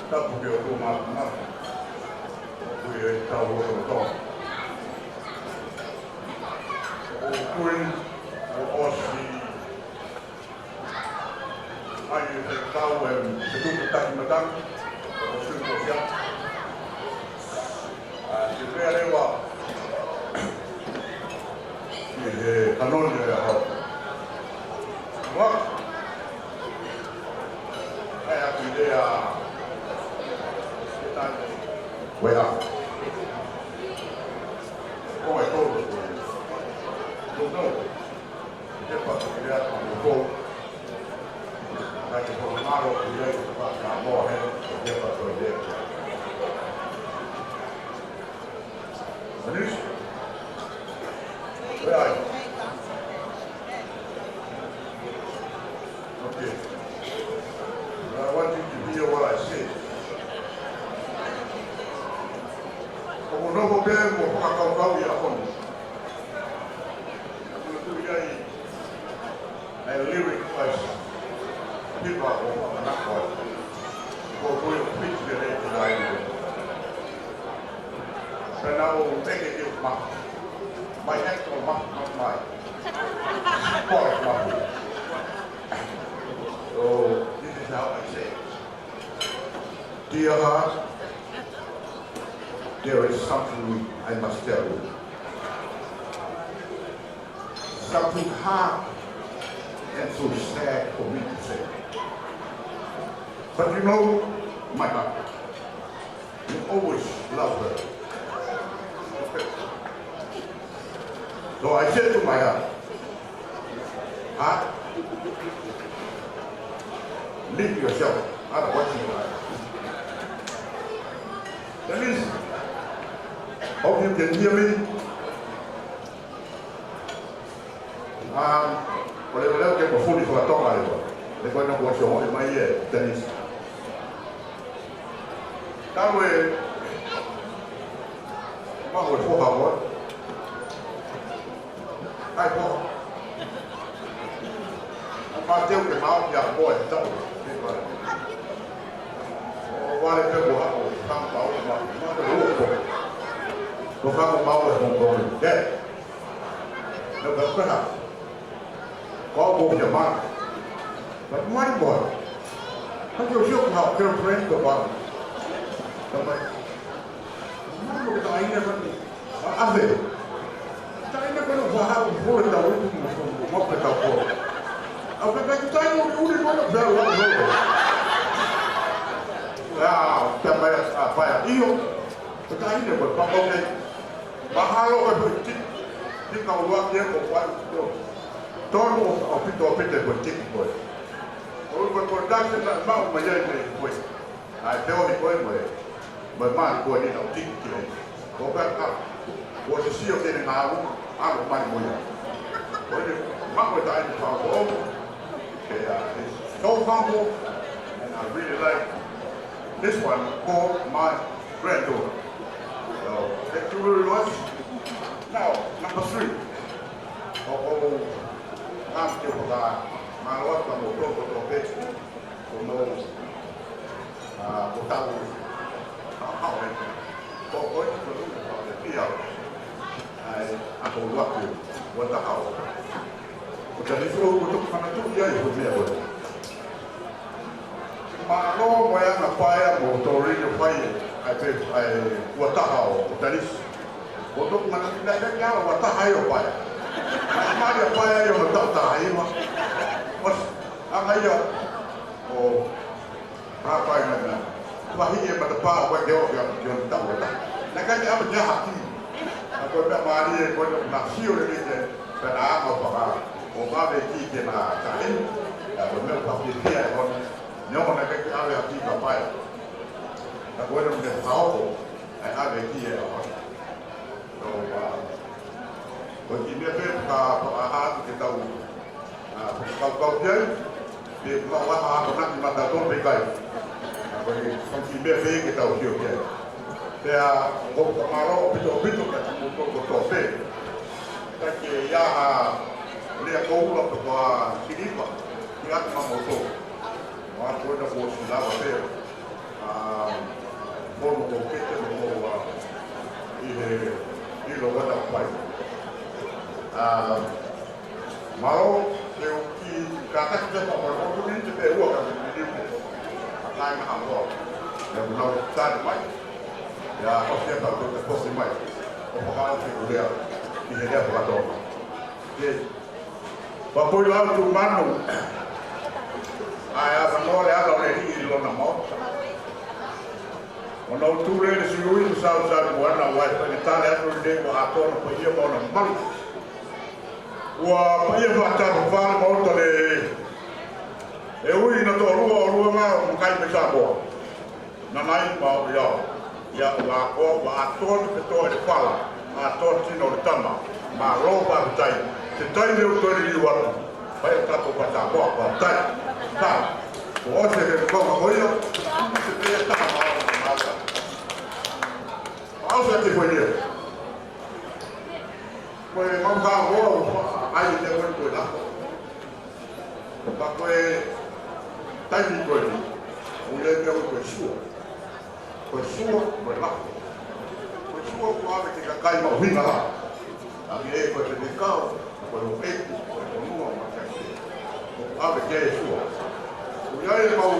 Tapu ki he ʻOtua Māfimafi, ʻoku ʻi he tau lotolotonga. ʻOku ou tui kuo ʻosi ʻa e fekau e fetuʻutaki matangi, ʻosi kuo sia. ʻA, te pea leva ʻi he kanoni ʻo e ʻaho. Ua. ʻAi, ʻa e lea ʻa e tani. Wea. ʻO e tolu. No, no. Te patu ki lea ka mo tolu. Ka te tolu ngaro ki lea i te patu ka mo he. Te patu ki lea. Manis? Where are you? Okay. But I want you to hear what I say. ʻOku ou nofo pē mo fakakaukau ia ʻaho ni. ʻOku ou tui ai ʻa e lyric wise, people are gonna knock on. Ko e preach the day tonight. Pea naʻa ku make it my, my actual my, not my. Chorus my. Now I say, dear heart, there is something I must tell you. Something hard and so sad for me to say. But you know, my heart, you always love her. So I said to my heart, heart, leave yourself out of what you are. That is, hope you can hear me. Um, ʻo leʻo leʻo ke mo fuli fakatonga e wa. Le koe no ko sio mai e Dennis. Talu e mahu e foha ko. Kai foha. ʻO ma teu ke mau kia koe tau. ʻO vale pe ko hako, kang pau ma, ma te uo ko. Ko kang mau e hong kong. Dad. No, but perhaps. Ko au ko ia ma. But my boy. Haki o sio ko hao girlfriend ko ba. Ka mai. Ma ko ka ina ko ni. A ave. Ka ina ko no fa ha ko ko ta u mo ko mo pe ta ko. A pe ka ta u u mo pe ta u. Ya, ta pa ya, pa ya. Io. Ka ina ko pa ko ke. Mahalo ko e tiki, tiki ka ua ke ko ua ko. Tonu ʻaupito ʻaupito ko e tiki ko. Ko e production na mau mai ai me ko. Ai te o ni ko e mo e. Mo e mali ko ni na tiki ke. Ko ka ka. Ko se sio ke ne ngau, a ko mai mo ia. Ko ni, ma ko ta ai pa ko. They are, it's so humble, and I really like this one called My Granddaughter. So, thank you very much. Now, number three. ʻO, ʻo, ngā te whaka, mā loa ka mo tō, tō, tō, pē. Ko mo, a, ko tau, a, a, ko, ko, ko, ko, ko, pia. Ai, a ko ua ke, ua ta hao. Ko ta ni fo, ko tō, mana tō, ia, ia, ko mea, ko. Mālō mo e anga paea mo Torino fai ai pē ai ua taha ʻo Talisi. Ko toku mana ki nai kia ua taha ai ʻo paea. Mai a paea ai ʻo taha taha ai ua. Mas, anga ia ʻo hāpai mai na. Lahi e matapā ʻo ke o ke o ke o tau ta. Na kai ke ama ke haki. A ko e mea mālie ko e na sio le ke ke. Pea na anga ʻo paka. ʻO mave ki ke na tahi. A ko e mea paki pia e honi. Neongo naʻe ʻikai ke ʻave ha kiʻi kapai. Ka ko ena mune fakahoko, ʻa e ʻave ki he ʻaho. So, uh, ko e kiʻi meʻa pē ka, ka ʻaha atu ke tau, uh, fakakaukau ki ai, pe ka ʻaha atu na ki mata tonu pe ʻikai. Ka ko e kiʻi meʻa pē ke tau sio ki ai. Pea, ko ka mālō ʻaupito ʻaupito ka ki mou toko tō pē. Ka ke ia ha lea koula pe ko ha silipa, ki atu ma mou tō. Wa ko na ko si lava pe. A, ko no ko kete no ko wa. I he, i lo wa na pai. A, mālō, ke u ki, ka ka ki te pa, pa, ko ni te pe ua ka ni ni ni. A kai na ha mo. Ia ku na tani mai. Ia, o ke pa, ko te kosi mai. ʻO pa ka o ke ku lea. I he lea pa to. Ke, Papui lau tu manu. Ai, a mano le ala le hi lo na mo. Ona utu le le si ui ku sau sau mo ana wai pa ni tale atu le ko a to na ko ia mo na malu. Ua pa ia fa ta fa mo to le. E ui na to lua o lua ma mo kai me sa mo. Nanai mau ia, ia ua ko, ua atoa te petoa e fala, atoa tino le tama, ma lo pa tai, te tai leo toi li watu, pai o tato pa ta, ua pa tai, ta, ko o se ke ko ma ko ia, se te ta ma, ma ta. Ma o se te ko ia. Ko e mau ka ko, ai te ko ko la. Ka ko e taimi ko eni, ʻoku ʻi ai e meʻa ko e sua. Ko e sua, ko e lafo. Ko e sua ʻoku ʻave ki he kakai mahuʻinga lahi. ʻA ia ko e fefekau, ko e ʻeku, ko e fonua, ma ke ake. ʻOku ʻave ki ai e sua. ʻI ai ʻemau,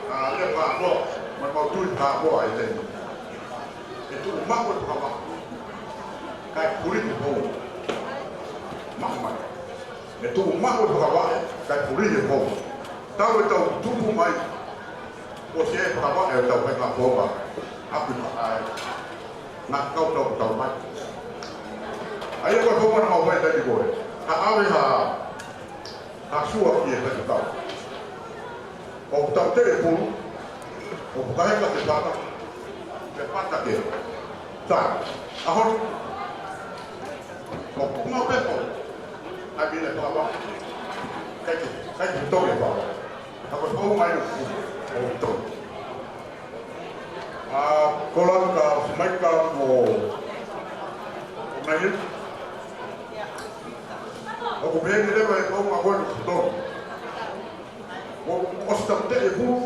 ʻa, lea fakaʻaho, mo ʻemau tui fakaʻaho ʻi heni. ʻE tuʻu maʻu e fakavaʻe, kae puli e founga. Maʻu mai. ʻE tuʻu maʻu e fakavaʻe, kae puli e founga. Talu ʻetau tupu mai, ʻosi e fakavaʻe ʻetau faʻahinga founga. Aku i faʻae. Naʻa kau tau tau mai. ʻA ia ko e founga naʻa mau fai taimi ko ē. Ka ʻave ha, ha sua ki he faifekau. ʻOku tau teʻe pulu, ʻoku fakaheka ke fata, ke fata ke. Sai, ʻaho ni. ʻOku mau pē ko. ʻAi mine papa. Kai ke, kai ke toke papa. Ka ko e founga ia ʻoku, ʻoku tau. ʻA, Kolani ka Simaika mo, mo Naihe. ʻOku pehē ni leva e founga ko ē ʻoku tau. ʻO, ʻosi tau teʻe pulu.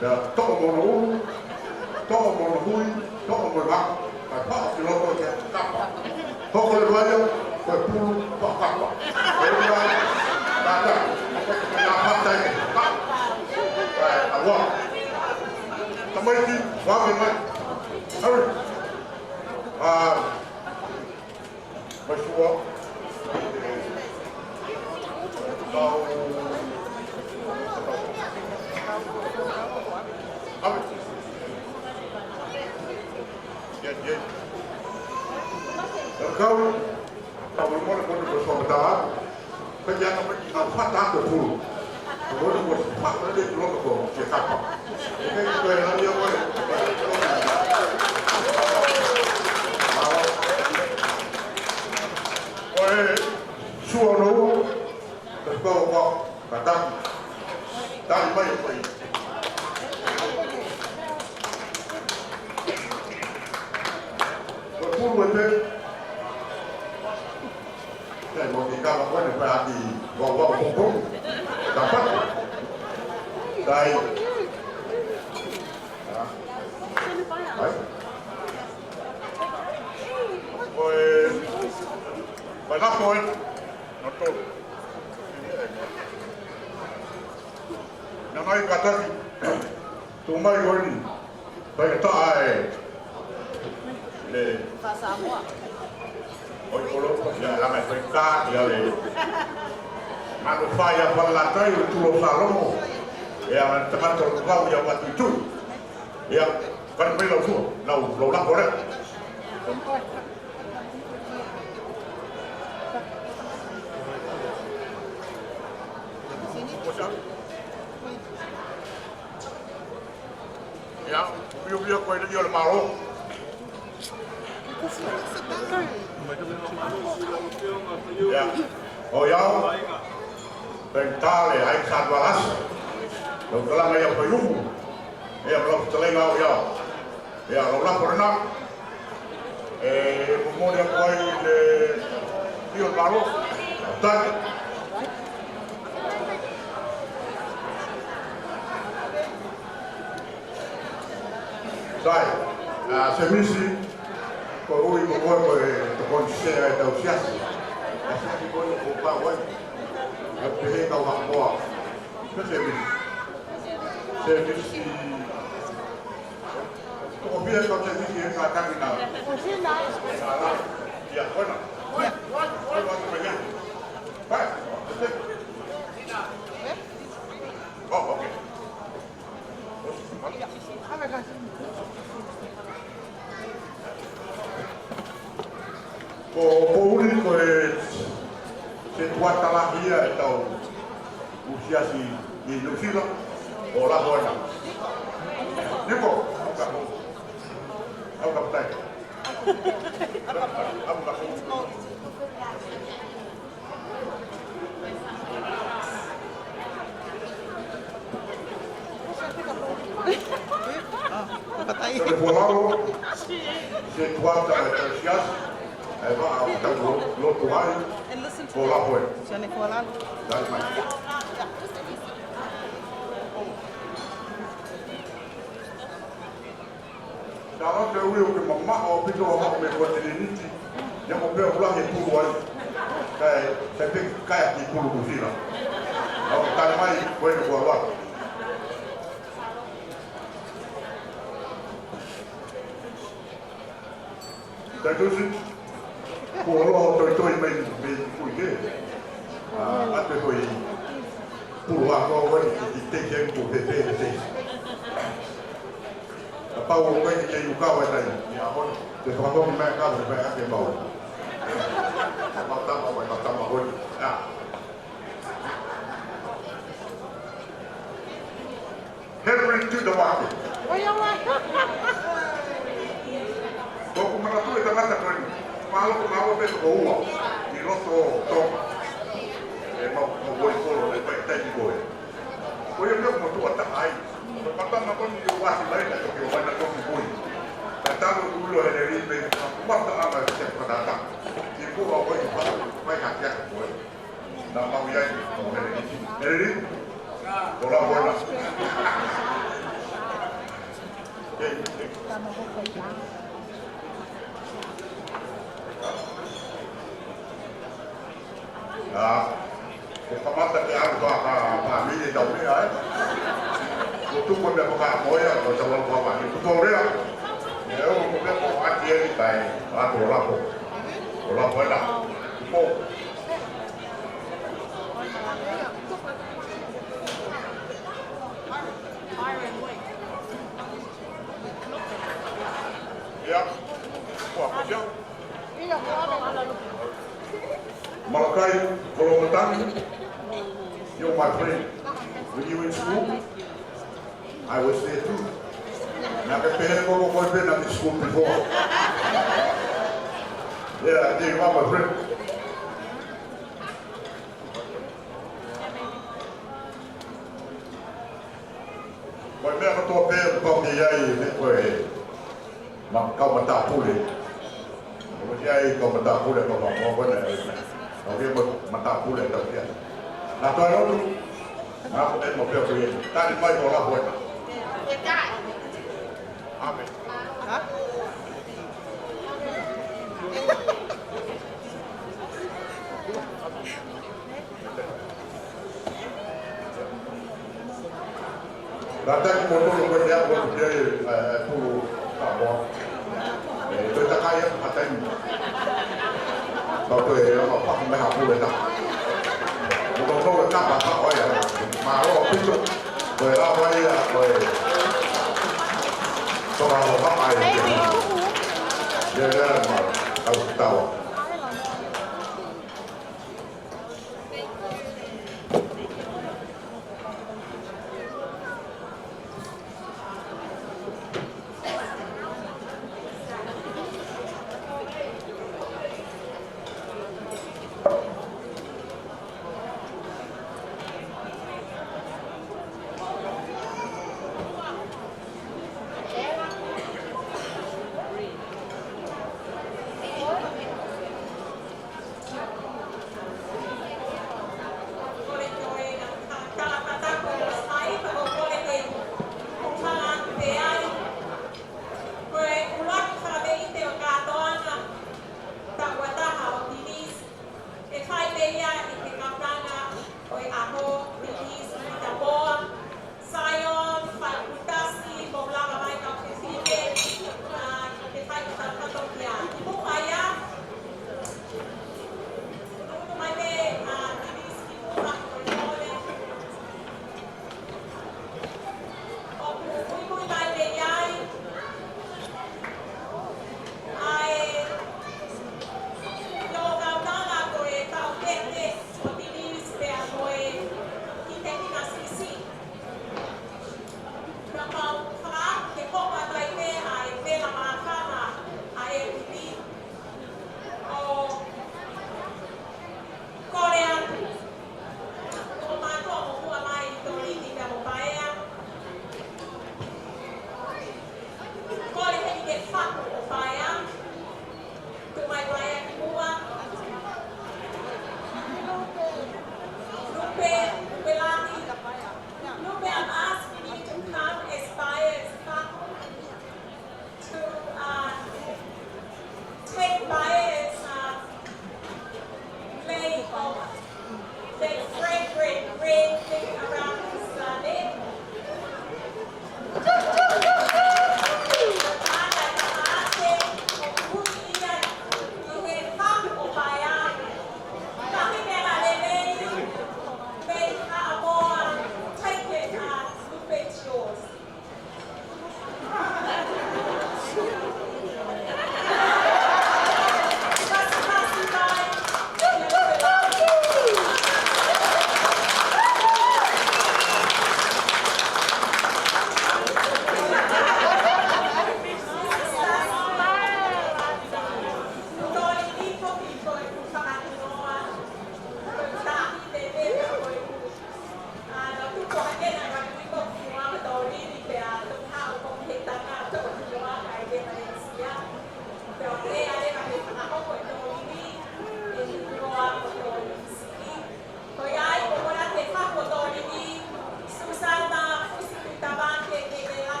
Pea toʻo mo hono ʻulu, toʻo mo hono hui, toʻo mo e ngako, kae paʻo ki loto ke kapa. Hoko leva ia, ko e pulu, paʻo kapa. Ko ia, kātaki, ka pata e kapa. Kae ʻalu. Tamaiki, vave mai. Hurry. ʻA, Mai sua. Kau. Ave. Ia, ia. Kau. Kau mole mole ko sua mata. Pea ʻana mai ki nā fata ko pulu. Ko mole ko fata le ki loto ko ke kapa. ʻE kei ko e lani a koe. Ko e sua no. Ka ko ko ka taki. Taki mai ko e. Ko pulu e pe. Sai, mo ki kava ko eni pea ki wau wau pōpō. Ka patu. Sai. Sai. Ko e. Ko e lafo e. No tolu. Na mai ka taki. Tō mai ko eni. Fai ka taʻa e. Le. Fakasamoa. ʻOi kolo, ia langa e fai ka, ia le. Mano fai a fala tai o tulo Salomo. Ia tangata o kau ia matuitui. Ia, kani mai lau sua, lau, lau lako lea. Ia, ʻumiʻumi ko e leʻo le mālō. Ia, ʻo ia, pea tale ai sa valasi. Lau kalanga ia paiumu. Ia, lau talenga ʻo ia. Ia, lau lako lena. ʻE, ko mole a koe le, ʻio mālō. Taki. Sai, ʻa, Semisi, ko ui ko koe ko e tokoni sea e tau siasi. ʻA siasi ko e ko pau ai. ʻA pehē kau haʻamoa. Ko Semisi. Semisi. Ko pia kau Semisi e kātaki na. Ko Sina. Ala. Ia, kona. Kona, kona, kona. Vai. Oh, okay. Ko, ko uli ko e se tuata lahi ia e tau ʻū siasi ʻi Nuʻusila, ʻo lako ena. Niko, au ka ko. Au ka tai. Au ka ko. Ko e fualalo, se tuata e tau siasi, e vaʻa o tau lo-, lotu ai, ko Lapoe. Sione fualalo. Dai mai. Ka ʻoku ou ui ʻoku mamaʻo ʻaupito ʻa e meʻa ko e tēniti, ia ko pea ʻoku lahi e pulu ai. Kae, kae pē, kae ki pulu Nuʻusila. ʻOku tali mai, ko eni kuo ua. Taitusi, kuo loa ʻo toitoi mai, mai kui ke. ʻA, ʻa te koi pulu ako wani ki te ke ku te te te. Kapau ʻoku ʻikai ke u kau ai tai, ʻi he ʻaho ni, te u fakafoki mai ka u mai ake mau. Mau tama, mau tama hoi. ʻA. Henry Tudor Wake. ʻOku ou manatuʻi e tangata ko eni. Mahalo ko e meʻa pē ko ua ʻi loto Tonga. ʻE mau, mau ʻi kolo, ʻe fai taimi ko ē. Ko ia meʻa ko e motuʻa taha ai. Ko e papa ma ko eni ʻo ʻasi mai na toki ʻo mai na toki kui. Ka talu ʻulo he leli me mata anga se patata. Ki mua ʻo ʻi pa, mai hake hake ko ē. Na mau ia ki ko Henry. Henry. Ko la ko la. Hey, hey. ʻA, ʻo kamata ke ʻalu ka, ka, ka mili tau mea, ē? Ko tuku e meʻa ko ka moe, ko tau lau ka mili. Tuku o lea. ʻE, ʻo, ko meʻa ko ati e ni kai, ʻa, ko lapo. Ko lapo e la. Ko. Ia. Ko, ko, ko. Malakai Kolomatangi, you're my friend. When you were in school, I was there too. Naʻá ke pehē ko ko ko pē naʻá ke school before. Yeah, I think you are my friend. Ko e meʻa kotoa pē ʻoku pau ke ʻi ai, he ko e ma-, kau matāpule. ʻOku ʻi ai kau matāpule, kau ma-, kau ma-, kau ma-, kau ma-, matāpule, kau kia. Na toi lotu, na ko e mo pea ko e, tali mai ʻo la ko e. Amen. Kātaki mo tonu ko te ako atu ki ai, ē, pulu ka mo. ʻE, toe takai atu ka taimi. Tau toe ʻe ama paku me ha pule ta. Mo tonu ko e kapa ka ʻo ia. Mālō ʻaupito. Ko e lava ia, ko e. Tō ka mo ka ai. Ia, ia, ma, au tawa.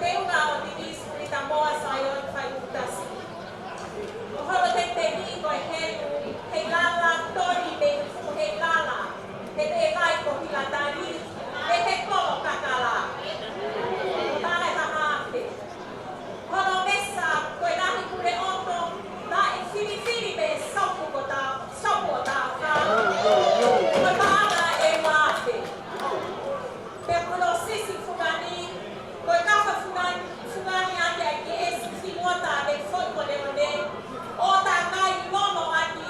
Teunga ʻo Denise Rita Moa Saione Faiʻutasi. Ko hono tefitoʻi ko e helu, he lala toli mei he fuʻu he lala, he pē vai ko Hilatali, mei he kolo kakala. Tala e taha afe. Hono mesa, ko e lahi pule ʻoto, lahi filifili mei he sopu ko ta, sopu ʻo ta ka. Ko e paʻanga ʻe ua afe. Pea ko hono sisi fungani, ko e kafa fungani, fungani ake ai ki he esi fimota mei Fort Moleone, ʻo takai lono ʻaki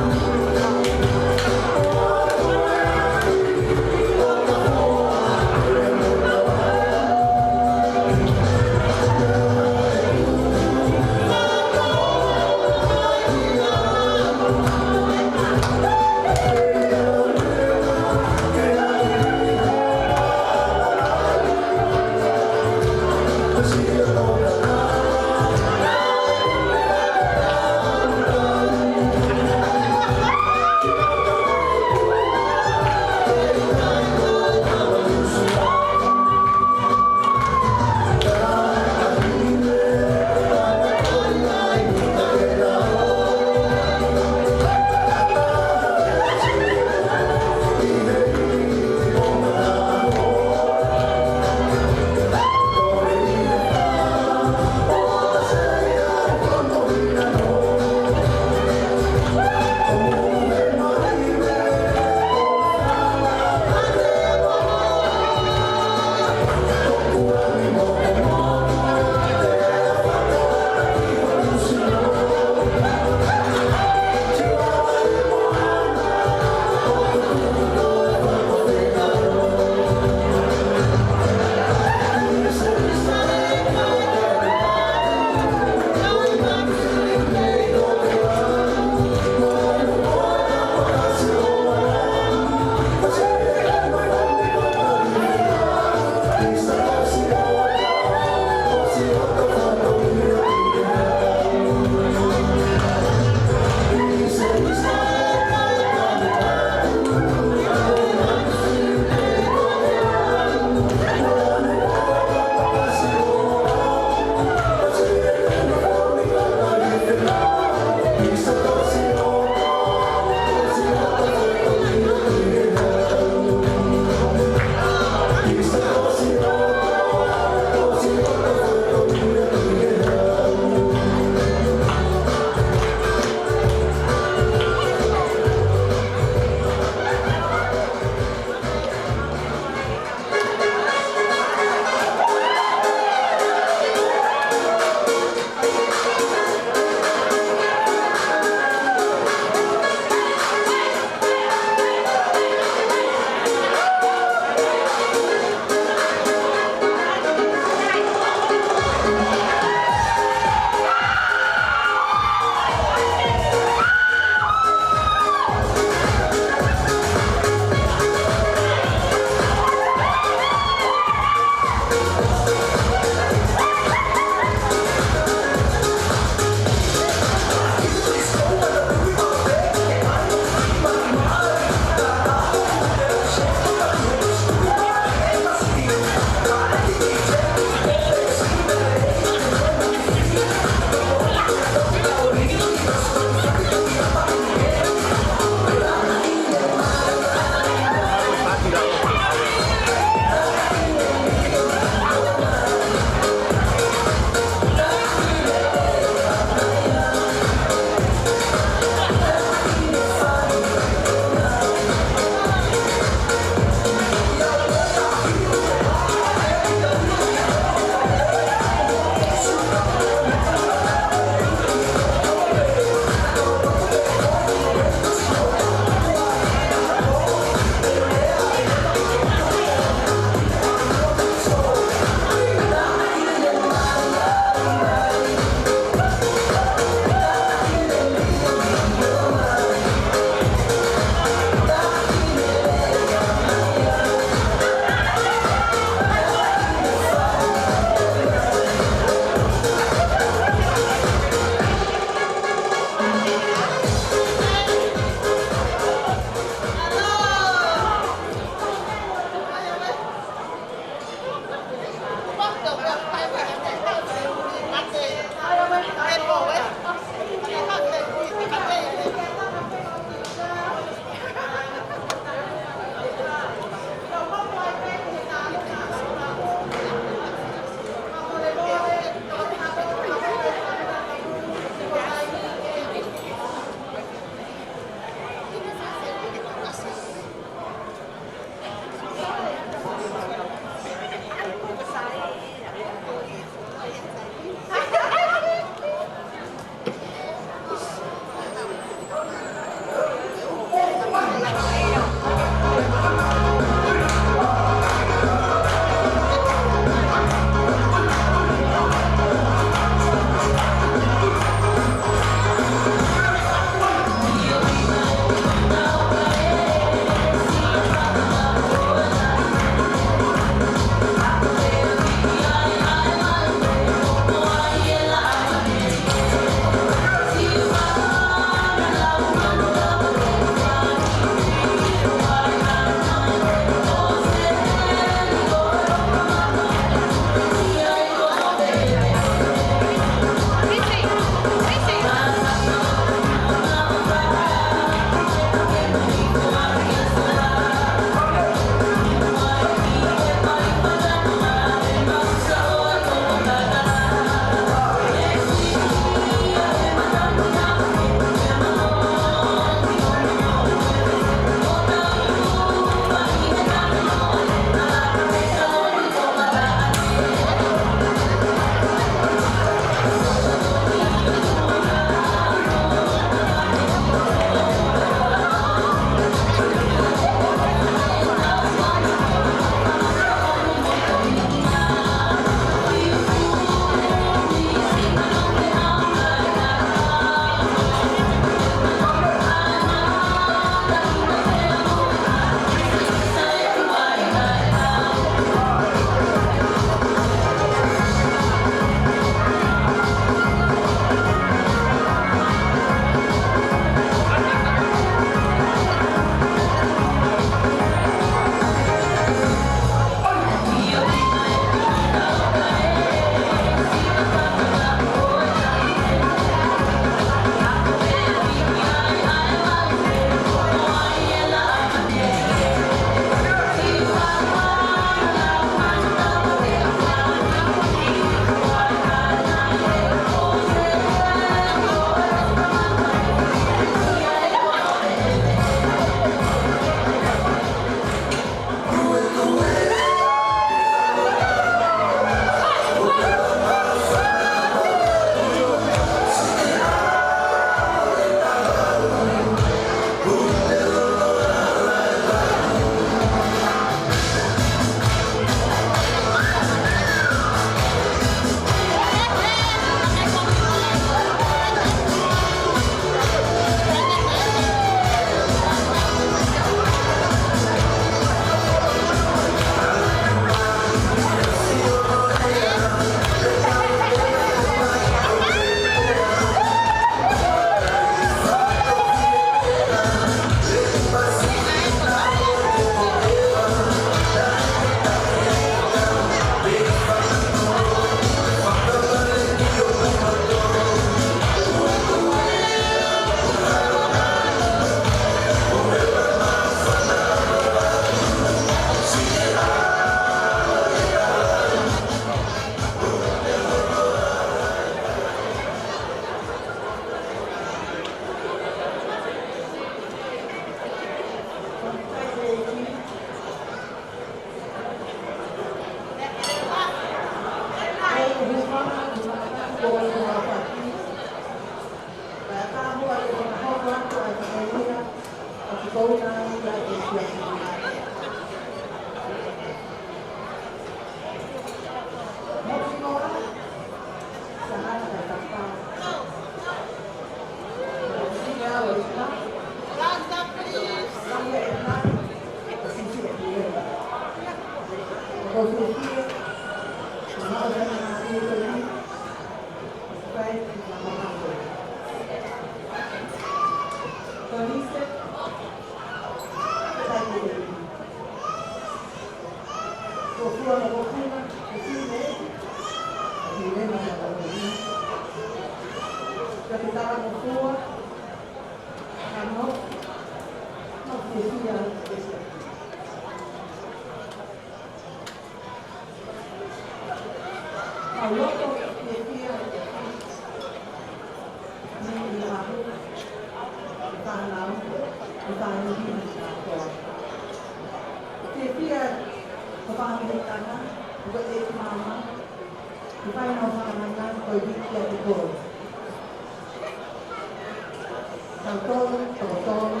Tautolu, tautolu,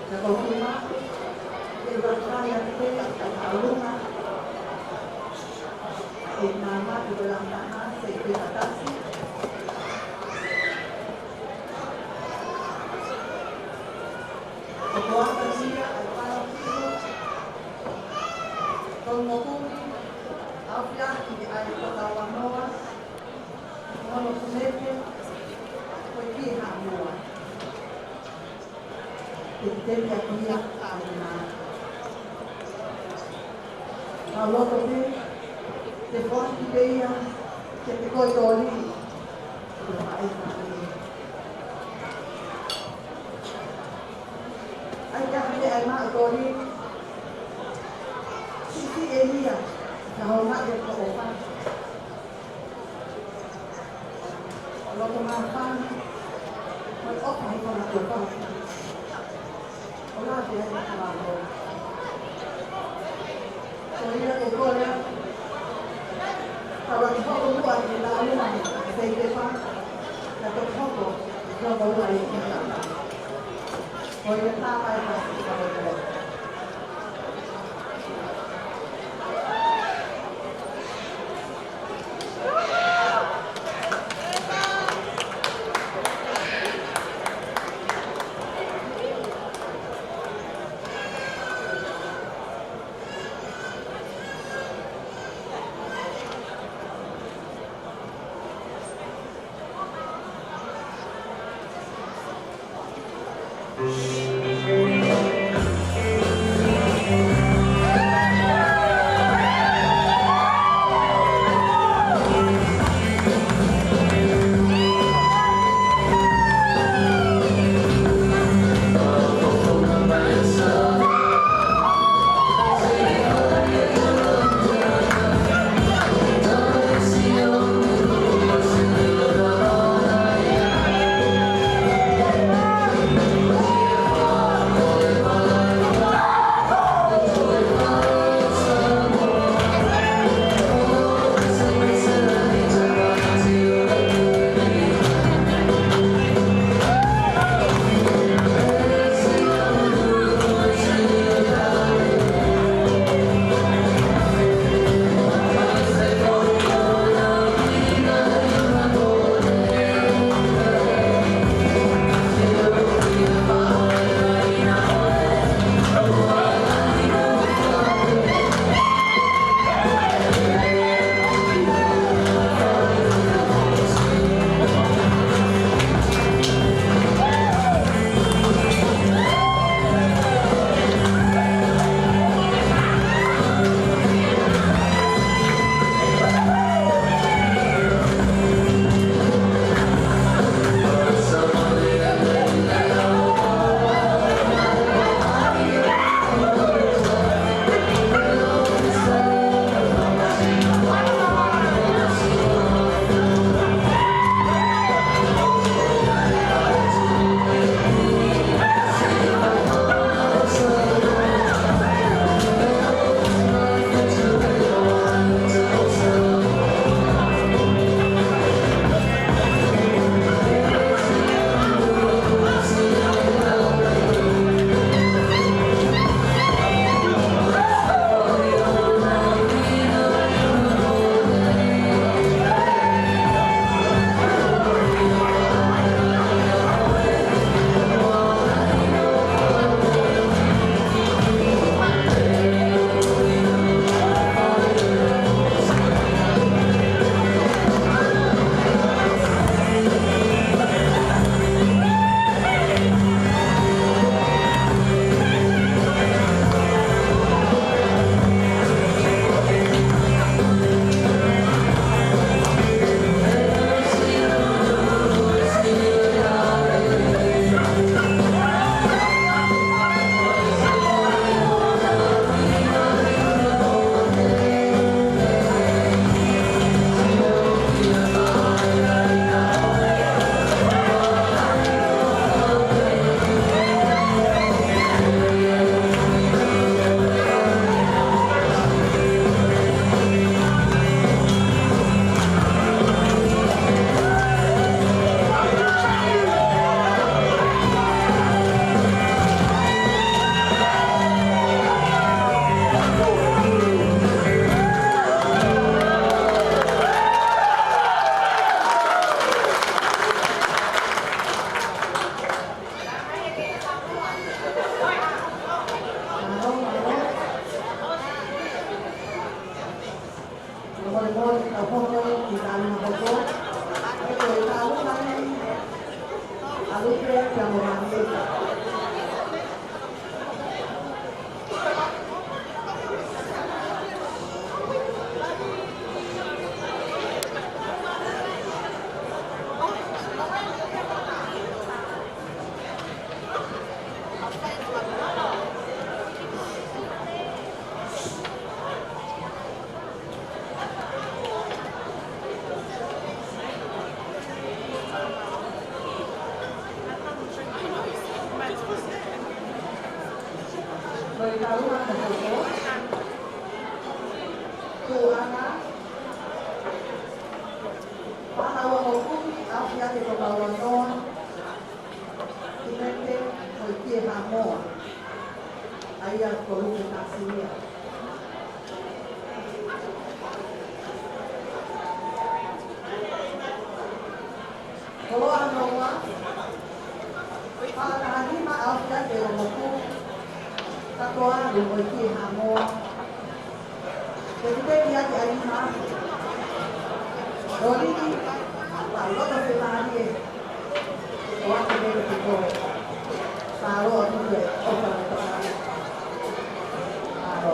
na ko kuma, e ua kai a te, a lunga, e nā mā, e ua langa taha, se ke patasi. Ko ata sia, e pala kilo, ko mokumi, au fiaki, ai ko tau anoa, Ono kumete, ko e ki ha mua. Te te te a kuia a una. Ka loto te, te foaki te ia, te te koi toli, te fai fai. Ai ka te ai ma toli, si si e ia, ka ho ma e ko o fai. Loto māfana, ko e ʻofa he kona ko e pau. ʻO lave ai ka lalo. Ko ia ko Korea, ka ua ki hoko mua i la luma, sei te pa, ka to hoko, ka ua ua i ki la. Ko ia tā mai pasi ka ua ua. Ko e kiʻi tālunga hoko, ʻe ko e tālunga ʻa Lupe pea mo Mālieta. Ko e tālunga hoko, tuʻunga, Pālau ʻa Moku, ʻAfiake Tokauanoa, Tumete, Moekie Haʻamoa, ʻa ia ko Lupe Tasia. Koloa hono ua, Fakataha Nima, ʻAfiake ʻo Moku, Katoa, Moekie Haʻamoa, Te te peki ake ai ma. Loliki, pa loto te mālie. O ake mele te koe. Mālō atu te o ka te ka. Mālō.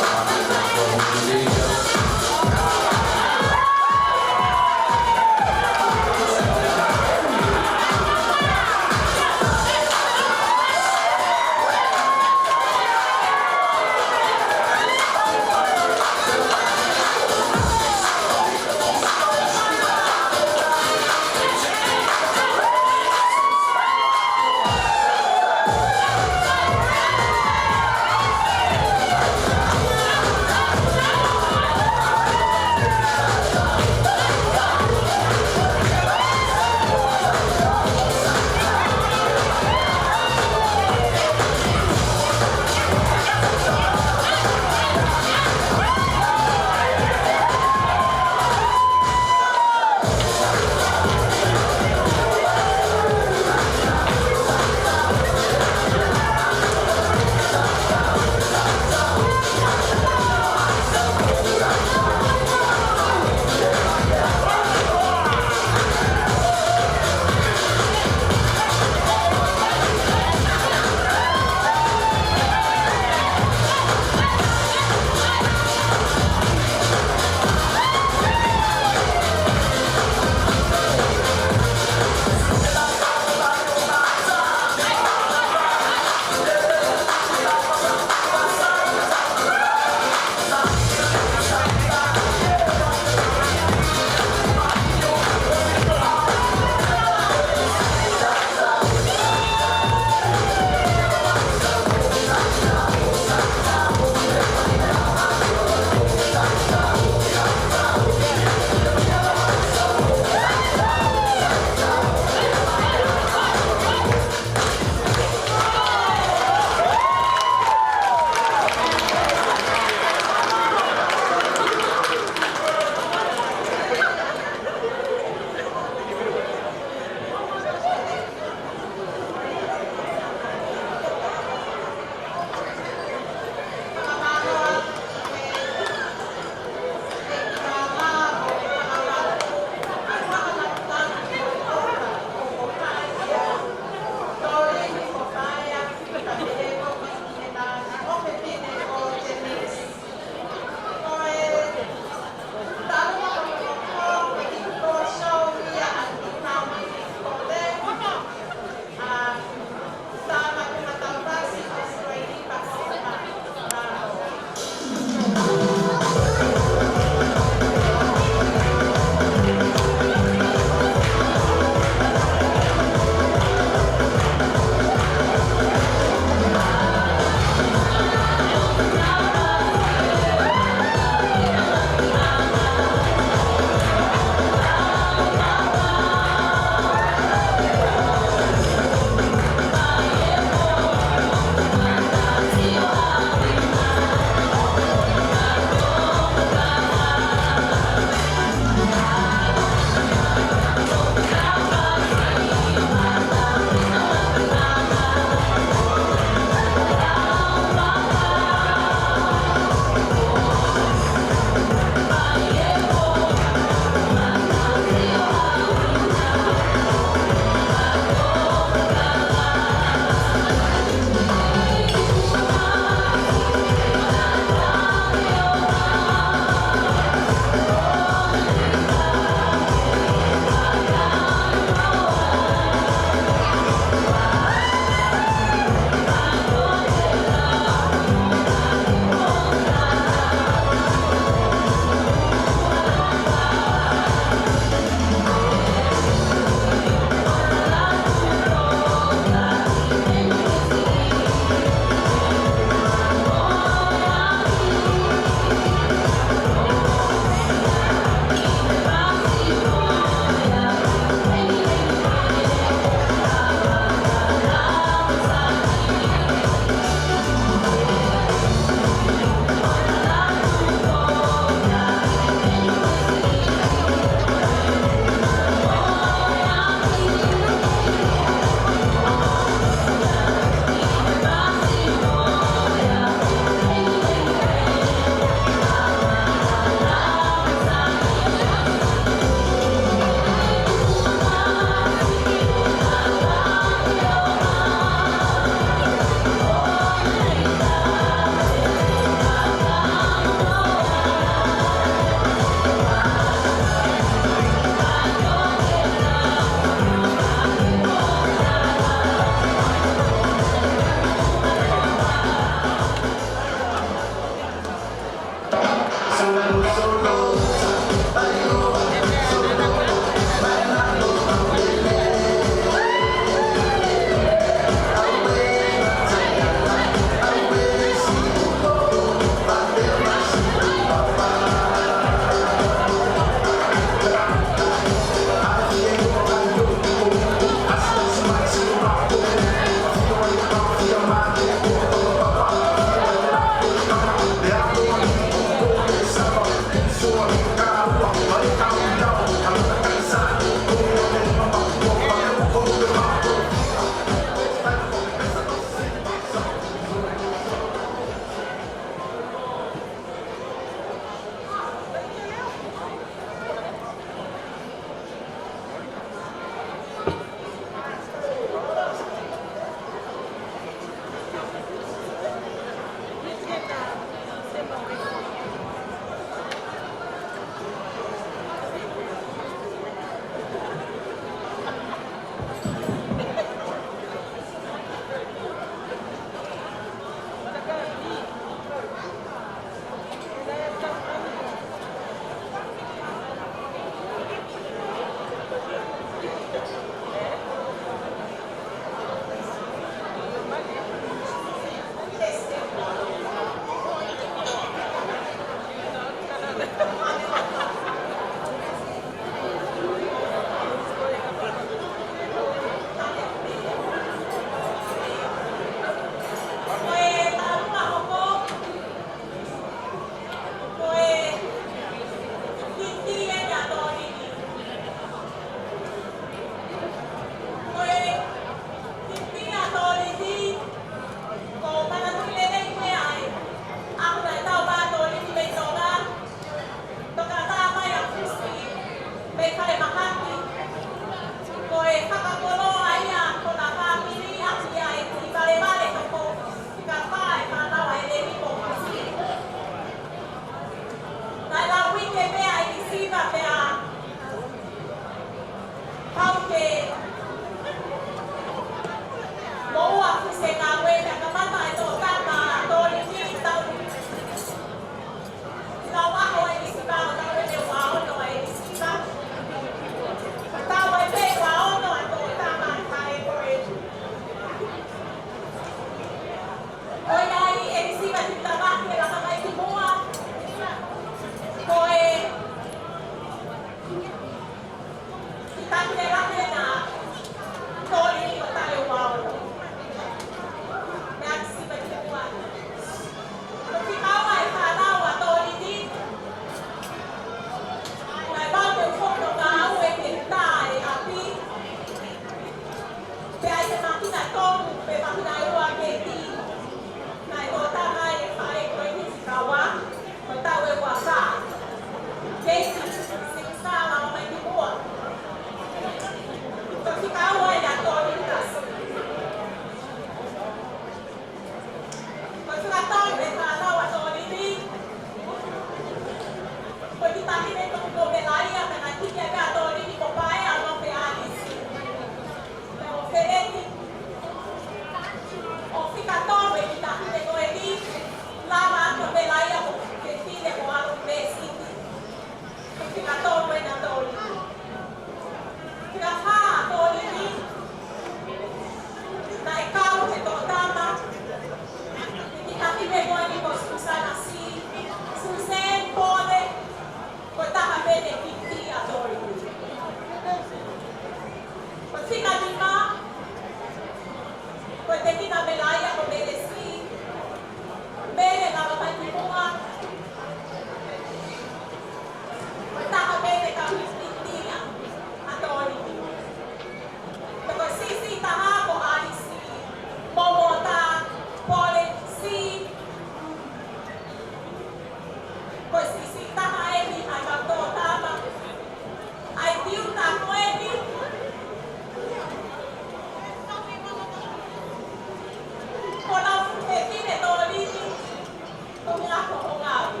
Ko e ngaahi ko ʻo ngāue.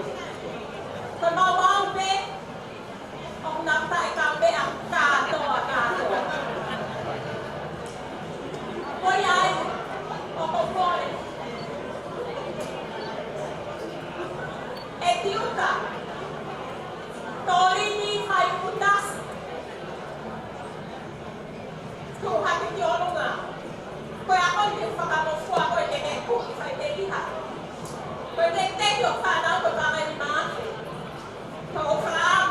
Ko e mau au pē, ʻoku nau taʻe kau pē ʻa kātoa, kātoa. Ko ia ai, ʻoku ou kole. ʻE Tiuta, Tolini Faiuta. Tuʻu hake ki ʻolunga. Ko e ako ni ke fakangofua koe ke ke tuʻu ki Faiteliha. Ko e tekiteki ʻo e fānau ko e fanga nima afe. Ko e fānau.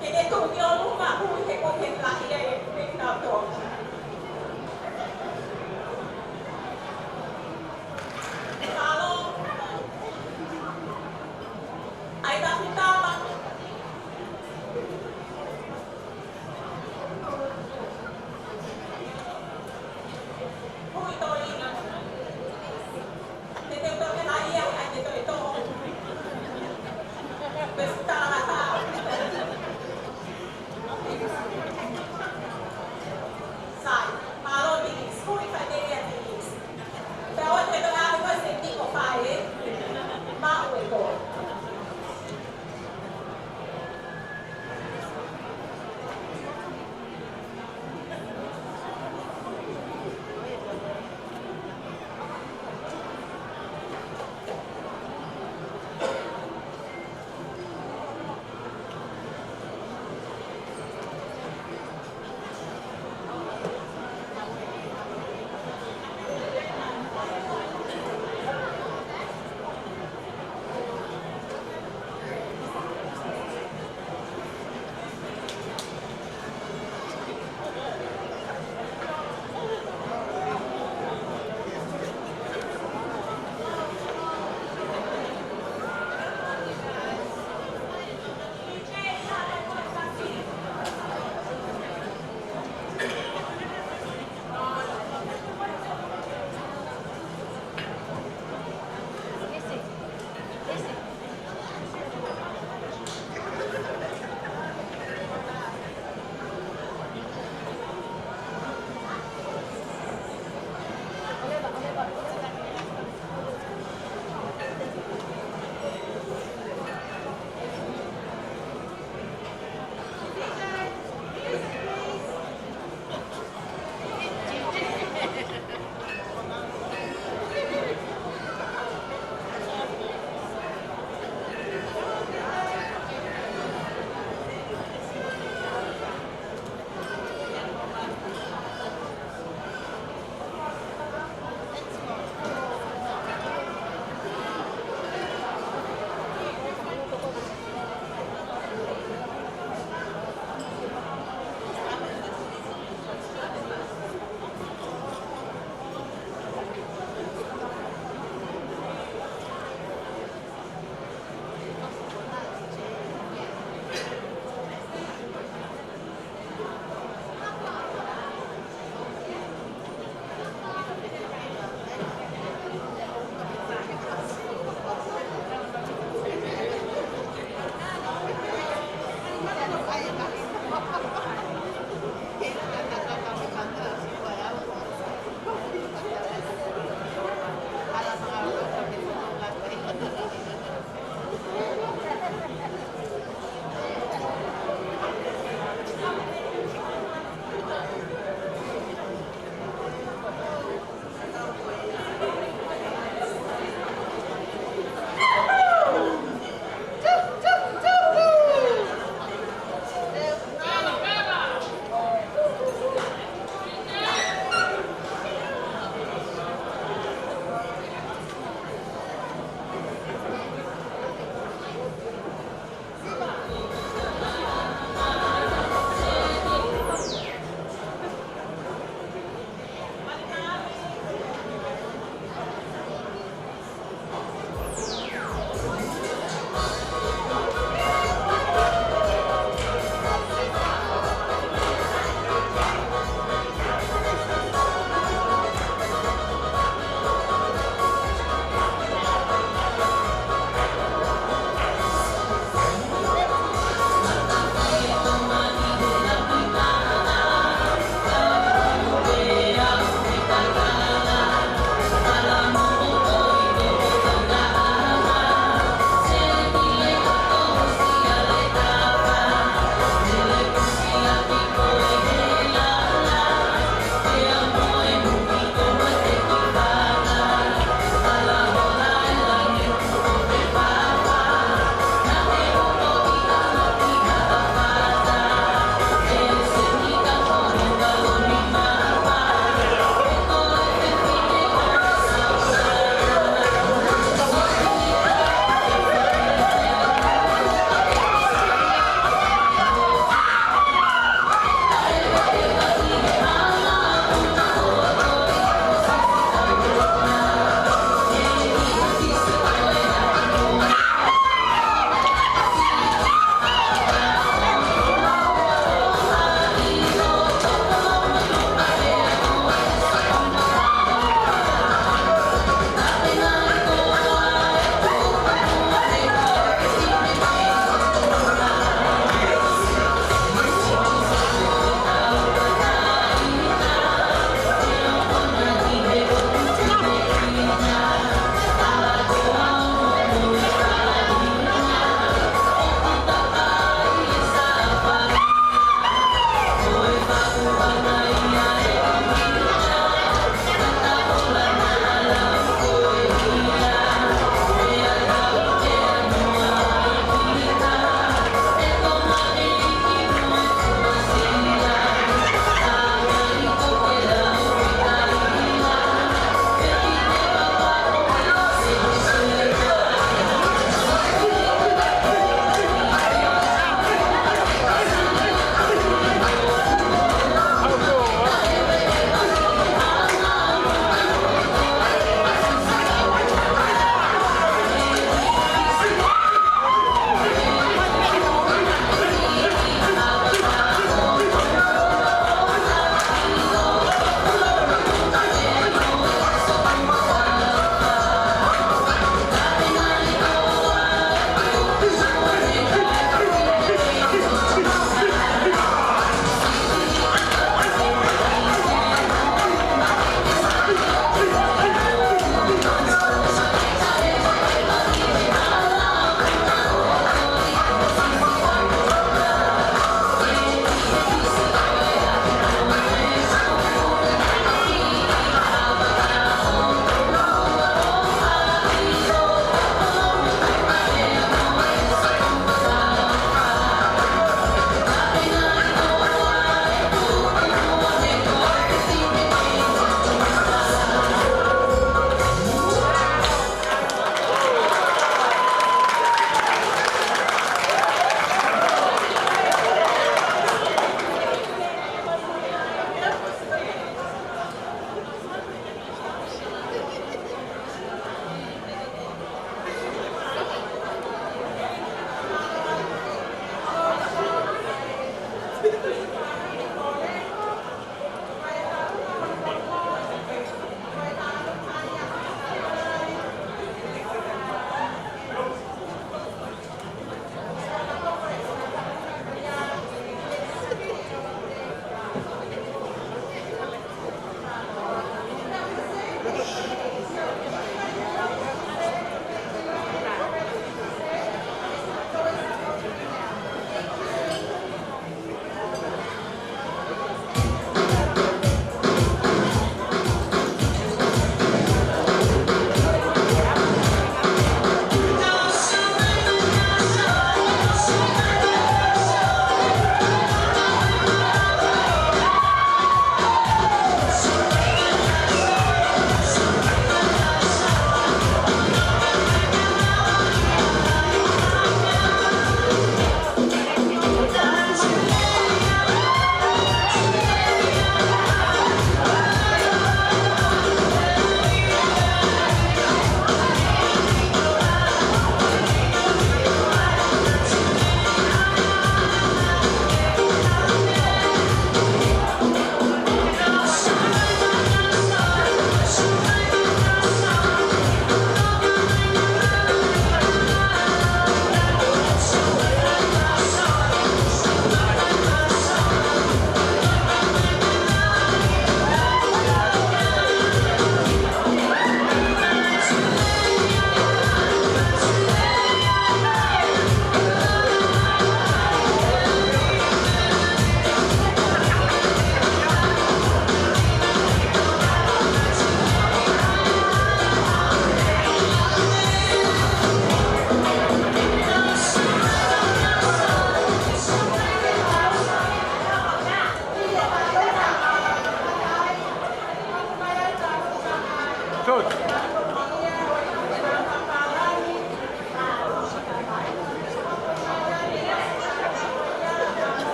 Ke ke tuʻu ki ʻolunga, hui he ko e lahi ʻa e pekina tō. Mālō. ʻAi tafitama. Hui Tolini. Te te toke mai ia, ʻai te toe tō. Pea futa la tau.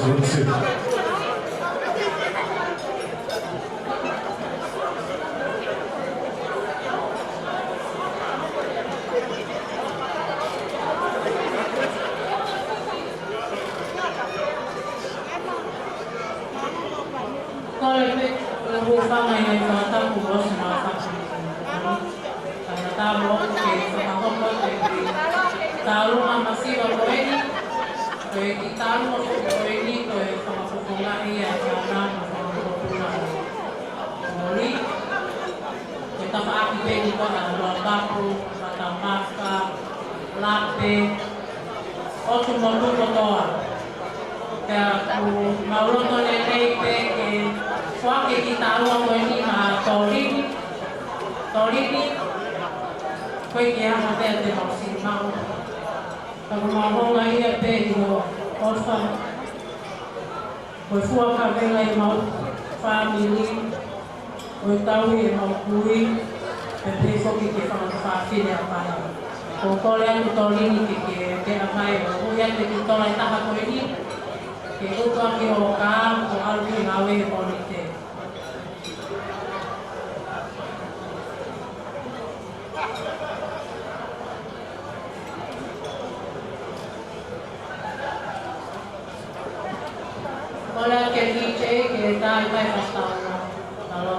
Kole pē, kole hūfanga ʻi he fakatapu ʻosi maʻa e fāmili. Kae ʻatā moʻoku ke fakahoko atu e kiʻi tālunga masiva ko eni, ko e kiʻi tālunga foki ko eni, ko e fakafofongaʻi ʻa e fānau mo e fanga mokopuna ʻo Tonga. Ko e tafaʻaki pē eni ko ē ʻa Loʻakapu, Matamaka, Lape, ʻOtu Motu kotoa. Pea ʻoku mau loto lelei pē ke foaki e kiʻi tālunga ko eni maʻa Tolini. Tolini, ko e kiʻi ʻaho pē te mau siʻi maʻu. Ka ʻoku mau houngaʻia pē ʻi hoʻo ʻofa mo e fua kaveinga ʻemau fāmili, mo e tauhi ʻemau kui, pea pehē foki ki he fanga tuofāfine ʻa Paea. ʻOku ou kole atu Tolini ke ke, ke ʻomai ʻo ui atu e kiʻi tola ʻe taha ko eni, ke utu ʻaki hoʻo kā, ʻo ʻalu ki he ngāue he Mōnite. Kole atu ki he D J ke tā e kiʻi fakatapu. Mālō.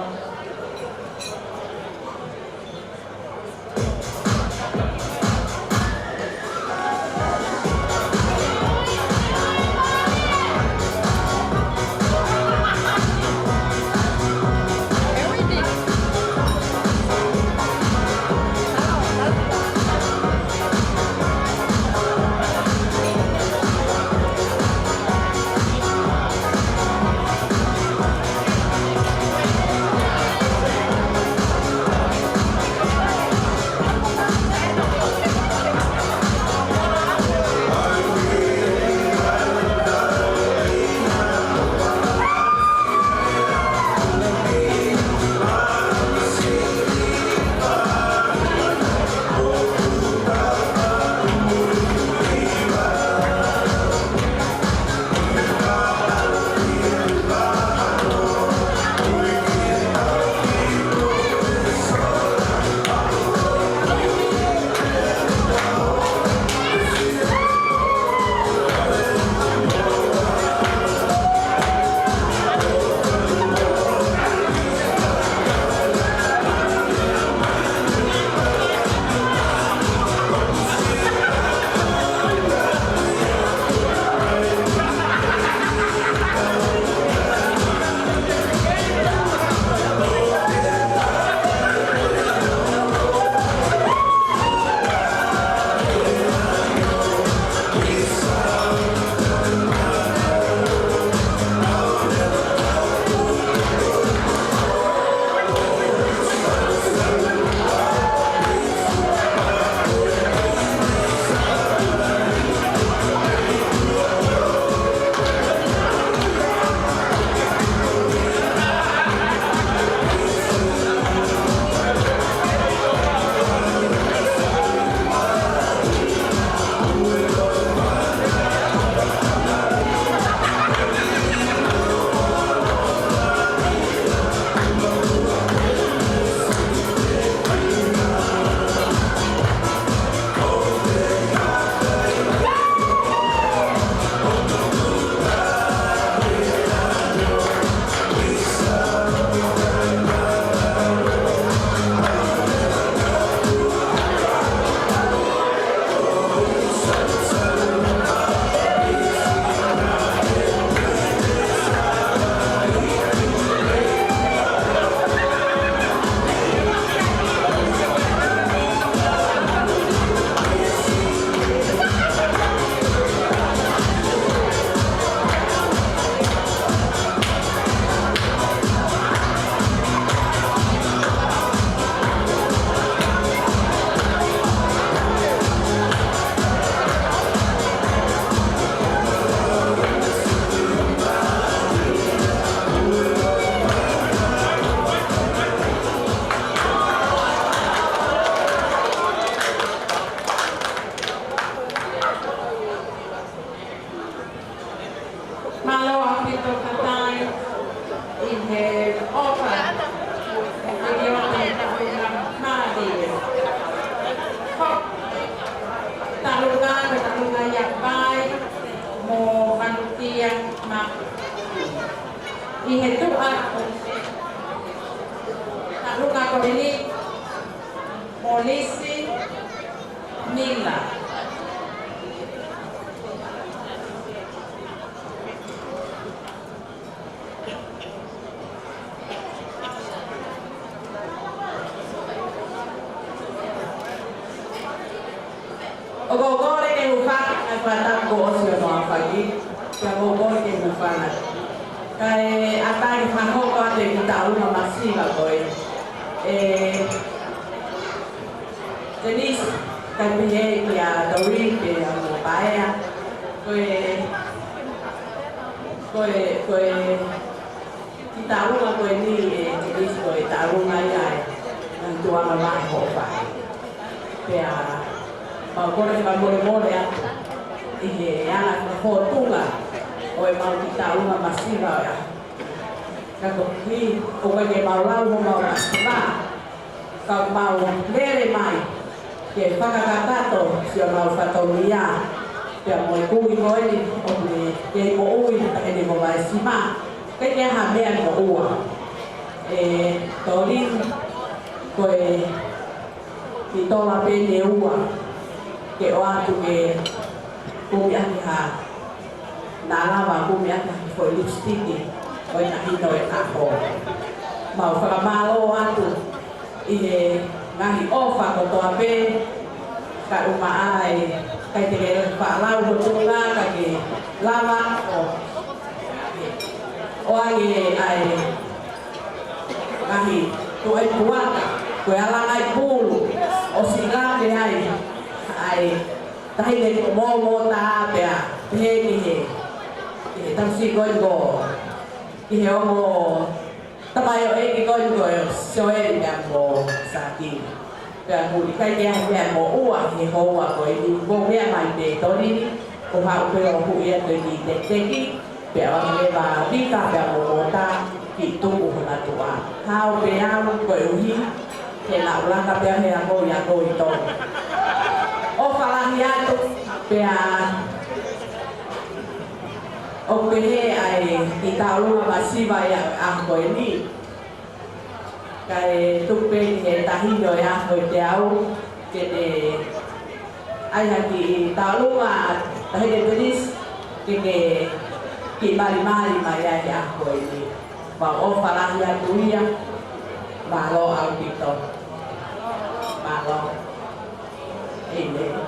ʻI he tuʻa, Taʻalunga ko eni, Molisi Mila. ʻOku ou kole ke u hūfanga he fakatapu kuo ʻosi hono aofaki, pea ʻoku ou kole ke u hūfanga. Kae ʻatā ke fakahoko atu e kiʻi taʻalunga masiva ko ē. ʻE Denise, kae pehē kia Doreen pea mo Paea. Ko e, ko e, ko e kiʻi taʻalunga ko eni, ʻe Denise, ko e taʻalunga ia ʻa e ngaahi tuʻunga maʻa hoʻo faʻē. Pea mau kole fakamolemole atu ʻi he anga fakafōtunga ʻo ʻemau kiʻi taʻalunga masiva ʻo e ʻaho. Ka ko e kiʻi, ʻoku ʻikai ke mau lau homau masiva, ka mau lele mai ke fakakakato siʻomau fatongia, pea mo e kui ko eni ʻoku ne kei moʻui he taʻahine ko Vaisima, ʻikai ke ʻi ai ha meʻa moʻua. ʻE Doreen, ko e kiʻi tola pē ʻe ua ke ʻoatu ke kumi ʻaki ha, naʻa lava kumi ʻaki ha foʻi lipstick ʻo e taʻahine ʻo e ʻaho. Mau fakamālō atu ʻi he ngaahi ʻofa kotoa pē, kae ʻumaʻā e, ʻikai te ke faʻa lau ho tuʻunga ka ke lava ʻo, ʻoange ʻa e ngaahi tuʻai puaka, ko e alangaʻi pulu, ʻo siʻi lave ai ʻa e taʻahine ko Momota pea pehē ki he, ki he tauhi ko ē ko, ki he ongo tamaioʻeiki ko ē ko Sioeli pea mo Saki. Pea ʻoku ʻikai ke ʻi ai ha meʻa moʻua he houa ko eni, ko e meʻa mai pē Doreen, ko e haʻu pē ʻo huʻi atu e kiʻi tekiteki, pea ʻoange leva Vika pea mo Mota ke tuku hona tuʻa. Haʻu pē au koeʻuhi ke nau laka pē au he ako ʻi ako ʻi Tonga. ʻOfa lahi atu, pea ʻoku pehē ʻa e kiʻi taʻalunga masiva ia ʻo e ʻaho ko eni. Kae tuku pē ki he taʻahine ʻo e ʻaho ko ē kiate au, ke ne ʻai ha kiʻi taʻalunga taʻahine Denise, ke ke kiʻi malimali mai ai he ʻaho ko eni. Mau ʻofa lahi atu ia, mālō ʻaupito. Mālō. ʻEmeni.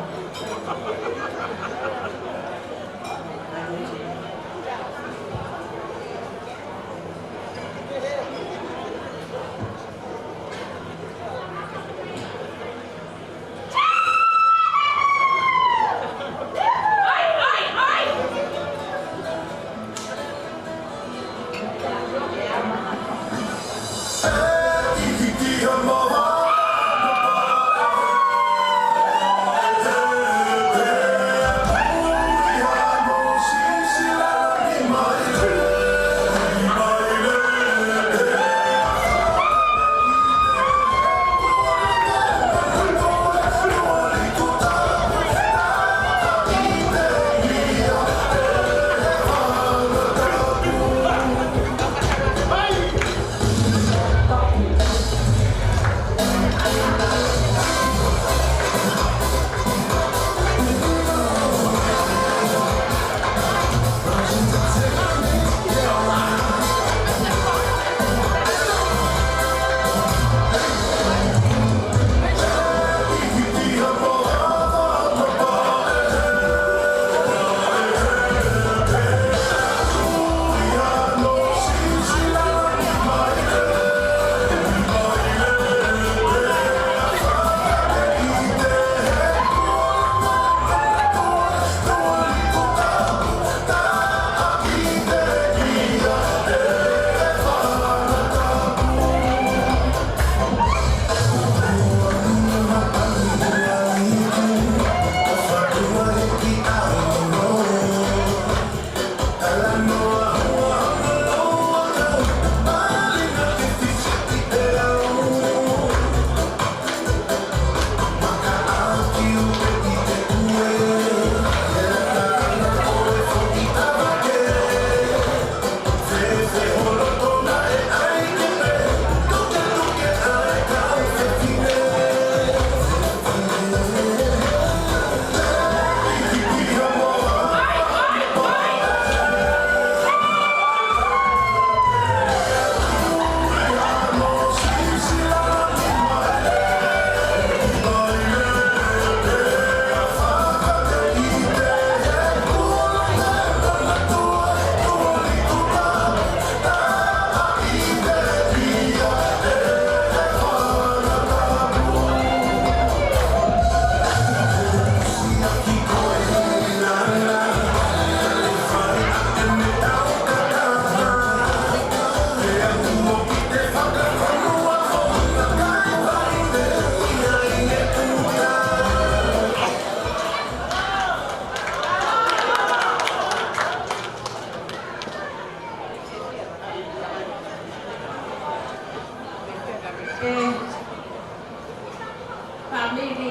Mili,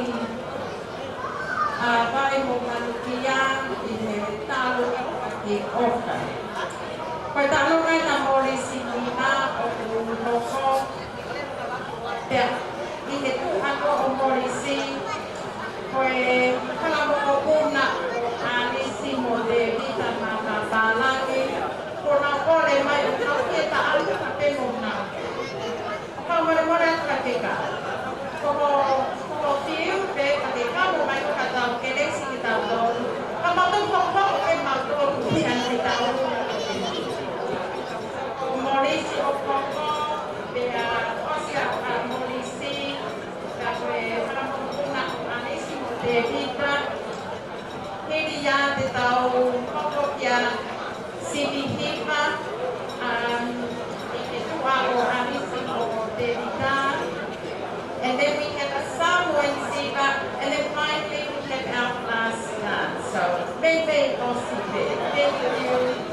ʻa, Vai mo Manukia ʻi he talu ʻaki ʻoka. Ko e talu ʻa e ta Molisi Mima ʻoku hoko. Pea, ʻi he tuʻu ʻa Molisi, ko e kau mokopuna ʻo ʻAlisi mo Tēvita Makapālangi, ko ʻena kole mai ʻo kau ki he taʻalu ka pē mo na. Kau molemole atu ka teka. Ko ko, ko ko fiu pē ka teka mo mai ko ka tau kelesi kitautolu. Ka mau tau ko ko ke mau tau ki ana kitautolu. Molisi ʻo ko ko, pea ʻosi ʻa Molisi, ka ko e kau mokopuna ʻo ʻAlisi mo Tēvita. Hili ia te tau hoko ki he sivi hiva, um, ʻi he tuʻa ʻo ʻAlisi mo Tēvita. And then we have a Samoan siva, and then finally we have our last dance. So, meimei ʻosi pē. Thank you.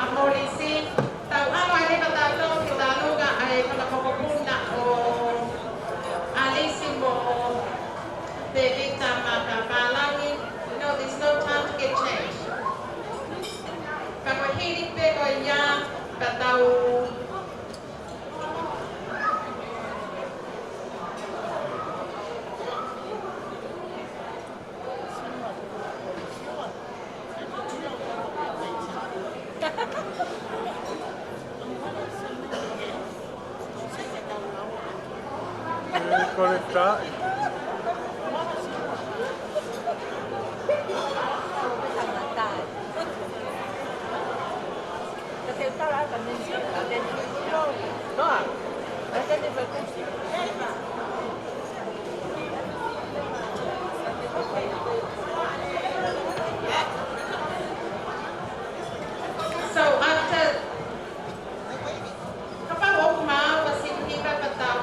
ʻA Molisi, tau ʻalu ai leva tautolu ki he taʻalu ʻa e kau mokopuna ʻo ʻAlisi mo Tēvita Makapālangi. No, there's no time to get changed. Ka ko e hili pē ko ia, ka tau So after, kapau ʻoku maau ʻa e sivi hiva ka tau,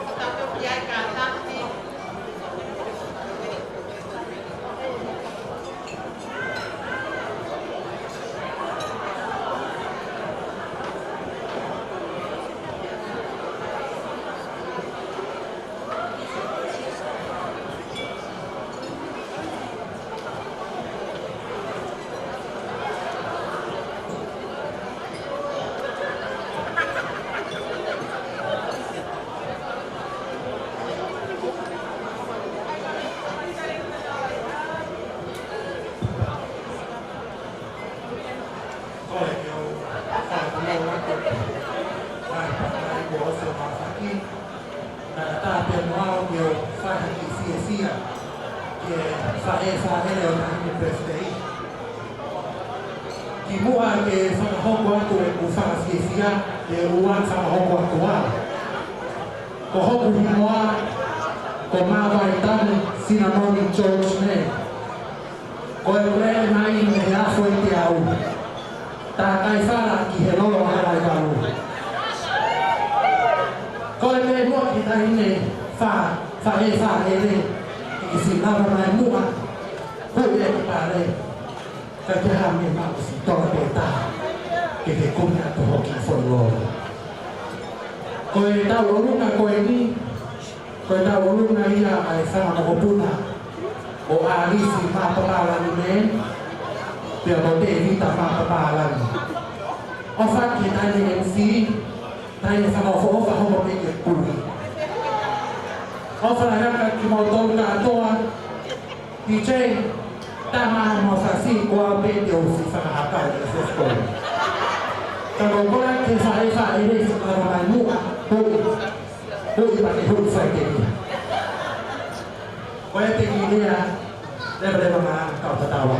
ka tau toki ai ka tati. Ko e ke o fai ko mo wako. Fai pa fai ko o se ma faki. Naʻa ta pē mo au ke o fai ha kiʻi fiefia ke fai e fai e leo na ni pēfitei. Kimuʻa ke fakahoko atu ʻeku fakafiefia, te u fakahoko atu ā. Ko hoku hingoa, ko Māvaitanu Sinamoni George May. Ko e pule mai mei he afo ʻi te au. Takai fala ki he lolo ʻa Halaivalu. Ko e meʻa muʻa ki tahi ne fa, fa e fa e le. ʻIsi lava mai muʻa. Hui e ki pale. Ka ke ha meʻa maʻu si tola pē taha. Ke ke kumi atu hoki fo lolo. Ko e tauʻolunga ko eni. Ko e tauʻolunga ia ʻa e fanga mokopuna ʻo ʻAlisi Makapālangi May, pea mo Tēvita Makapālangi. ʻOfa ki he taʻahine M C, taʻahine fakaʻofoʻofa homo pē ke puli. ʻOfa lahi atu kiate kimoutolu kātoa, D J, tama mo fasi ko au pē te u si fakahakai e fefo. Ka ko kola ke fai fai e fai mai muʻa, puli. Hui pake hui fai ke ia. Ko e tekinia, leveleva mā kau tatau.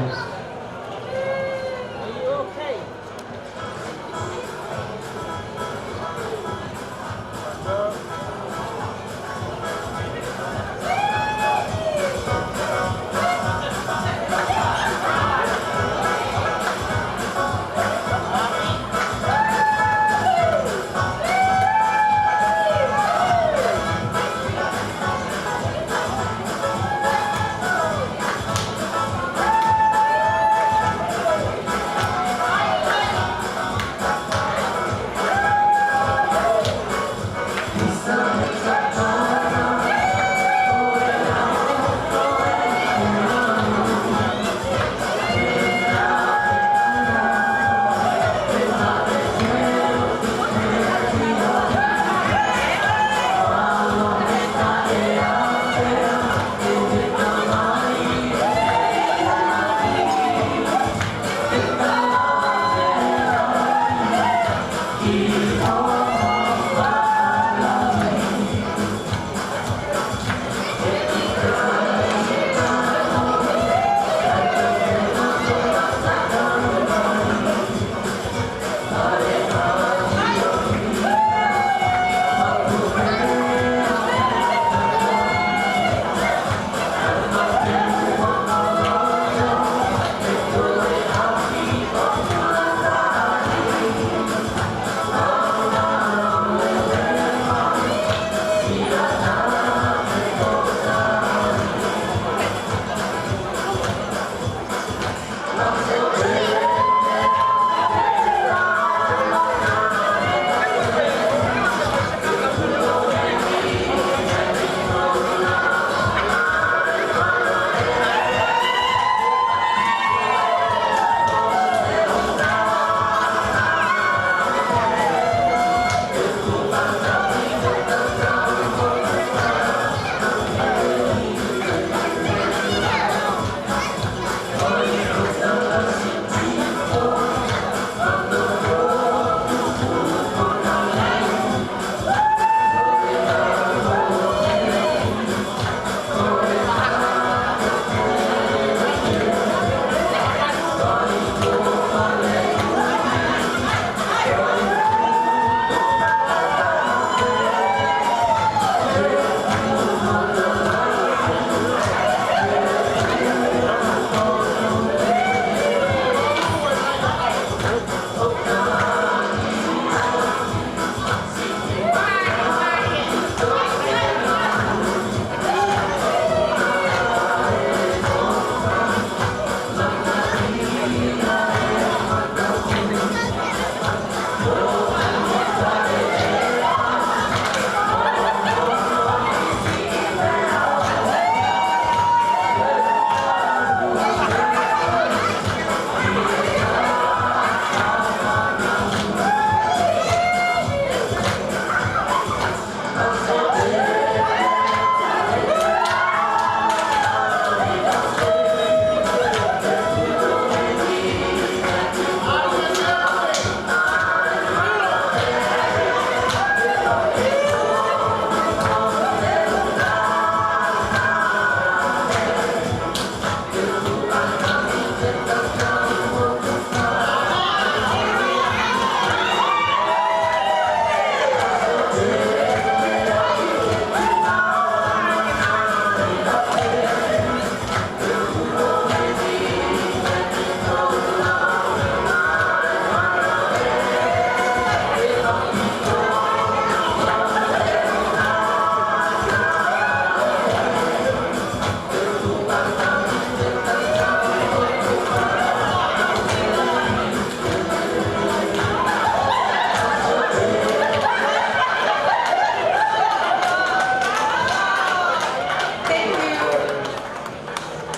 Thank you,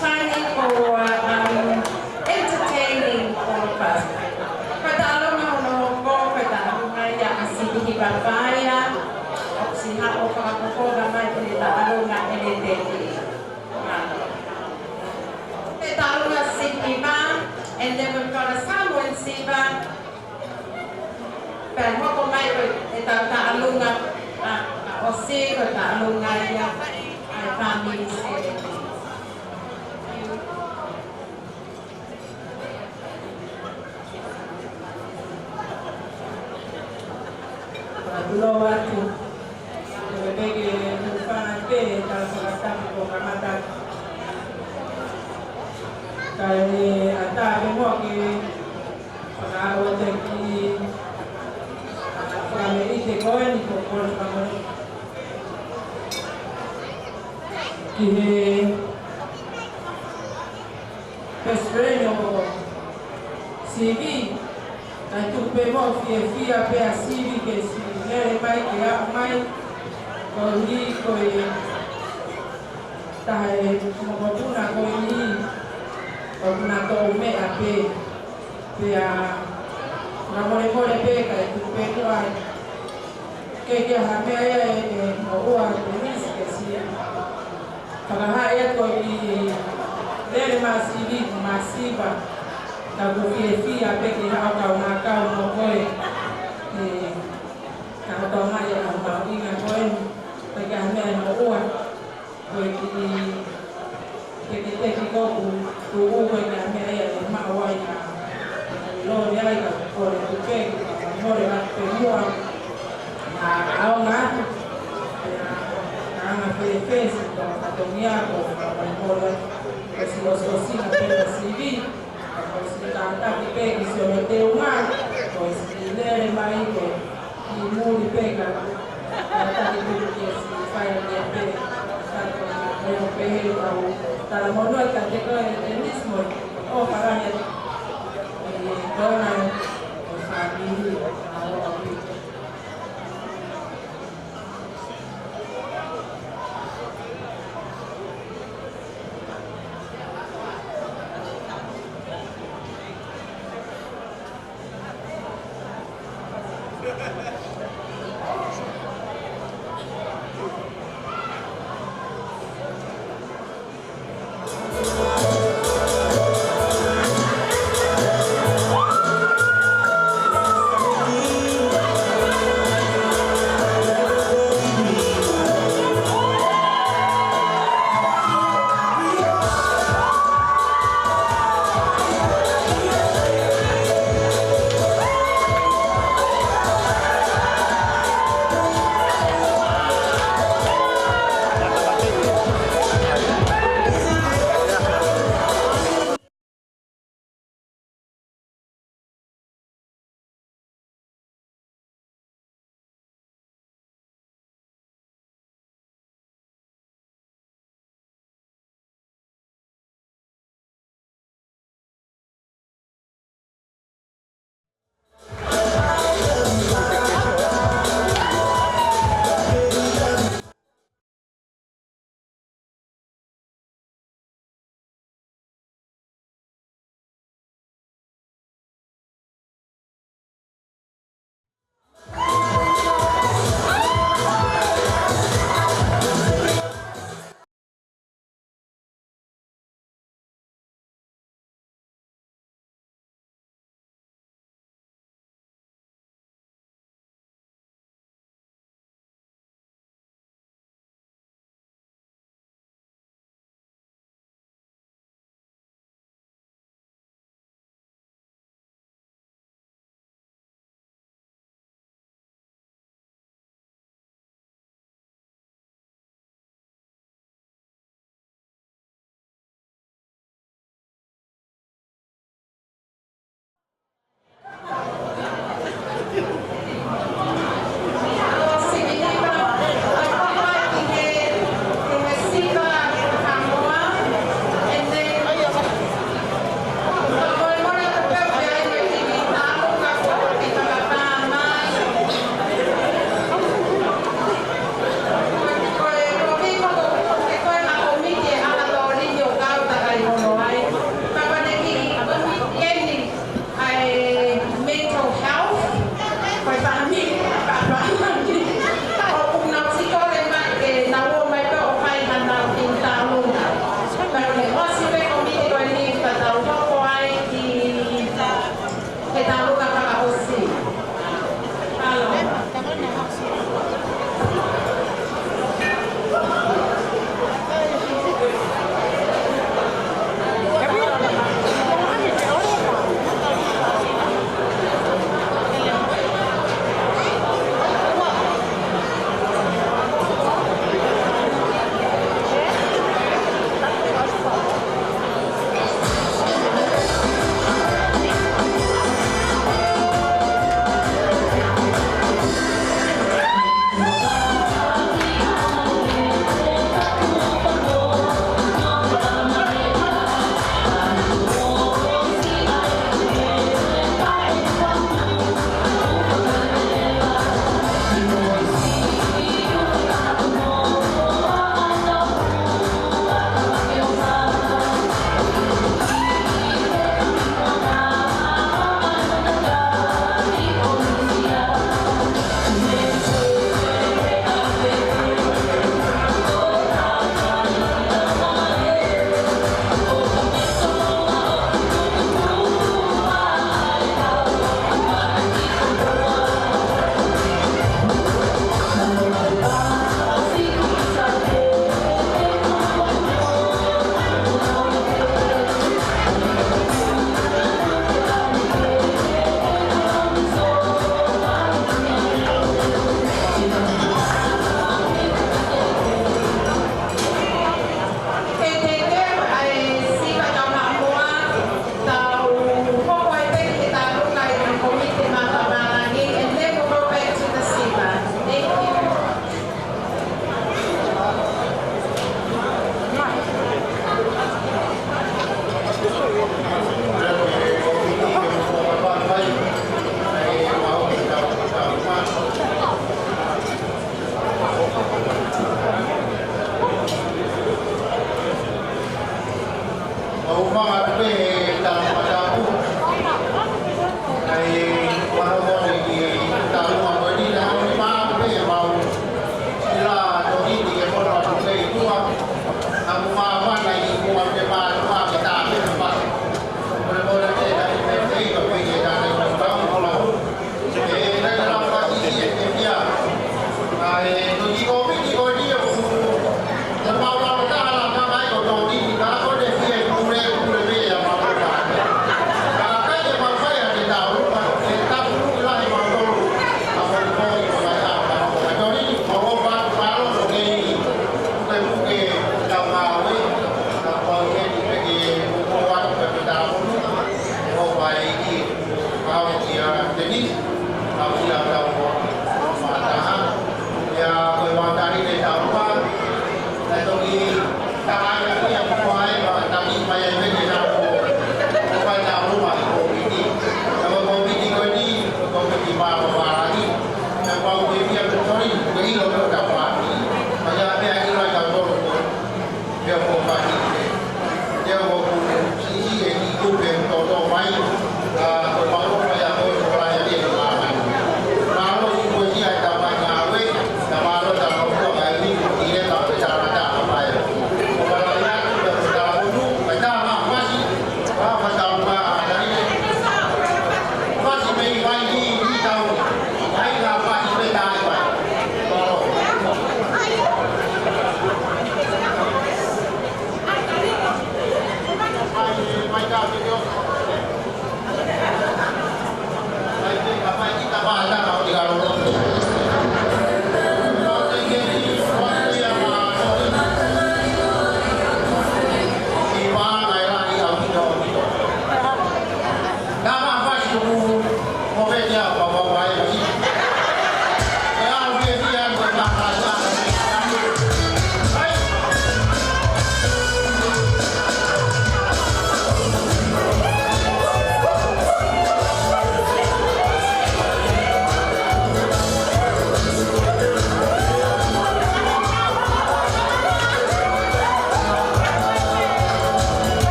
Tani, for, um, entertaining all of us. Ko e taʻalonga hono hoko, ko e taʻalonga ia ʻa Sipi Hiva Paea, ʻoku siʻi haʻu ʻo fakafofonga mai ʻene taʻalonga ʻene teʻi. Ko e taʻalonga Sipi Hiva, and then we've got a Samoan Siva. Pea hoko mai ko e taʻalonga ʻa, ʻa ʻOsi. Ko e taʻu nai ia ʻa e fāmili Sele. Fakatulou atu. Ko e peke hūfanga ke tala fakatapu ko kamata. Kae ʻatā pē muʻa ke fakaaʻu atu e kiʻi fakameʻite ko eni ko Paul Family. Ki he First Lady ʻo Sivi, kae tuku pē muʻa ʻoku fiefia pē ʻa Sivi ke sivi lele mai ke aʻu mai. Koeʻuhi ko e taha e mokopuna ko eni, ʻoku na toʻu meʻa pē. Pea fakamolemole pē kae tuku pē muʻa ke ʻikai ke ʻi ai ha meʻa ia ʻe, ʻe moʻua Denise ke sivi. Fakahā ia ko e kiʻi lele mai Sivi, masiva. Ka ʻoku fiefia pē ke haʻu kau na kau mo koe. ʻE, ka ʻoku tau mai ia ka mahuʻinga ko eni. ʻIkai ke ʻi ai ha meʻa ʻe moʻua. Ko e kiʻi teketeke ko ʻoku tuʻu ko e kiʻi meʻa ia ʻe maʻu ai ha lole ai ka ko e tupe ki ka mole atu pē muʻa. Naʻa ʻaonga atu. Naʻa anga fēfē siʻi tau fatongia ko ka mole atu. Ko siʻi ʻosiʻosinga pē ʻa Sivi. Ko siʻi kātaki pē ki siʻono teunga. Ko siʻi lele mai ko ʻi muli pē ka, ka taki tuku ke siʻi fai ke pē, ka ko e pehē ʻoku tau talamonū atu kiate koe Denise mo e ʻofa lahi atu. ʻE, ko ena ʻo fāmili ʻo ʻalu ʻaupito.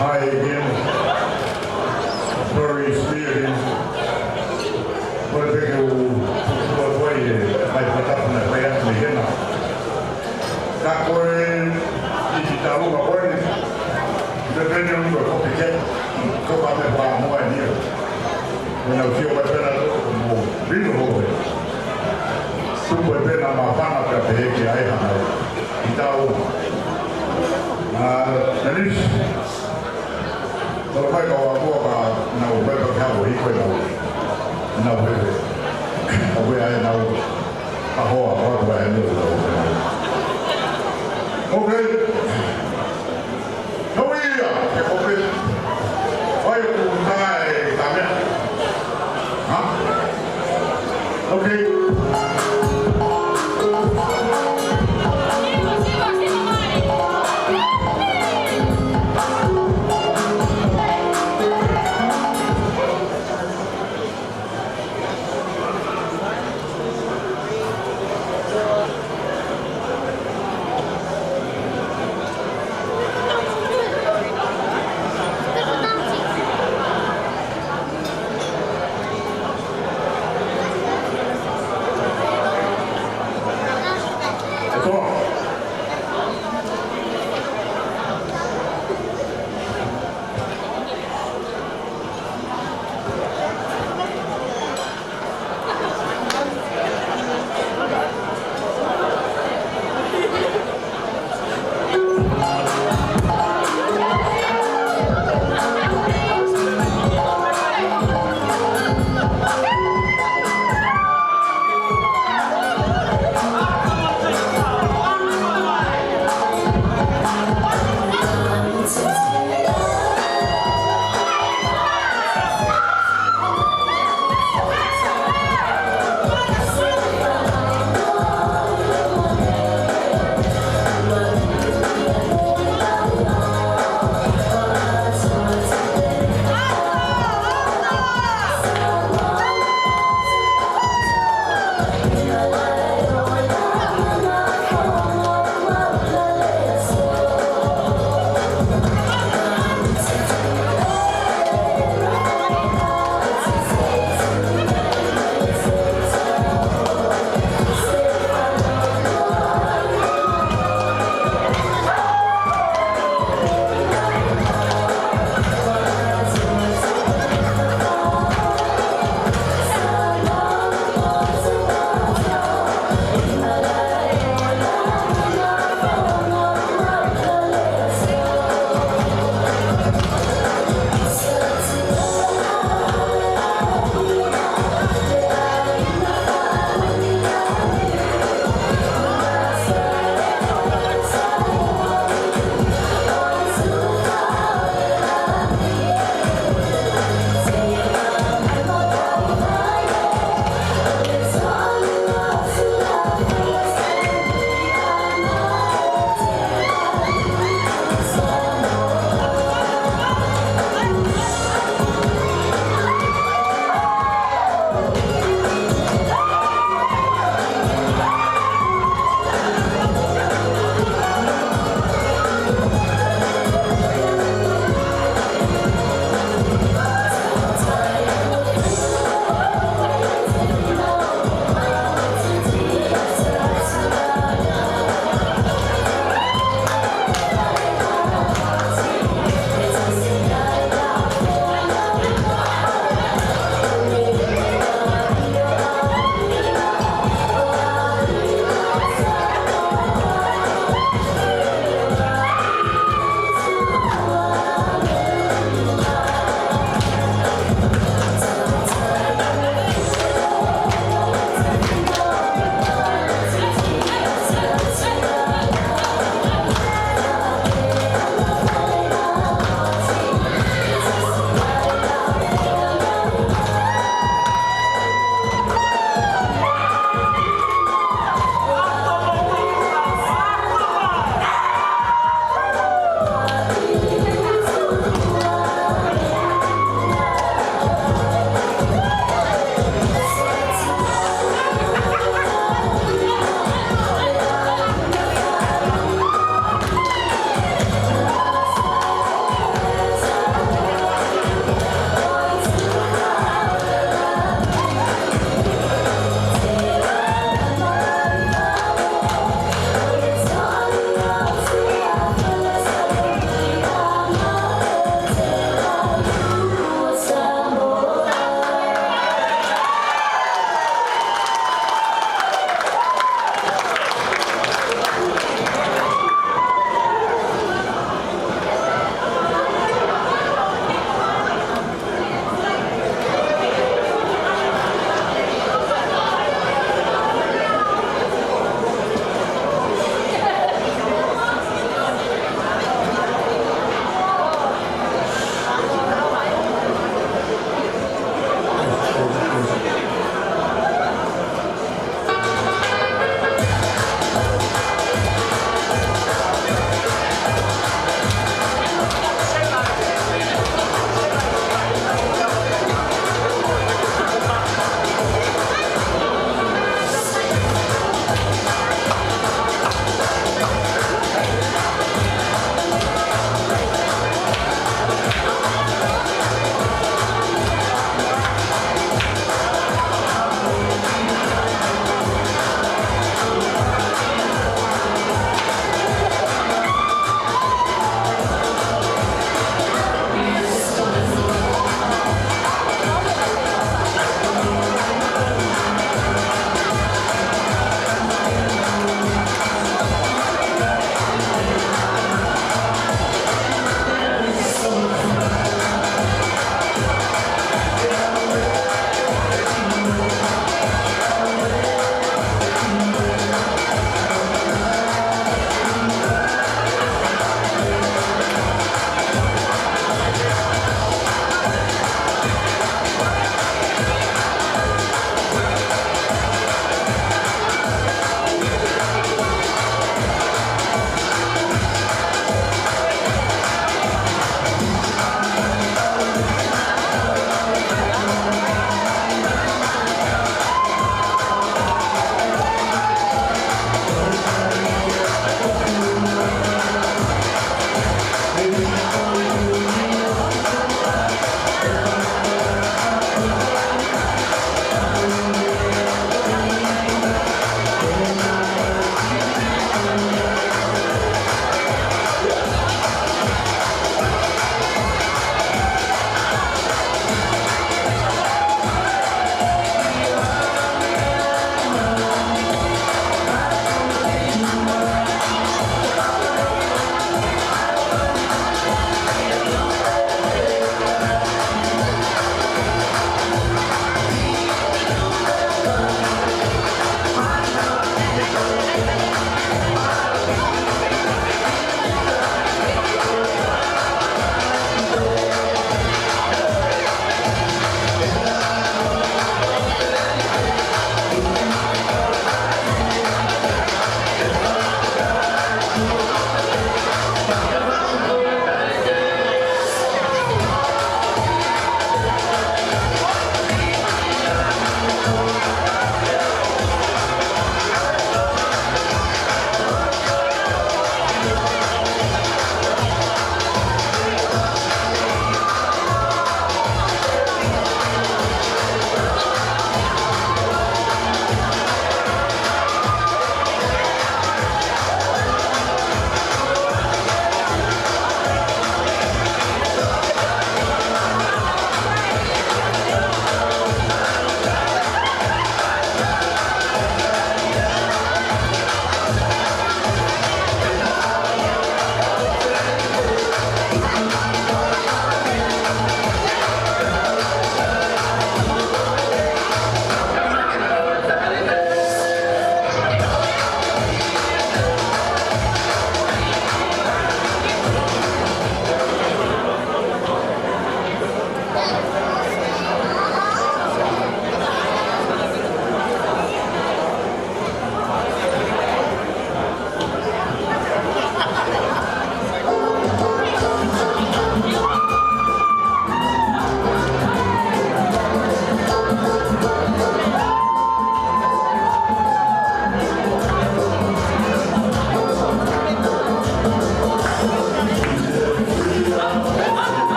Hi again. Sorry, it's me again. Ko e peke u, ko e, ko e, mai fakatapu na fai atu mei hena. Ka ko e, i ki talu ka ko e, me pene un ko e kopi ke, ko ka me pa mo ai ni. Mena u sio ko e pena mo, vino ho e. Tupu e pena ma fana pea pehē ki ai hana e. I tau. Na, na lis. Tau mai ka wa mua ka na u mai pa ka wa i ko e na u. Na u hehe. Ka we ai na u. Ka hoa, hoa ka e na u. Okay. Nau ia, e kope. Vai o kuta e kamea. Ha? Okay.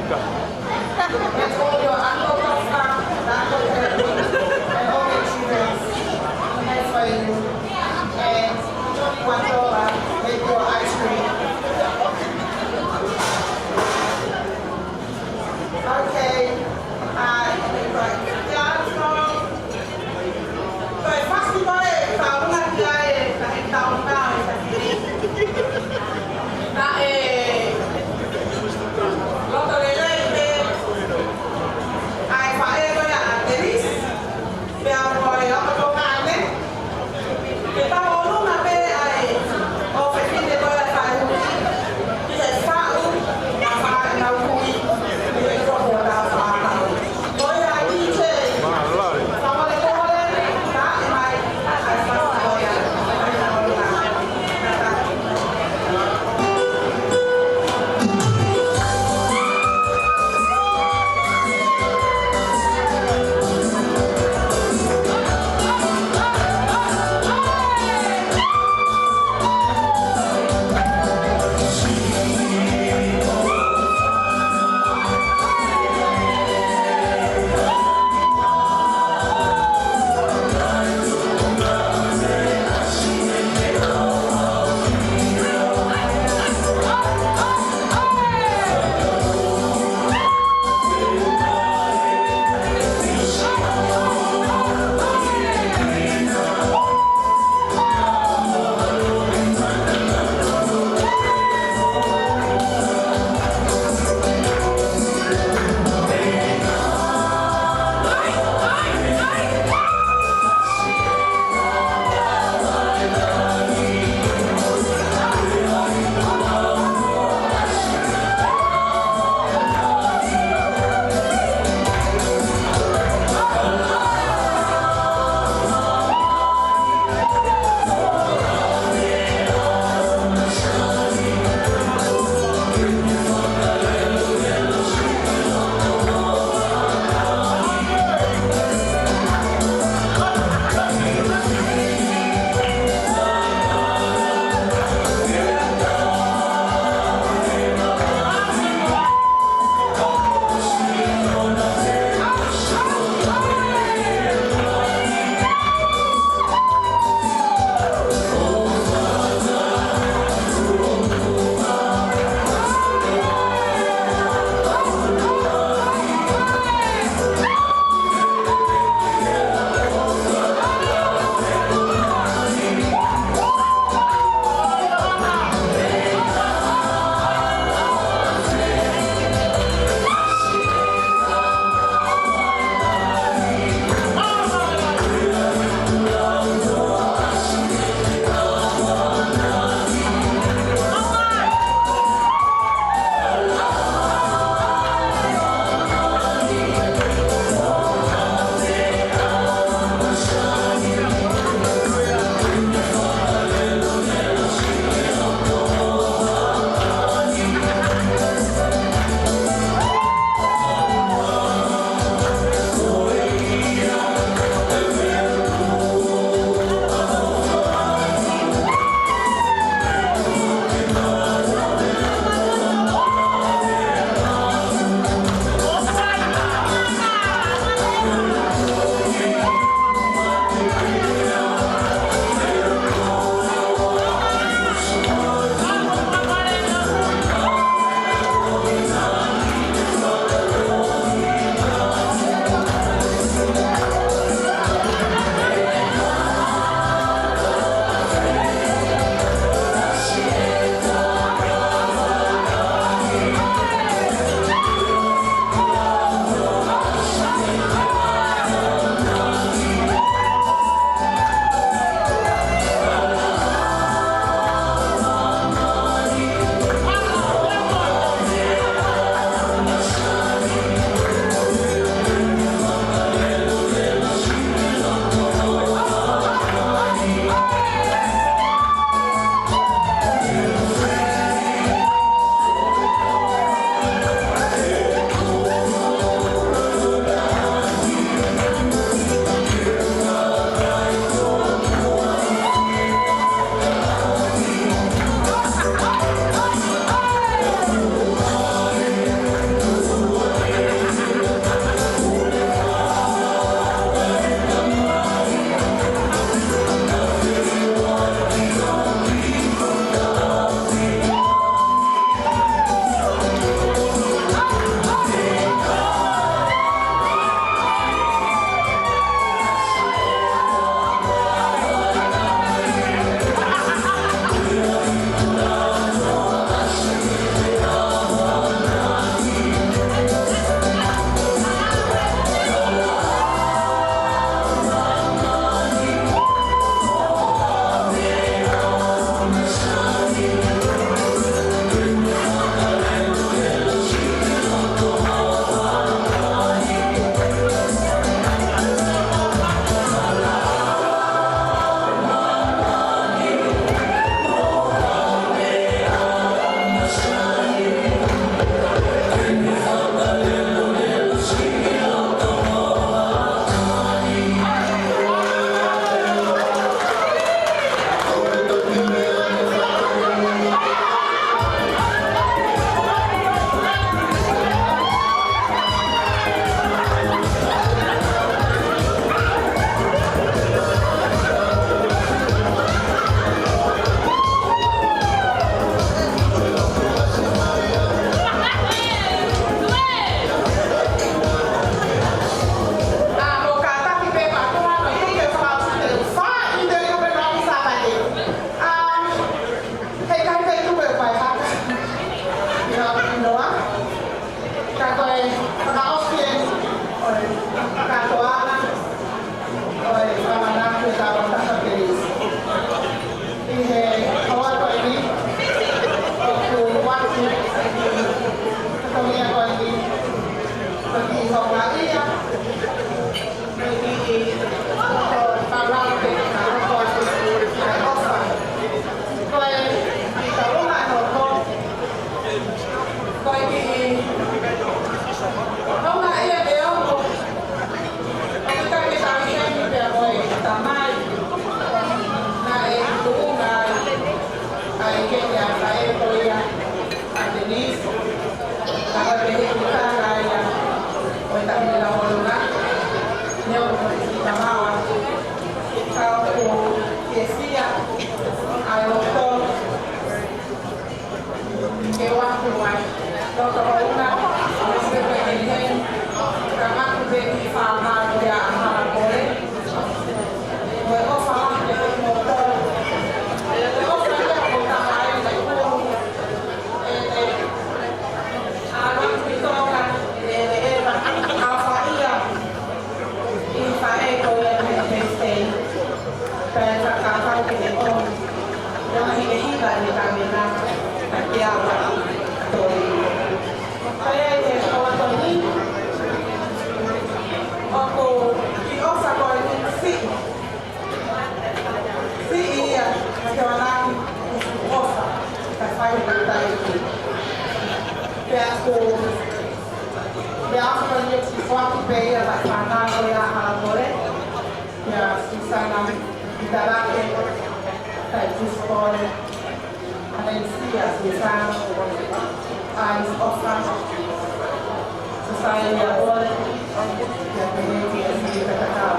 That's all your uncle stuff, uncle, and all the children. That's for you. And Johnny Watoa, make your ice cream. Okay. Uh, right. Yeah, so, so, first of all, eh, taonga ki ai, eh, ka he taonga, eh, ka he, ka he, loto lelei, eh, Pea ʻi he ʻaho ni, ʻoku ʻi ʻofa ko eni siʻi. Siʻi ia, ʻa e ʻamanaki ʻoku ʻofa, kae fai he kakai. Pea ko, pea ʻofa ko eni ʻoku foaki pē ia ʻa e fānau ko ia ʻa Halamole. Pea Susana Italake, kae Tusipole. Anaisia Susana, ʻa e ʻofa, Susana ia ʻole, ia Peneti ia Sili Katakau.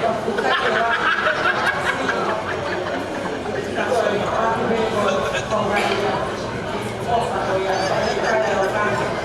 Ia Kukatea, ia Kukatea, ʻofa ko ia, ʻofa ko ia, ʻofa ko ia.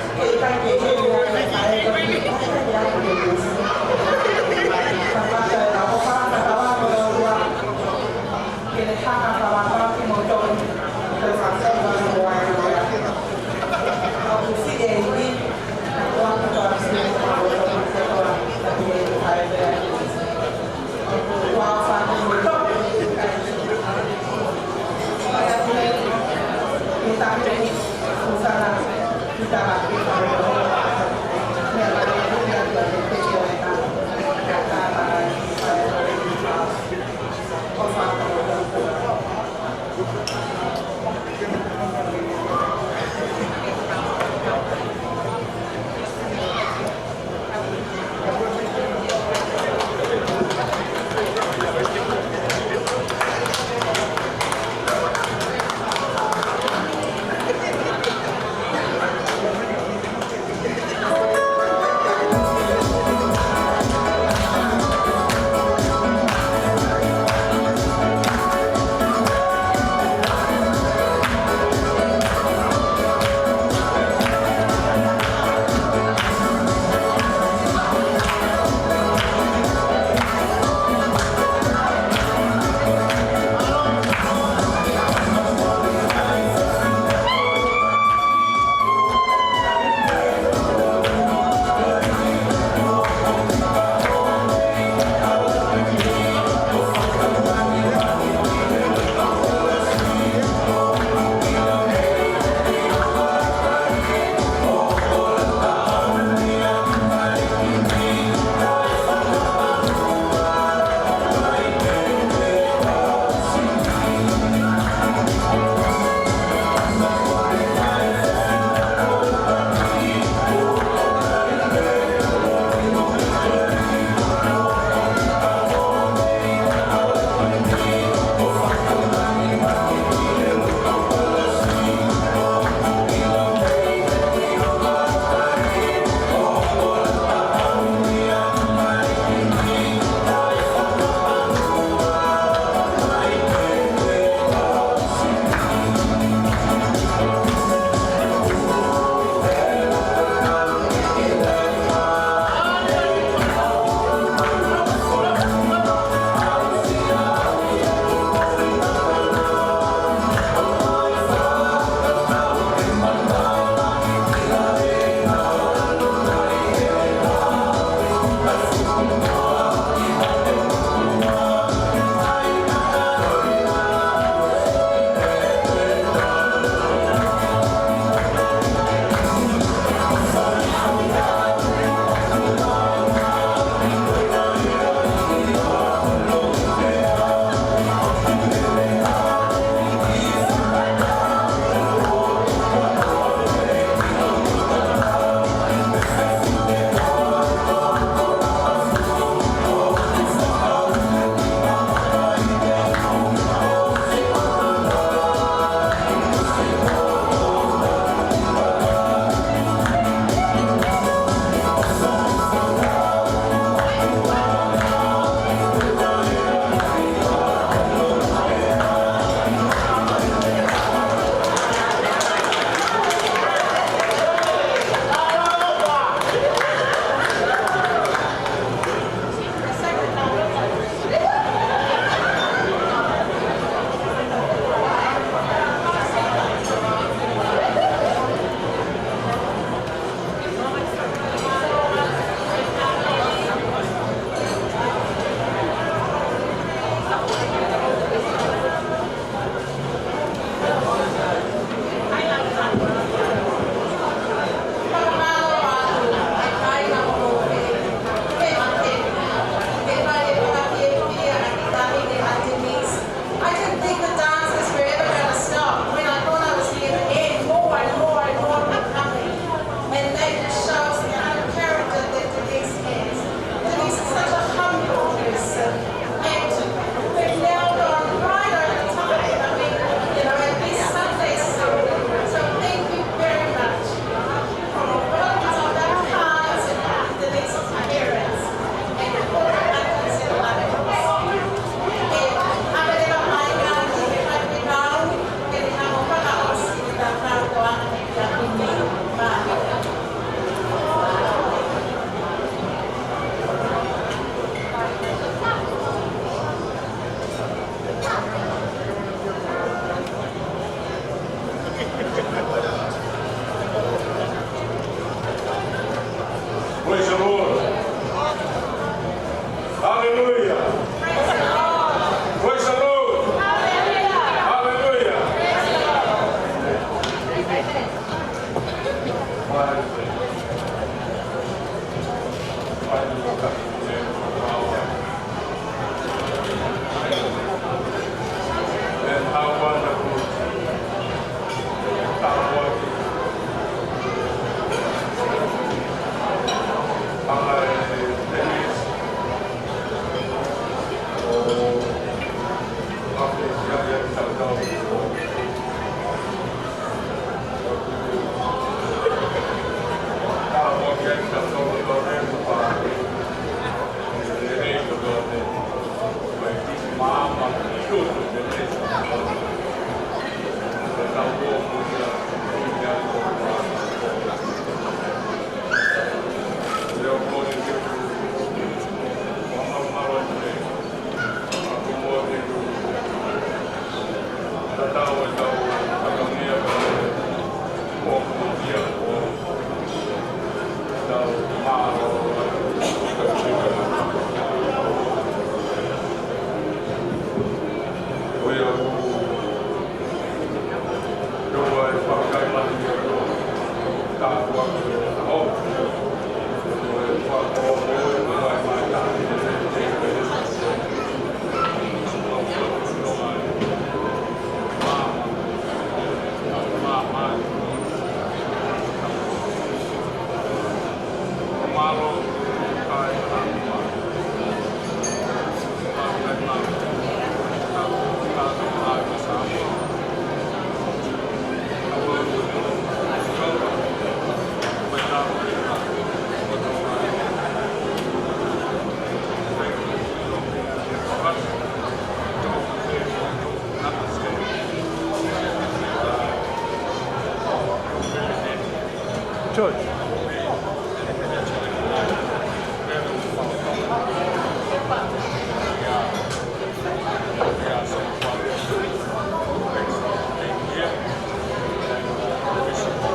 George.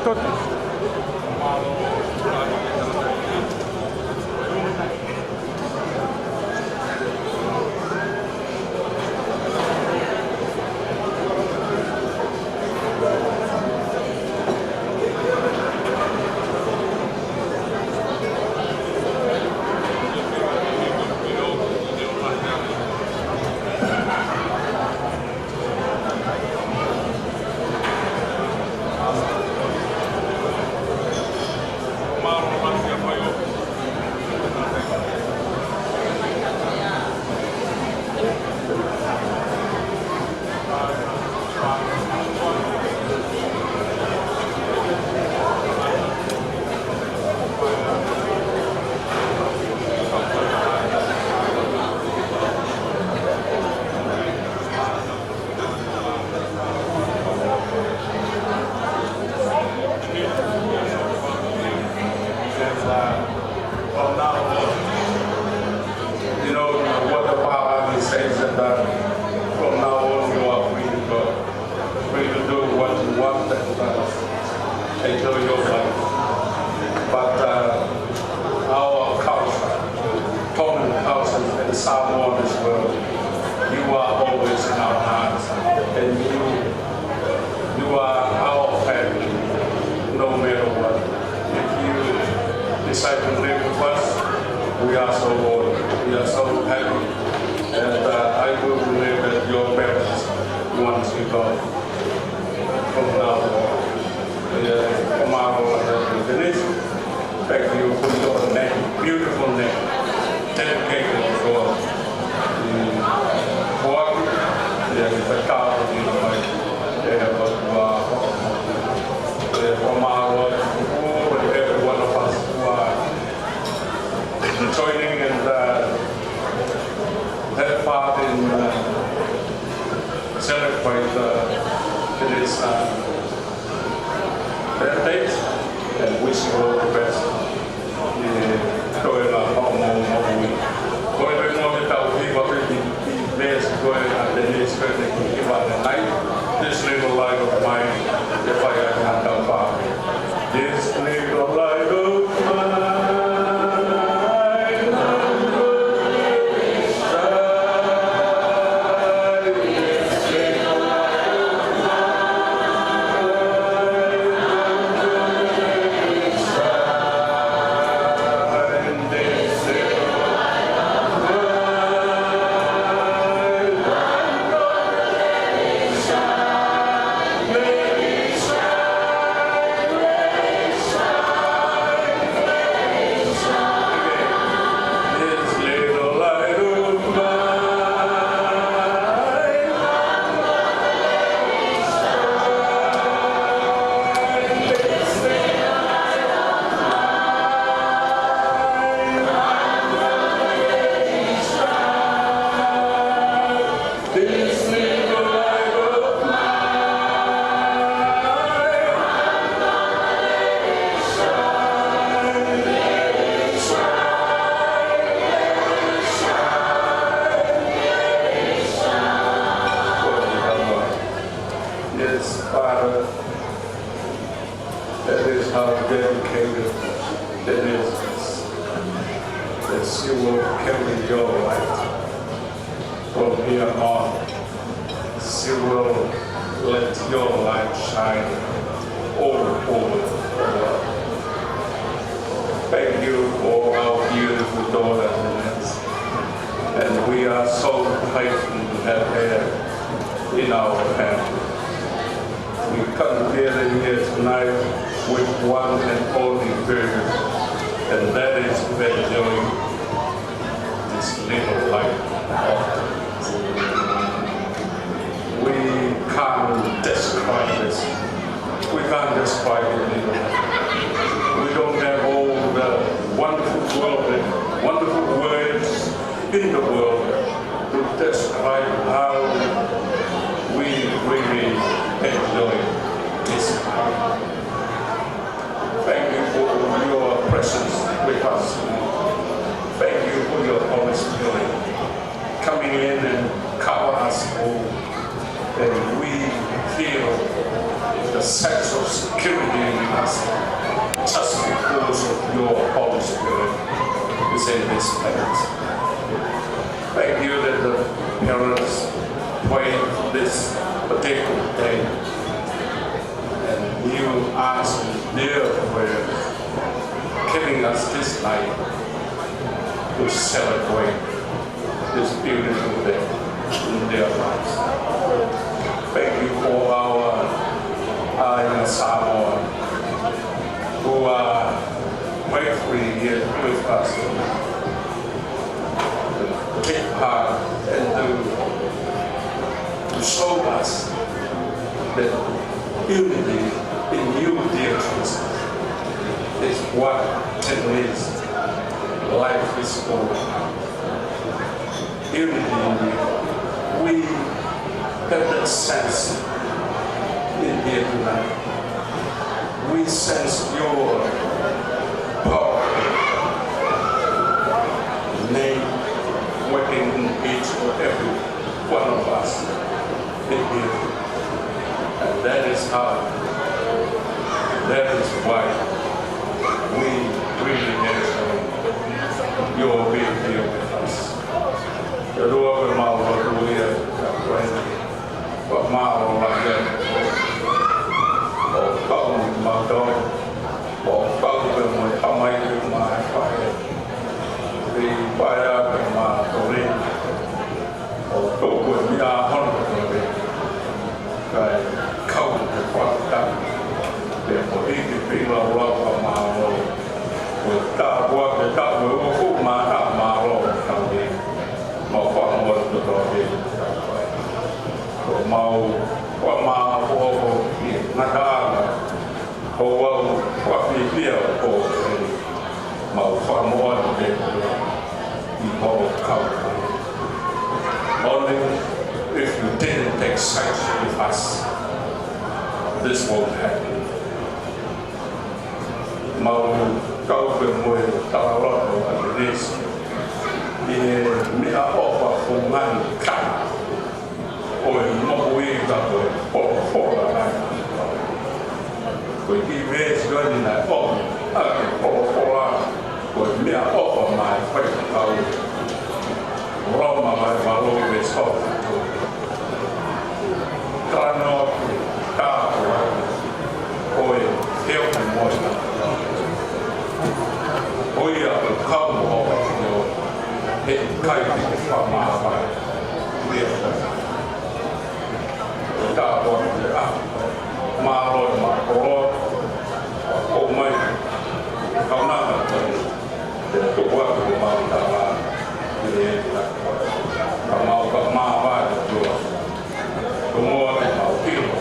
Tote. You know, what the Bible says that, uh, from now on you are free to go, free to do what you want and, uh, enjoy your life. But, uh, our culture, Tongan culture and Samoan as well, you are always in our hearts. And you, you are our family, no matter what. If you decide to live with us, we are so honored. We are so happy. And, uh, I do believe that your parents want you go from now on. Yeah, from our, uh, Denise. Thank you for your name, beautiful name, dedicated for, mm, for, yeah, the town, you know, like, yeah, but, uh, yeah, from our, uh, and every one of us who are joining and, uh, have part in, uh, celebrate, uh, this, uh, birthdays and wish you all the best. ʻI he toenga hoʻomou moʻui. Ko e pē mo e tau hiva pē ki, ki Mesi ko e ʻa Denise pē ki hiva ʻanenai. This little light of mine, ʻe fai ai ha tau pā. This little light of mine. Father, that is how dedicated it is that you will carry your light from here on. You will let your light shine all over the world. Thank you for our beautiful daughter, Nancy. And we are so grateful to have her in our family. We come together here tonight with one and only purpose, and that is to enjoy this little life. We can't describe this. We can't describe it, little. We don't have all the wonderful world, wonderful words in the world to describe how we really enjoy this time. Thank you for your presence with us. Thank you for your Holy Spirit coming in and cover us all. And we feel the sense of security in us just because of your Holy Spirit is in this place. Thank you that the parents prayed this particular day, and you answered their prayers, giving us this night to celebrate this beautiful day in their lives. Thank you for our, uh, in Samoa, who are gratefully here with us to take part and to, to show us that unity in you, dear Jesus, is what it is. Life is all about unity in you. We have that sense in here tonight. We sense your power, name working in each and every one of us in here. And that is how, that is why we really enjoy your being here with us. Te lua ke mau lotu ia, ka koe. Ko mau la ke. ʻO kau mau tau. ʻO kau ke mo e tamai ke mau e faʻē. Ke faʻē ke mau tole. ʻO tuku e meʻa hono tole. Kae kau ke fakatau. Ke mo hiki pila ua ka mau. Ko e tāpuaki ke tau e uku mā ka mau tau ni. Mau whakamoe to tau ni. Ko mau, ko mau ko ko i ngataʻanga. Ko au, ko a pipia ko e mau whakamoe to te i mau kau. Only if you didn't take sides with us, this won't happen. Mau kau pē mo e talaloto a te resi. ʻI he meʻa ʻofa fungani ka. ʻO e moʻui ka ko e folofola ai. Ko e kiʻi veesi ko eni naʻe ʻomi ʻaki e folofola ko e meʻa ʻofa maʻa e faifekau. Loma vahe valu veesi hongofulu. Talanoa ki he tāpuaki ko e feohi mo e. ʻO ia ʻoku kau mo ʻofa ʻio, he ʻikai te ke fakamāvae. Ia. Tāpuaki ke a. Mālō e makolo. ʻO mai. Kaunanga. Te tuku atu ko mau tala. Ia. Ka mau ka māvae tua. Ko mau ke mau ʻilo.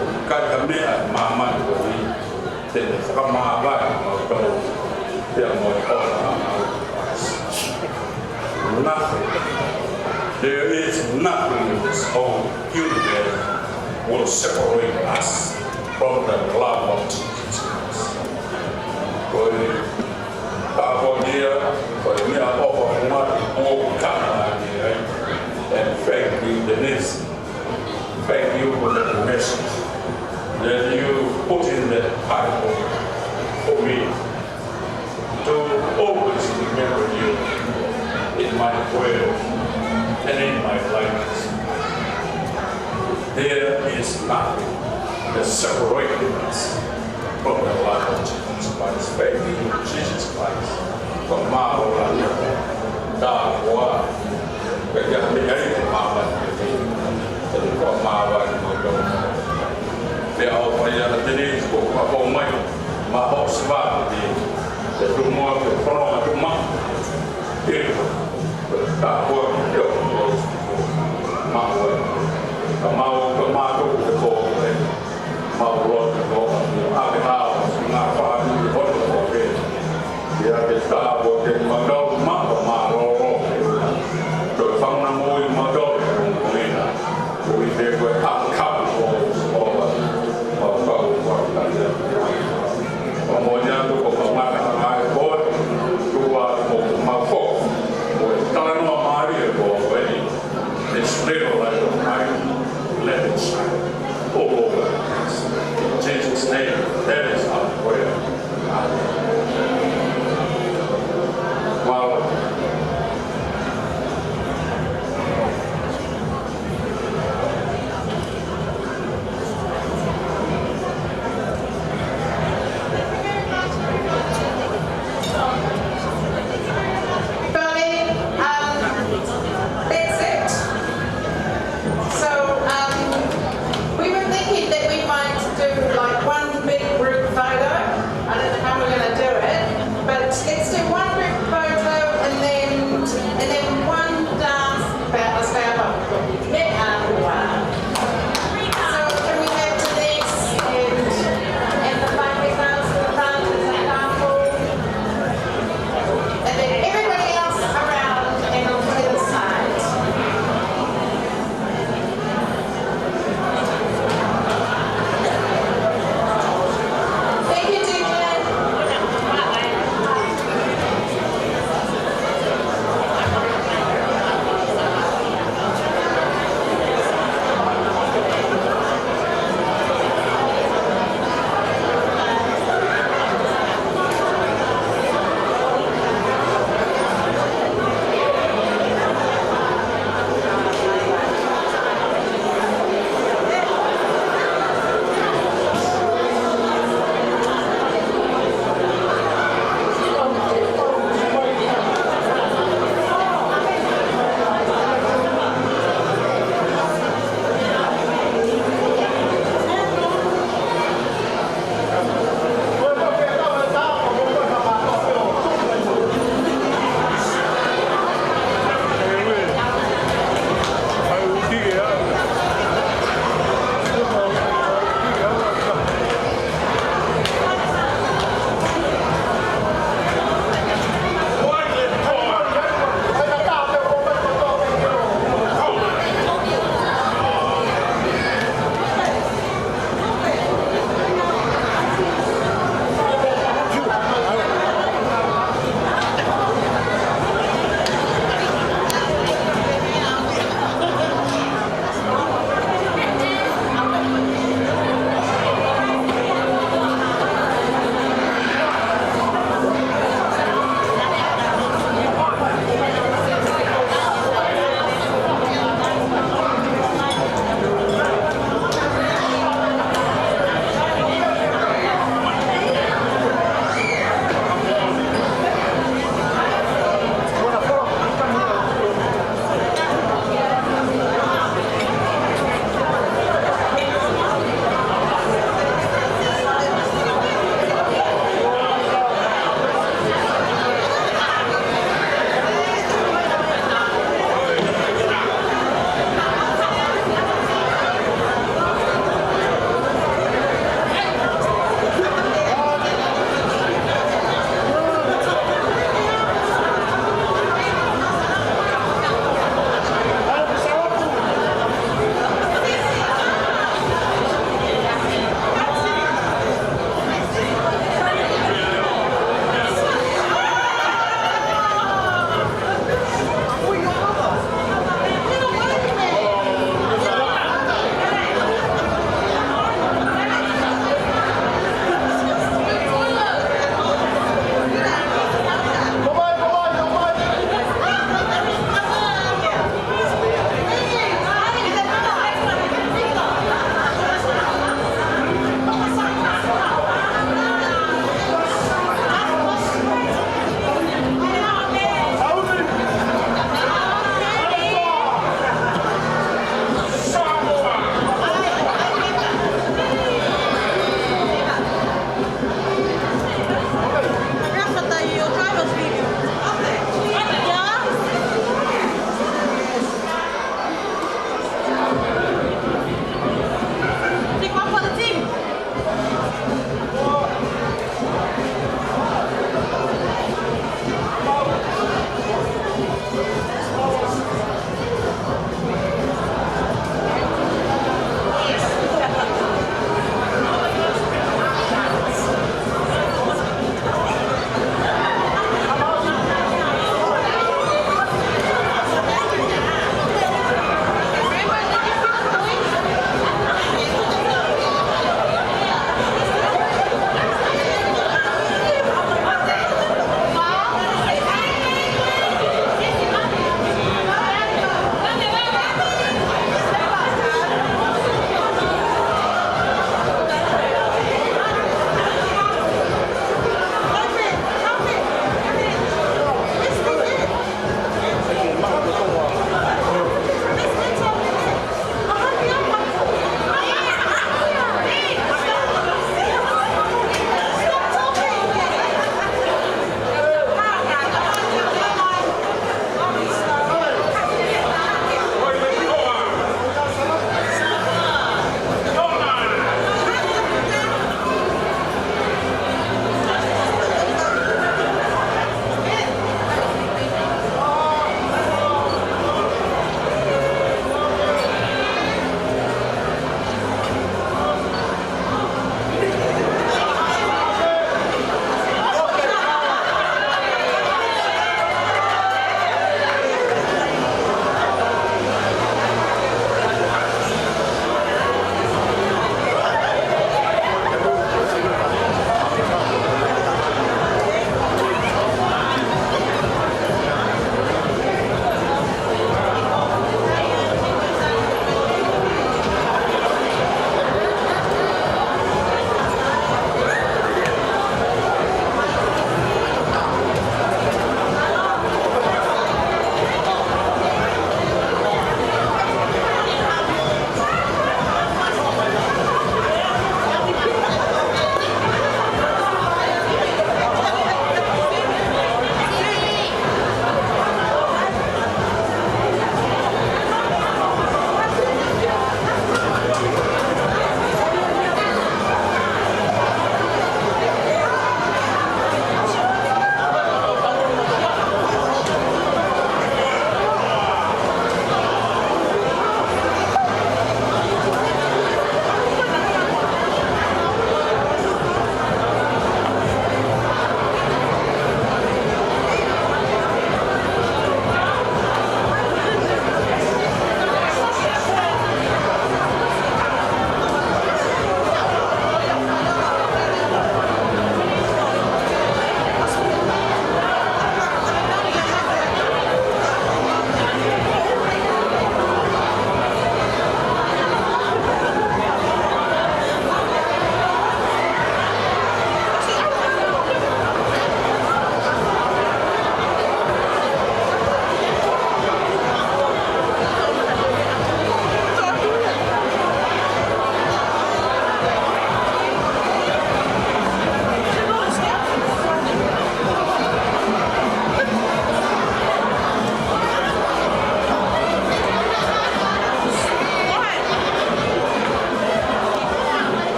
ʻIkai ha meʻa ʻi māmani ko eni te ne fakamāvae mautolu pea mo e ʻofa ʻa Kalaisi. Nothing, there is nothing in this whole universe will separate us from the love of Jesus Christ. Ko e tāpuaki ia, ko e meʻa ʻofa fungani kuo kama ake ai. And thank you, Denise. Thank you for the Bible for me to always remember you in my prayer and in my life. There is nothing that separates us from the love of Jesus Christ. Faith in Jesus Christ. Ko e mālō lelei. Tāpuaki. Pea ʻi ai e māmani. Ko e māmani mo e tau. Pea ʻoku ʻi ai e tenisi ko e pau mai. Mo e houʻeiki. Pea tuku muʻa ke fononga tuʻu mai. Tāpuaki. Māmani. Ka mau ka mātou te ko e. Mau lotu ko e. ʻAve ʻa e ngaahi fāmili hono ko e. Pea ke tāpuaki ke mau mau mālōlō. Ko e fanga moʻui mau ko e. Ko e te ko e haka ko e. Mau kau ko e. Mau moʻoni atu ko mau mata mai ko e. Tua ko mau ko. Ko e talanoa mālie ko e. This little light of mine, let it shine all over. In Jesus' name, let